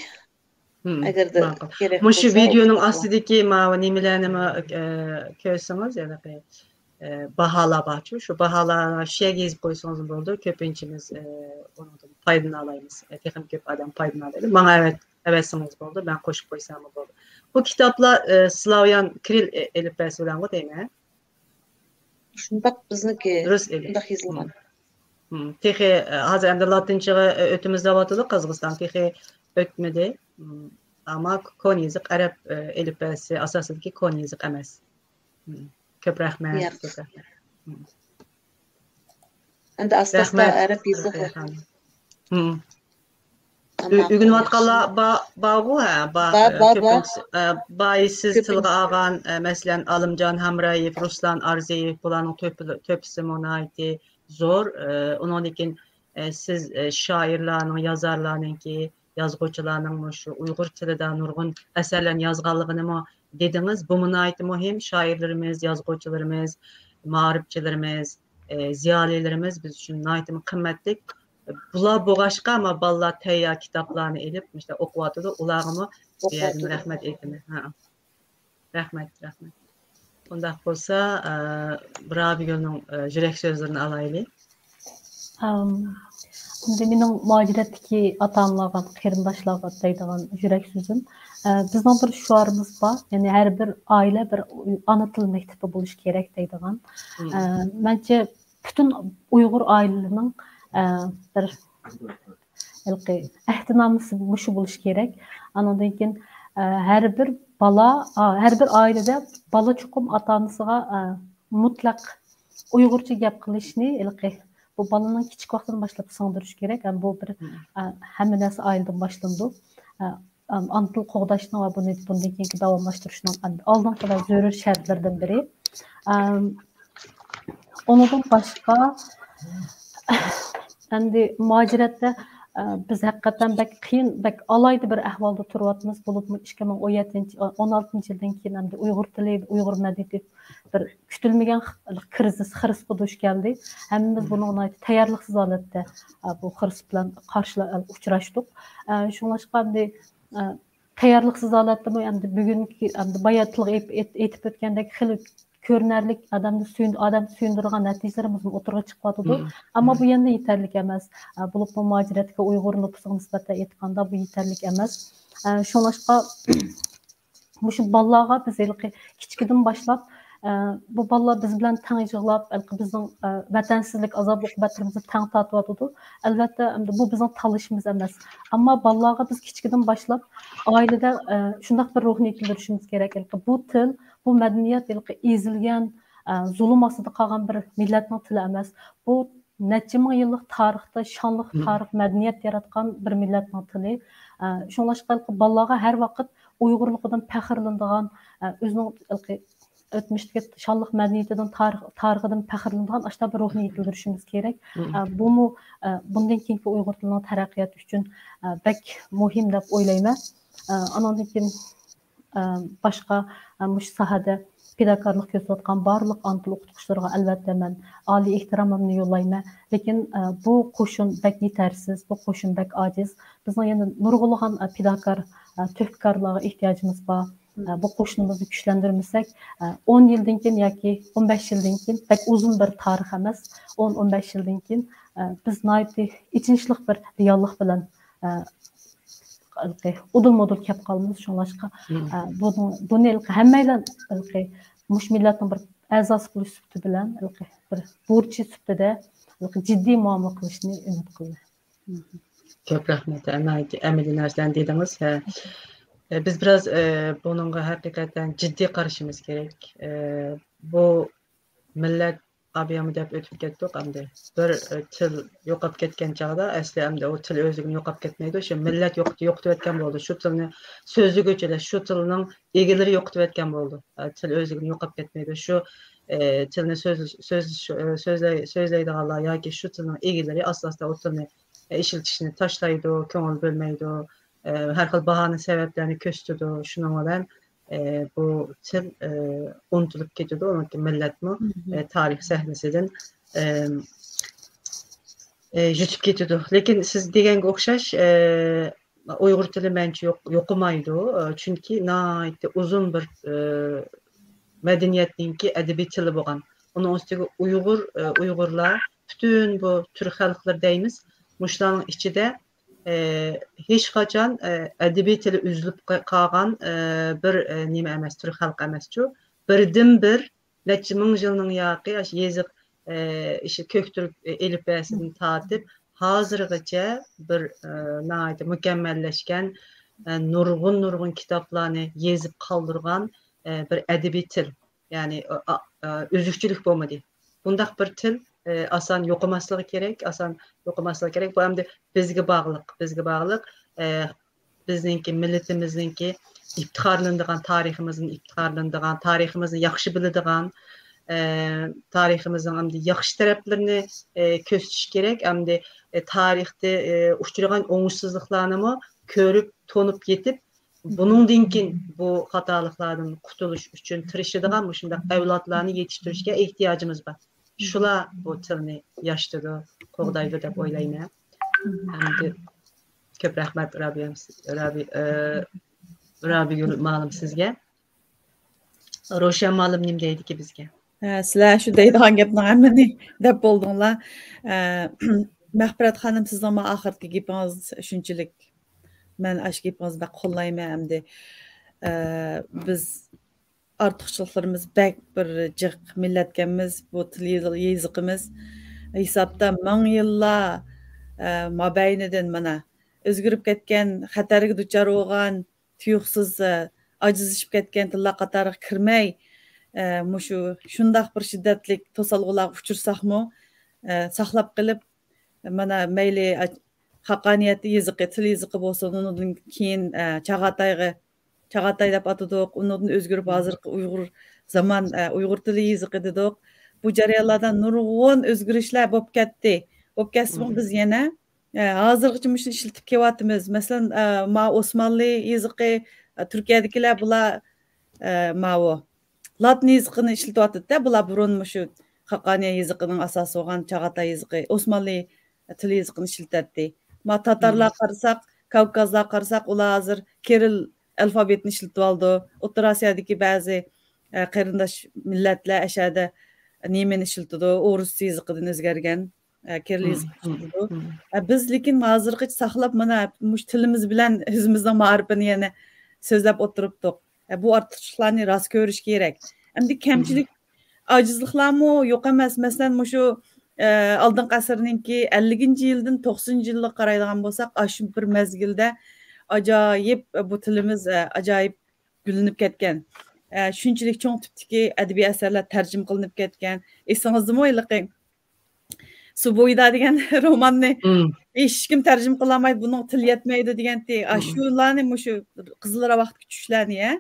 ئەگەردە ماقۇل. كېرەك مۇشۇ بولسا، ۋىدېئونىڭ ئاستىدىكى ماۋۇ نېمىلەرنىمۇ، ئە، كۆرسىڭىز، ھېلىقى، ئە، باھالار بارچۇ، شۇ باھالارنى شۇ يەرگە يېزىپ قويسىڭىز بولىدۇ. كۆپىنچىمىز، ئە، ئۇنىڭدىن پايدىلىنالايمىز. ئە، تېخىمۇ كۆپ ئادەم پايدىلىنالايدۇ. ماڭا ئەۋەت-، ئەۋەتسىڭىز بولىدۇ. مەن قوشۇپ قويساممۇ بولىدۇ. بۇ كىتابلار، ئە، سلاۋيان كىرىل ئە-، ئەلىپبەسى بىلەنغۇ دەيمەن. شۇنداق بىزنىڭكى رۇس ئېلى. شۇنداق يېزىلغان. مم. مم. تېخى، ئە، ھازىر ئەمدى لاتىنچىغا، ئە، ئۆتىمىز دەۋاتىدۇ، قىرغىزىستان تېخى ئۆتمىدى. مم. ئەمما كونا يېزىق ئەرەب، ئە، ئەلىپبەسى ئاساسىدىكى كونا يېزىق ئەمەس. مم. كۆپ رەھمەت، ياق. كۆپ رەھمەت. مم. ئەمدى ئاستا-ئاستا رەھمەت، ئەرەب يېزىقى. رەھمەت. مم. ئۆ-، ئۆگىنىۋاتقانلار با-، بارغۇ، ھە، بار. بار، بار، بار. كۆپىنچىسى، ئە، بايا سىز تىلغا ئالغان، ئە، مەسىلەن، ئالىمجان ھەمرايېف، رۇسلان ئارزىيېف، بۇلارنىڭ تۆپىلى-، تۆپىسى مۇ-، ناھايىتى زور. ئە، ئۇنىڭدىن كېيىن، ئە، سىز، ئە، شائىرلارنىڭ، يازارلارنىڭكى، يازغۇچىلارنىڭ مۇشۇ ئۇيغۇر تىلىدا نۇرغۇن ئەسەرلەرنى يازغانلىقىنىمۇ دېدىڭىز. بۇمۇ ناھايىتى مۇھىم. شائىرلىرىمىز، يازغۇچىلىرىمىز، مائارىپچىلىرىمىز، ئە، زىيالىيلىرىمىز بىز ئۈچۈن ناھايىتىمۇ قىممەتلىك. بۇلار بولغاچقا، ما بالىلار تەييار كىتابلارنى ئېلىپ، مۇشۇنداق ئوقۇۋاتىدۇ. ئۇلارغىمۇ بۇ يەردىن ئوقۇۋاتىدۇ. رەھمەت ئېيتىمەن. ھە. رەھمەت، رەھمەت. ئۇنداق بولسا، ئە، رابىيگۈلنىڭ، ئە، يۈرەك سۆزلىرىنى ئالايلى. ئەم، ئەمدى مېنىڭ مۇھاجىرەتتىكى ئاتا-ئانىلارغا، قېرىنداشلارغا دەيدىغان يۈرەك سۆزۈم، ئە، بىزنىڭ بىر شوئارىمىز بار، يەنى ھەر بىر ئائىلە بىر ئانا تىل مەكتىپى بولۇشى كېرەك دەيدىغان. ئە، مەنچە پۈتۈن ئۇيغۇر ئائىلىلىرىنىڭ، ئە، بىر ھېلىقى ئەھدىنامىسى مۇشۇ بولۇشى كېرەك. ئانىڭدىن كېيىن، ئە، ھەر بىر بالا، ئا، ھەر بىر ئائىلىدە بالا چوقۇم ئاتا-ئانىسىغا، ئە، مۇتلەق ئۇيغۇرچە گەپ قىلىشنى ھېلىقى بۇ بالىنىڭ كىچىك ۋاقتىدىن باشلاپ سىڭدۈرۈش كېرەك. ھەم بۇ بىر، ئە، ھەممە نەرسە ئائىلىدىن باشلىنىدۇ. ئە، ئانا تىل قوغداشنىڭ ۋە بۇنى بۇندىن كېيىنكى داۋاملاشتۇرۇشنىڭ ئالدىنقى ۋە زۆرۈر شەرتلىرىدىن بىرى. ئەم، ئۇنىڭدىن باشقا، ئەمدى مۇھاجىرەتتە، ئە، بىز ھەقىقەتەن بەك قىيىن، بەك ئالاھىدە بىر ئەھۋالدا تۇرۇۋاتىمىز. بولۇپمۇ ئىككى مىڭ ئون يەتتىنچى، ئون ئالتىنچى يىلدىن كېيىن ئەمدى ئۇيغۇر تىلى، ئۇيغۇر مەدەنىيىتى بىر كۈتۈلمىگەن خ-، كىرىزىس، خىرىسقا دۇچ كەلدى. ھەممىمىز بۇنىڭغا ناھايىتى تەييارلىقسىز ھالەتتە، ئە، بۇ خىرىس بىلەن قارشىلا-، ئۇچراشتۇق. ئە، شۇڭلاشقا ئەمدى، ئە، تەييارلىقسىز ھالەتتىمۇ ئەمدى بۈگۈنكى، ئەمدى بايا تىلغا ئېيتىپ، ئېيت-، ئېيتىپ ئۆتكەندەك خېلى كۆرۈنەرلىك، ئادەمنى سۆيۈن-، ئادەمنى سۆيۈندۈرىدىغان نەتىجىلىرىمىزمۇ ئوتتۇرىغا چىقىۋاتىدۇ. ئەمما بۇ يەنە يېتەرلىك ئەمەس. ئە، بولۇپمۇ مۇھاجىرەتتىكى ئۇيغۇر نوپۇسىغا نىسبەتەن ئېيتقاندا، بۇ يېتەرلىك ئەمەس. ئە، شۇڭلاشقا مۇشۇ بالىلارغا بىز ھېلىقى كىچىكىدىن باشلاپ، ئە، بۇ بالىلار بىز بىلەن تەڭ يىغلاپ، ھېلىقى بىزنىڭ، ئە، ۋەتەنسىزلىك ئازاب ئوقۇبەتلىرىمىزنى تەڭ تارتىۋاتىدۇ. ئەلۋەتتە، ئەمدى بۇ بىزنىڭ تاللىشىمىز ئەمەس. ئەمما بالىلارغا بىز كىچىكىدىن باشلاپ ئائىلىدە، ئە، شۇنداق بىر روھنى يېتىلدۈرۈشىمىز كېرەك. ھېلىقى بۇ تىل، بۇ مەدەنىيەت ھېلىقى ئېزىلگەن، ئە، زۇلۇم ئاستىدا قالغان بىر مىللەتنىڭ تىلى ئەمەس. بۇ نەچچە مىڭ يىللىق تارىختا شانلىق تارىخ مەدەنىيەت ياراتقان بىر مىللەتنىڭ تىلى. ئە، شۇڭلاشقا ھېلىقى بالىلارغا ھەر ۋاقىت ئۇيغۇرلۇقىدىن پەخىرلىنىدىغان، ئە، ئۆزىنىڭ ھېلىقى ئۆتمۈشتىكى شانلىق مەدەنىيىتىدىن، تارىخ-، تارىخىدىن پەخىرلىنىدىغان ئاشۇنداق بىر روھنى يېتىلدۈرۈشىمىز كېرەك. ئە، بۇمۇ، ئە، بۇندىن كېيىنكى ئۇيغۇر تىلىنىڭ تەرەققىياتى ئۈچۈن، ئە، بەك مۇھىم دەپ ئويلايمەن. ئە، ئانىڭدىن كېيىن، ئە، باشقا، ئە، مۇشۇ ساھەدە پىداكارلىق كۆرسىتىۋاتقان بارلىق ئانا تىل ئوقۇتقۇچىلىرىغا ئەلۋەتتە مەن ئالىي ئېھتىرامىمنى يوللايمەن. لېكىن، ئە، بۇ قوشۇن بەك يېتەرسىز، بۇ قوشۇن بەك ئاجىز. بىزنىڭ يەنە نۇرغۇنلىغان، ئە، پىداكار، ئە، تۆھپىكارلارغا ئېھتىياجىمىز بار. ئە، بۇ قوشۇنىمىزنى كۈچلەندۈرمىسەك، ئە، ئون يىلدىن كېيىن ياكى ئون بەش يىلدىن كېيىن، بەك ئۇزۇن بىر تارىخ ئەمەس، ئون، ئون بەش يىلدىن كېيىن، ئە، بىز ناھايىتى ئېچىنىشلىق بىر رېئاللىق بىلەن، ئە، ئۇدۇل مۇدۇل كەپ قالىمىز. شۇڭلاشقا، ئە، بۇنى، بۇنى ھېلىقى ھەممەيلەن ھېلىقى مۇشۇ مىللەتنىڭ بىر ئەزاسى بولۇش سۈپىتى بىلەن، ھېلىقى بىر بۇرچى سۈپىتىدە ھېلىقى جىددىي مۇئامىلە قىلىشنى ئۈمىد قىلىمەن. كۆپ رەھمەت. ناھايىتى ئەمەلىي نەرسىلەرنى دېدىڭىز. ھە. ئە، بىز بىراز، ئە، بۇنىڭغا ھەقىقەتەن جىددىي قارىشىمىز كېرەك. ئە، بۇ مىللەت ئابىيامۇ دەپ ئۆتۈپ كەتتۇق ئەمدى. بىر، ئە، تىل يوقاپ كەتكەن چاغدا، ئەسلى ئەمدى ئۇ تىل ئۆزلۈكىدىن يوقاپ كەتمەيدۇ. شۇ مىللەت يوقىتىۋەتكەن بولىدۇ. شۇ تىلنى سۆزلىگۈچىلەر، شۇ تىلنىڭ ئىگىلىرى يوقىتىۋەتكەن بولىدۇ. ئە، تىل ئۆزلۈكىدىن يوقاپ كەتمەيدۇ. شۇ، ئە، تىلنى سۆز-، سۆز-، ئە، سۆزلەي-، سۆزلەيدىغانلار ياكى شۇ تىلنىڭ ئىگىلىرى ئاستا-ئاستا ئۇ تىلنى، ئە، ئىشلىتىشنى تاشلايدۇ، كۆڭۈل بۆلمەيدۇ. ئە، ھەر خىل باھانە سەۋەبلەرنى كۆرسىتىدۇ. شۇنىڭ بىلەن، ئە، بۇ تىل، ئە، ئۇنتۇلۇپ كېتىدۇ. ئۇنىڭ مىللەتمۇ، ئە، تارىخ سەھنىسىدىن، ئە، ئە، يۈتۈپ كېتىدۇ. لېكىن سىز دېگەنگە ئوخشاش، ئە، ئۇيغۇر تىلى مەنچە يوق-، يوقىمايدۇ. ئە، چۈنكى ناھايىتى ئۇزۇن بىر، ئە، مەدەنىيەتنىڭكى ئەدەبىي تىلى بولغان. ئۇنىڭ ئۈستىگە ئۇيغۇر، ئە، ئۇيغۇرلار، پۈتۈن بۇ تۈرك خەلقلىرى دەيمىز، مۇشۇلارنىڭ ئىچىدە، ئە، ھېچقاچان، ئە، ئەدەبىي تىلى ئۈزۈلۈپ قا-، قالغان، ئە، بىر، ئە، نېمە ئەمەس، تۈرك خەلقى ئەمەسچۇ. بىردىنبىر نەچچە مىڭ يىلنىڭ ياقى ئاشۇ يېزىق، ئە، ئىشى كۆك تۈرك، ئە، ئېلىپبەسىدىن تارتىپ ھازىرغىچە بىر، ئە، ناھايىتى مۇكەممەللەشكەن، ئە، نۇرغۇن، نۇرغۇن كىتابلارنى يېزىپ قالدۇرغان، ئە، بىر ئەدەبىي تىل. يەنى، ئا-، ئا-، ئا-، ئۈزۈكچىلىك بولمىدى. بۇنداق بىر تىل، ئە، ئاسان يوقىماسلىقى كېرەك، ئاسان يوقىماسلىقى كېرەك. بۇ ئەمدى بىزگە باغلىق، بىزگە باغلىق. ئە، بىزنىڭكى، مىللىتىمىزنىڭكى ئىپتىخارلىنىدىغان تارىخىمىزدىن ئىپتىخارلىنىدىغان، تارىخىمىزنى ياخشى بىلىدىغان، ئە، تارىخىمىزنىڭ ئەمدى ياخشى تەرەپلىرىنى، ئە، كۆرسىتىش كېرەك. ئەمدى، ئە، تارىختا، ئە، ئۇچرىغان ئوڭۇشسىزلىقلارنىمۇ كۆرۈپ، تونۇپ يېتىپ، بۇنىڭدىن كېيىن بۇ خاتالىقلاردىن قۇتۇلۇش ئۈچۈن تىرىشىدىغان مۇشۇنداق ئەۋلادلارنى يېتىشتۈرۈشكە ئېھتىياجىمىز بار. شۇلار بۇ تىلنى ياشىتىدۇ، قوغدايدۇ دەپ ئويلايمەن. ئەمدى كۆپ رەھمەت رابىيەم، رابىي-، ئە، رابىيگۈل مالىم سىزگە. روشەن مۇئەللىم نېمە دەيدىكى بىزگە؟ ھە، سىلەر شۇ دەيدىغان گەپنىڭ ھەممىنى دەپ بولدۇڭلار. ئە، مەغپىرەت خانىم، سىزنىڭ مانا ئاخىرقى گېپىڭىز شۇنچىلىك مەن ئاشۇ گېپىڭىزنى بەك قوللايمەن ئەمدى. ئە، بىز ئارتۇقچىلىقلىرىمىز بەك بىر جىق مىللەتكەنمىز، بۇ تىل يېزىقىمىز. ھېسابتا مىڭ يىللار، ئە، مابەينىدىن مانا ئۆزگىرىپ كەتكەن، خەتەرگە دۇچار بولغان، تۇيۇقسىز، ئە، ئاجىزلىشىپ كەتكەن تىللار قاتارىغا كىرمەي، ئە، مۇشۇ شۇنداق بىر شىددەتلىك توسالغۇلارغا ئۇچرىساقمۇ، ئە، ساقلاپ قېلىپ، مانا مەيلى ئا-، خاقانىيەت يېزىقى، تىل يېزىقى بولسۇن، ئۇنىڭدىن كېيىن، ئە، چاغاتايغا، چاغاتاي دەپ ئاتىدۇق، ئۇنىڭدىن ئۆزگىرىپ ھازىرقى ئۇيغۇر زامان، ئە، ئۇيغۇر تىلى يېزىقى دېدۇق. بۇ جەريانلاردا نۇرغۇن ئۆزگىرىشلەر بولۇپ كەتتى. بولۇپ كەتسىمۇ بىز يەنە، ئە، ھازىرغىچە مۇشۇنى ئىشلىتىپ كېلىۋاتىمىز. مەسىلەن، ئە، ما ئوسمانلى يېزىقى، ئە، تۈركىيەدىكىلەر بۇلار، ئە، ماۋۇ لاتىن يېزىقىنى ئىشلىتىۋاتىدۇ-دە، بۇلار بۇرۇن مۇشۇ خاقانىيە يېزىقىنىڭ ئاساسى بولغان چاغاتاي يېزىقى، ئوسمانلى تىل يېزىقىنى ئىشلىتەتتى. ما تاتارلارغا قارىساق، كاۋكازلارغا قارىساق، ئۇلار ھازىر كىرىل ئەلفابېتىنى ئىشلىتىۋالىدۇ. ئوتتۇرا ئاسىيادىكى بەزى، ئە، قېرىنداش مىللەتلەر ئەشەدە نېمىنى ئىشلىتىدۇ؟ ئورۇس يېزىقىدىن ئۆزگەرگەن، ئە، كىرىل يېزىقىنى ئىشلىتىدۇ. ئە، بىز لېكىن ھازىرغىچە ساقلاپ، مانا مۇشۇ تىلىمىز بىلەن ئۆزىمىزنىڭ مائارىپىنى يەنە سۆزلەپ ئولتۇرۇپتۇق. ئە، بۇ ئارتۇقچىلىقلارنى راست كۆرۈش كېرەك. ئەمدى كەمچىلىك، ئاجىزلىقلارمۇ يوق ئەمەس. مەسىلەن، مۇشۇ، ئە، ئالدىنقى ئەسىرنىڭكى ئەللىكىنچى يىلدىن توقسىنىنچى يىلغا قارايدىغان بولساق، ئاشۇ بىر مەزگىلدە ئاجايىپ بۇ تىلىمىز، ئە، ئاجايىپ گۈللىنىپ كەتكەن. ئە، شۇنچىلىك چوڭ تىپتىكى ئەدەبىي ئەسەرلەر تەرجىمە قىلىنىپ كەتكەن. ئېسىڭىزدىمۇ ھېلىقى سۇ بويىدا دېگەن روماننى ھېچكىم تەرجىمە قىلالمايدۇ، بۇنىڭغا تىل يەتمەيدۇ دېگەنتى. ئاشۇلارنى، مۇشۇ قىزىل راۋاقتىكى چۈشلەرنى، ھە؟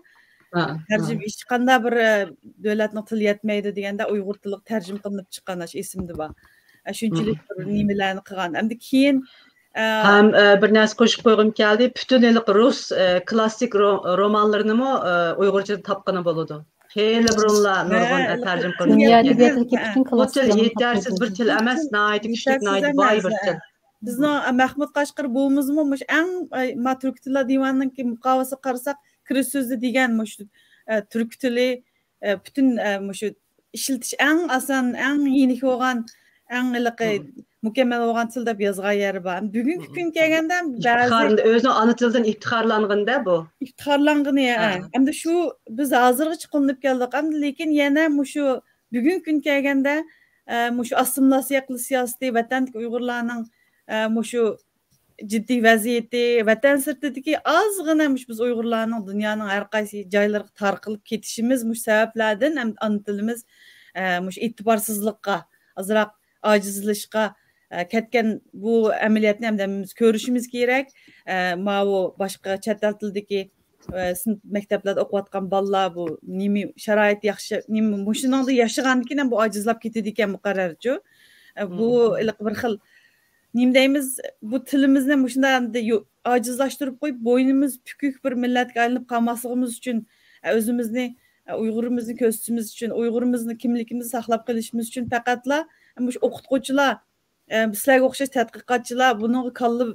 تەرجىمە، ھېچقانداق بىر، ئە، دۆلەتنىڭ تىلى يەتمەيدۇ دېگەندە ئۇيغۇر تىلىغا تەرجىمە قىلىنىپ چىققان، ئاشۇ ئېسىمدە بار. ئە، شۇنچىلىك بىر نېمىلەرنى قىلغان. ئەمدى كېيىن، ئە، ھەم، ئە، بىر نەرسە قوشۇپ قويغۇم كەلدى. پۈتۈن ھېلىقى رۇس، ئە، كلاسسىك رو-، رومانلىرىنىمۇ، ئە، ئۇيغۇرچىدىن تاپقىلى بولىدۇ. خېلى بۇرۇنلا نۇرغۇن، ئە، تەرجىمە قىلىنىپ كەتكەن. بۇ تىل يېتەرسىز بىر تىل ئەمەس، ناھايىتى كۈچلۈك، ناھايىتى باي بىر تىل. بىزنىڭ، ئە، مەھمۇد قەشقىرى بوۋىمىزمۇ مۇشۇ ئەڭ، ئە، ما تۈركىي تىللار دىۋانىنىڭكى مۇقاۋىسىگە قارىساق، كىرىش سۆزى دېگەن مۇشۇ، ئە، تۈركىي تىلى، ئە، پۈتۈن، ئە، مۇشۇ ئىشلىتىش ئەڭ ئاسان، ئەڭ يېنىك بولغان، ئەڭ ھېلىقى مۇكەممەل بولغان تىل دەپ يازغان يېرى بار. بۈگۈنكى كۈنگە كەلگەندە بەزى ئىپتىخارىنى، ئۆزىنىڭ ئانا تىلىدىن ئىپتىخارلانغىنىدە بۇ. ئىپتىخارلانغىنى، ھە. ئەمدى شۇ بىز ھازىرغىچە قوللىنىپ كەلدۇق. ئەمدى لېكىن يەنە مۇشۇ بۈگۈنكى كۈنگە كەلگەندە، ئە، مۇشۇ ئاسسىمىلياتسىيە قىلىش سىياسىتى، ۋەتەندىكى ئۇيغۇرلارنىڭ، ئە، مۇشۇ جىددىي ۋەزىيىتى، ۋەتەن سىرتىدىكى ئازغىنە مۇشۇ بىز ئۇيغۇرلارنىڭ دۇنيانىڭ ھەر قايسى جايلىرىغا تارقىلىپ كېتىشىمىز مۇشۇ سەۋەبلەردىن ھەم ئانا تىلىمىز، ئە، مۇشۇ ئېتىبارسىزلىققا، ئازراق ئاجىزلىشىشقا، ئە، كەتكەن بۇ ئەمەلىيەتنى ھەمدە ھەممىمىز كۆرۈشىمىز كېرەك. ئە، ماۋۇ باشقا چەت ئەل تىلىدىكى، ئە، سىنىپ مەكتەپلەردە ئوقۇۋاتقان بالىلار بۇ نېمە شارائىتى ياخشى، نېمە مۇشۇنىڭدا ياشىغاندىكىن ھەم بۇ ئاجىزلاپ كېتىدىكەن مۇقەررەرچۇ. ئە، بۇ ھېلىقى بىر خىل نېمە دەيمىز، بۇ تىلىمىزنى مۇشۇنداق ئەمدى يو-، ئاجىزلاشتۇرۇپ قويۇپ، بوينىمىز پۈكۈك بىر مىللەتكە ئايلىنىپ قالماسلىقىمىز ئۈچۈن، ئە، ئۆزىمىزنى، ئە، ئۇيغۇرىمىزنى كۆرسىتىشىمىز ئۈچۈن، ئۇيغۇرىمىزنى، كىملىكىمىزنى ساقلاپ قېلىشىمىز ئۈچۈن پەقەتلا مۇشۇ ئوقۇتقۇچىلار، ئە، سىلەرگە ئوخشاش تەتقىقاتچىلار بۇنىڭغا كاللا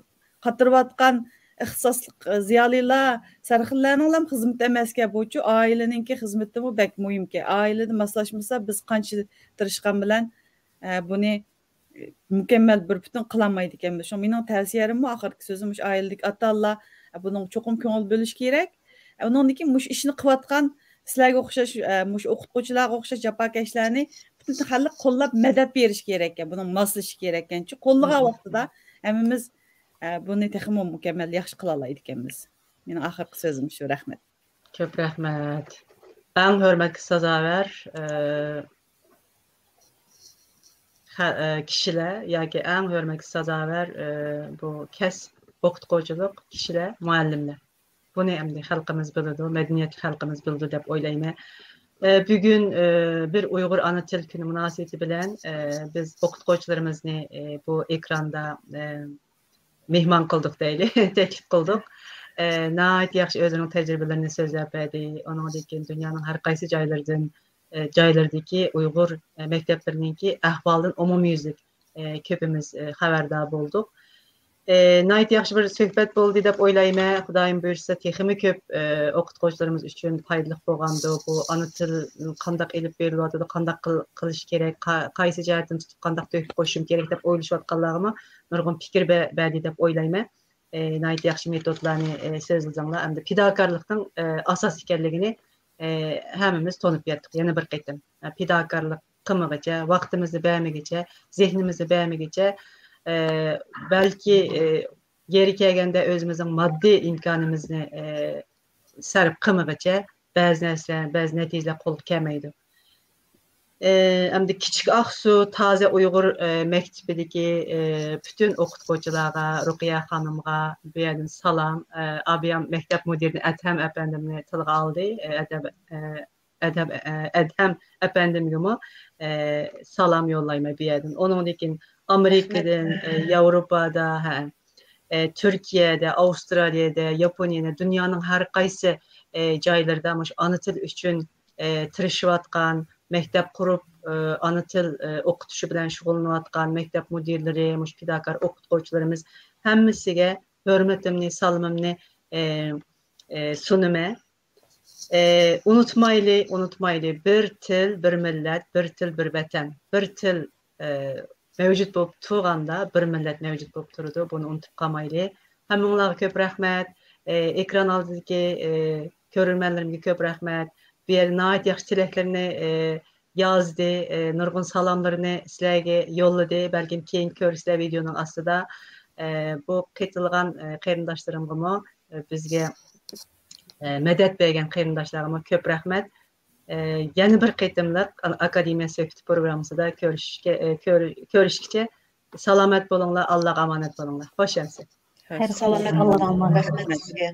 قاتۇرۇۋاتقان ئىختىساسلىق، ئە، زىيالىيلار، سەرخىللەرنىڭلام خىزمىتى ئەمەسكەن بۇچۇ، ئائىلىنىڭكى خىزمىتىمۇ بەك مۇھىمكەن. ئائىلىدە ماسلاشمىسا، بىز قانچە تىرىشقان بىلەن، ئە، بۇنى مۇكەممەل بىر پۈتۈن قىلالمايدىكەنمىز. شۇڭا مېنىڭ تەۋسىيەممۇ، ئاخىرقى سۆزۈم مۇشۇ ئائىلىدىكى ئاتا-ئانىلار بۇنىڭغا چوقۇم كۆڭۈل بۆلۈشى كېرەك. ئۇنىڭدىن كېيىن مۇشۇ ئىشنى قىلىۋاتقان سىلەرگە ئوخشاش، مۇشۇ ئوقۇتقۇچىلارغا ئوخشاش جاپاكەشلەرنى پۈتۈن خەلق قوللاپ مەدەت بېرىشى كېرەككەن. بۇنىڭ ماسلىشىشى كېرەككەنچۇ. قوللىغان ۋاقتىدا ھەممىمىز بۇنى تېخىمۇ مۇكەممەل ياخشى قىلالايدىكەنمىز. مېنىڭ ئاخىرقى سۆزۈم شۇ. رەھمەت. كۆپ رەھمەت. ئەڭ ھۆرمەتكە سازاۋەر، ئە، خە-، ئە، كىشىلەر ياكى ئەڭ ھۆرمەتكە سازاۋەر، ئە، بۇ كەسىپ، ئوقۇتقۇچىلىق كىشىلەر، مۇئەللىملەر. بۇنى ئەمدى خەلقىمىز بىلىدۇ، مەدەنىيەتلىك خەلقىمىز بىلىدۇ دەپ ئويلايمەن. ئە، بۈگۈن، ئە، بىر ئۇيغۇر ئانا تىل كۈنى مۇناسىۋىتى بىلەن، ئە، بىز ئوقۇتقۇچىلىرىمىزنى، ئە، بۇ ئېكراندا، ئە، مېھمان قىلدۇق دەيلى، تەكلىپ قىلدۇق. ئە، ناھايىتى ياخشى ئۆزىنىڭ تەجرىبىلىرىنى سۆزلەپ بەردى. ئۇنىڭدىن كېيىن دۇنيانىڭ ھەر قايسى جايلىرىدىن، ئە، جايلىرىدىكى ئۇيغۇر، ئە، مەكتەپلىرىنىڭكى ئەھۋالىدىن ئومۇميۈزلۈك، ئە، كۆپىمىز، ئە، خەۋەردار بولدۇق. ئە، ناھايىتى ياخشى بىر سۆھبەت بولدى دەپ ئويلايمەن. خۇدايىم بۇيرۇسا، تېخىمۇ كۆپ، ئە، ئوقۇتقۇچىلىرىمىز ئۈچۈن پايدىلىق بولغاندۇ. بۇ ئانا تىل قانداق ئېلىپ بېرىلىۋاتىدۇ، قانداق قىل-، قىلىش كېرەك، قا-، قايسى جەھەتتىن تۇتۇپ قانداق تۆھپە قوشۇشۇم كېرەك دەپ ئويلىشىۋاتقانلارغىمۇ نۇرغۇن پىكىر بە-، بەردى دەپ ئويلايمەن. ئە، ناھايىتى ياخشى مېتودلارنى، ئە، سۆزلىدىڭلار. ئەمدى پىداكارلىقنىڭ، ئە، ئاساس ئىكەنلىكىنى، ئە، ھەممىمىز تونۇپ يەتتۇق. يەنە بىر قېتىم، ئە، پىداكارلىق قىلمىغىچە، ۋاقتىمىزنى بەرمىگىچە، زېھنىمىزنى بەرمىگىچە، ئە، بەلكى، ئە، يېرى كەلگەندە ئۆزىمىزنىڭ ماددىي ئىمكانىمىزنى، ئە، سەرپ قىلمىغىچە بەزى نەرسىلەر، بەزى نەتىجىلەر قولغا كەلمەيدۇ. ئە، ئەمدى كىچىك ئاقسۇ تازا ئۇيغۇر، ئە، مەكتىپىدىكى، ئە، پۈتۈن ئوقۇتقۇچىلارغا، رۇقىيە خانىمغا بۇ يەردىن سالام. ئە، ئابىيام مەكتەپ مۇدىرىنى ئەدھەم ئەپەندىمنى تىلغا ئالدى. ئە، ئەدەم، ئە، ئەدھەم، ئە، ئەدھەم ئەپەندىمگىمۇ، ئە، سالام يوللايمەن بۇ يەردىن. ئۇنىڭدىن كېيىن ئامېرىكىدىن، ئە، ياۋروپادا، ھە، ئە، تۈركىيەدە، ئاۋسترالىيەدە، ياپونىيەدە، دۇنيانىڭ ھەر قايسى، ئە، جايلىرىدا مۇشۇ ئانا تىل ئۈچۈن، ئە، تىرىشىۋاتقان، مەكتەپ قۇرۇپ، ئە، ئانا تىل، ئە، ئوقۇتۇشى بىلەن شۇغۇللىنىۋاتقان مەكتەپ مۇدىرلىرى، مۇشۇ پىداكار ئوقۇتقۇچىلىرىمىز ھەممىسىگە ھۆرمىتىمنى، سالىمىمنى، ئە، ئە، سۇنىمەن. ئە، ئۇنتۇمايلى، ئۇنتۇمايلى، بىر تىل، بىر مىللەت، بىر تىل، بىر ۋەتەن. بىر تىل، ئە، مەۋجۇت بولۇپ تۇرغاندا، بىر مىللەت مەۋجۇت بولۇپ تۇرىدۇ. بۇنى ئۇنتۇپ قالمايلى. ھەممىڭلارغا كۆپ رەھمەت. ئە، ئېكران ئالدىدىكى، ئە، كۆرۈرمەنلىرىمگە كۆپ رەھمەت. بۇ يەردە ناھايىتى ياخشى تىلەكلىرىنى، ئە، يازدى. ئە، نۇرغۇن سالاملىرىنى سىلەرگە يوللىدى. بەلكىم كېيىن كۆرىسىلەر ۋىدېئونىڭ ئاستىدا. ئە، بۇ قېتىلغان، ئە، قېرىنداشلىرىمغىمۇ، ئە، بىزگە، ئە، مەدەت بەرگەن قېرىنداشلارغىمۇ كۆپ رەھمەت. ئە، يەنە بىر قېتىملىق ئاكادېمىيە سۆھبىتى پروگراممىسىدا كۆرۈشۈشكە، ئە، كۆر-، كۆرۈشكىچە سالامەت بولۇڭلار، ئاللاغا ئامانەت بولۇڭلار. خوش ئەمىسە. سالامەت بولۇڭلار. رەھمەت سىزگە.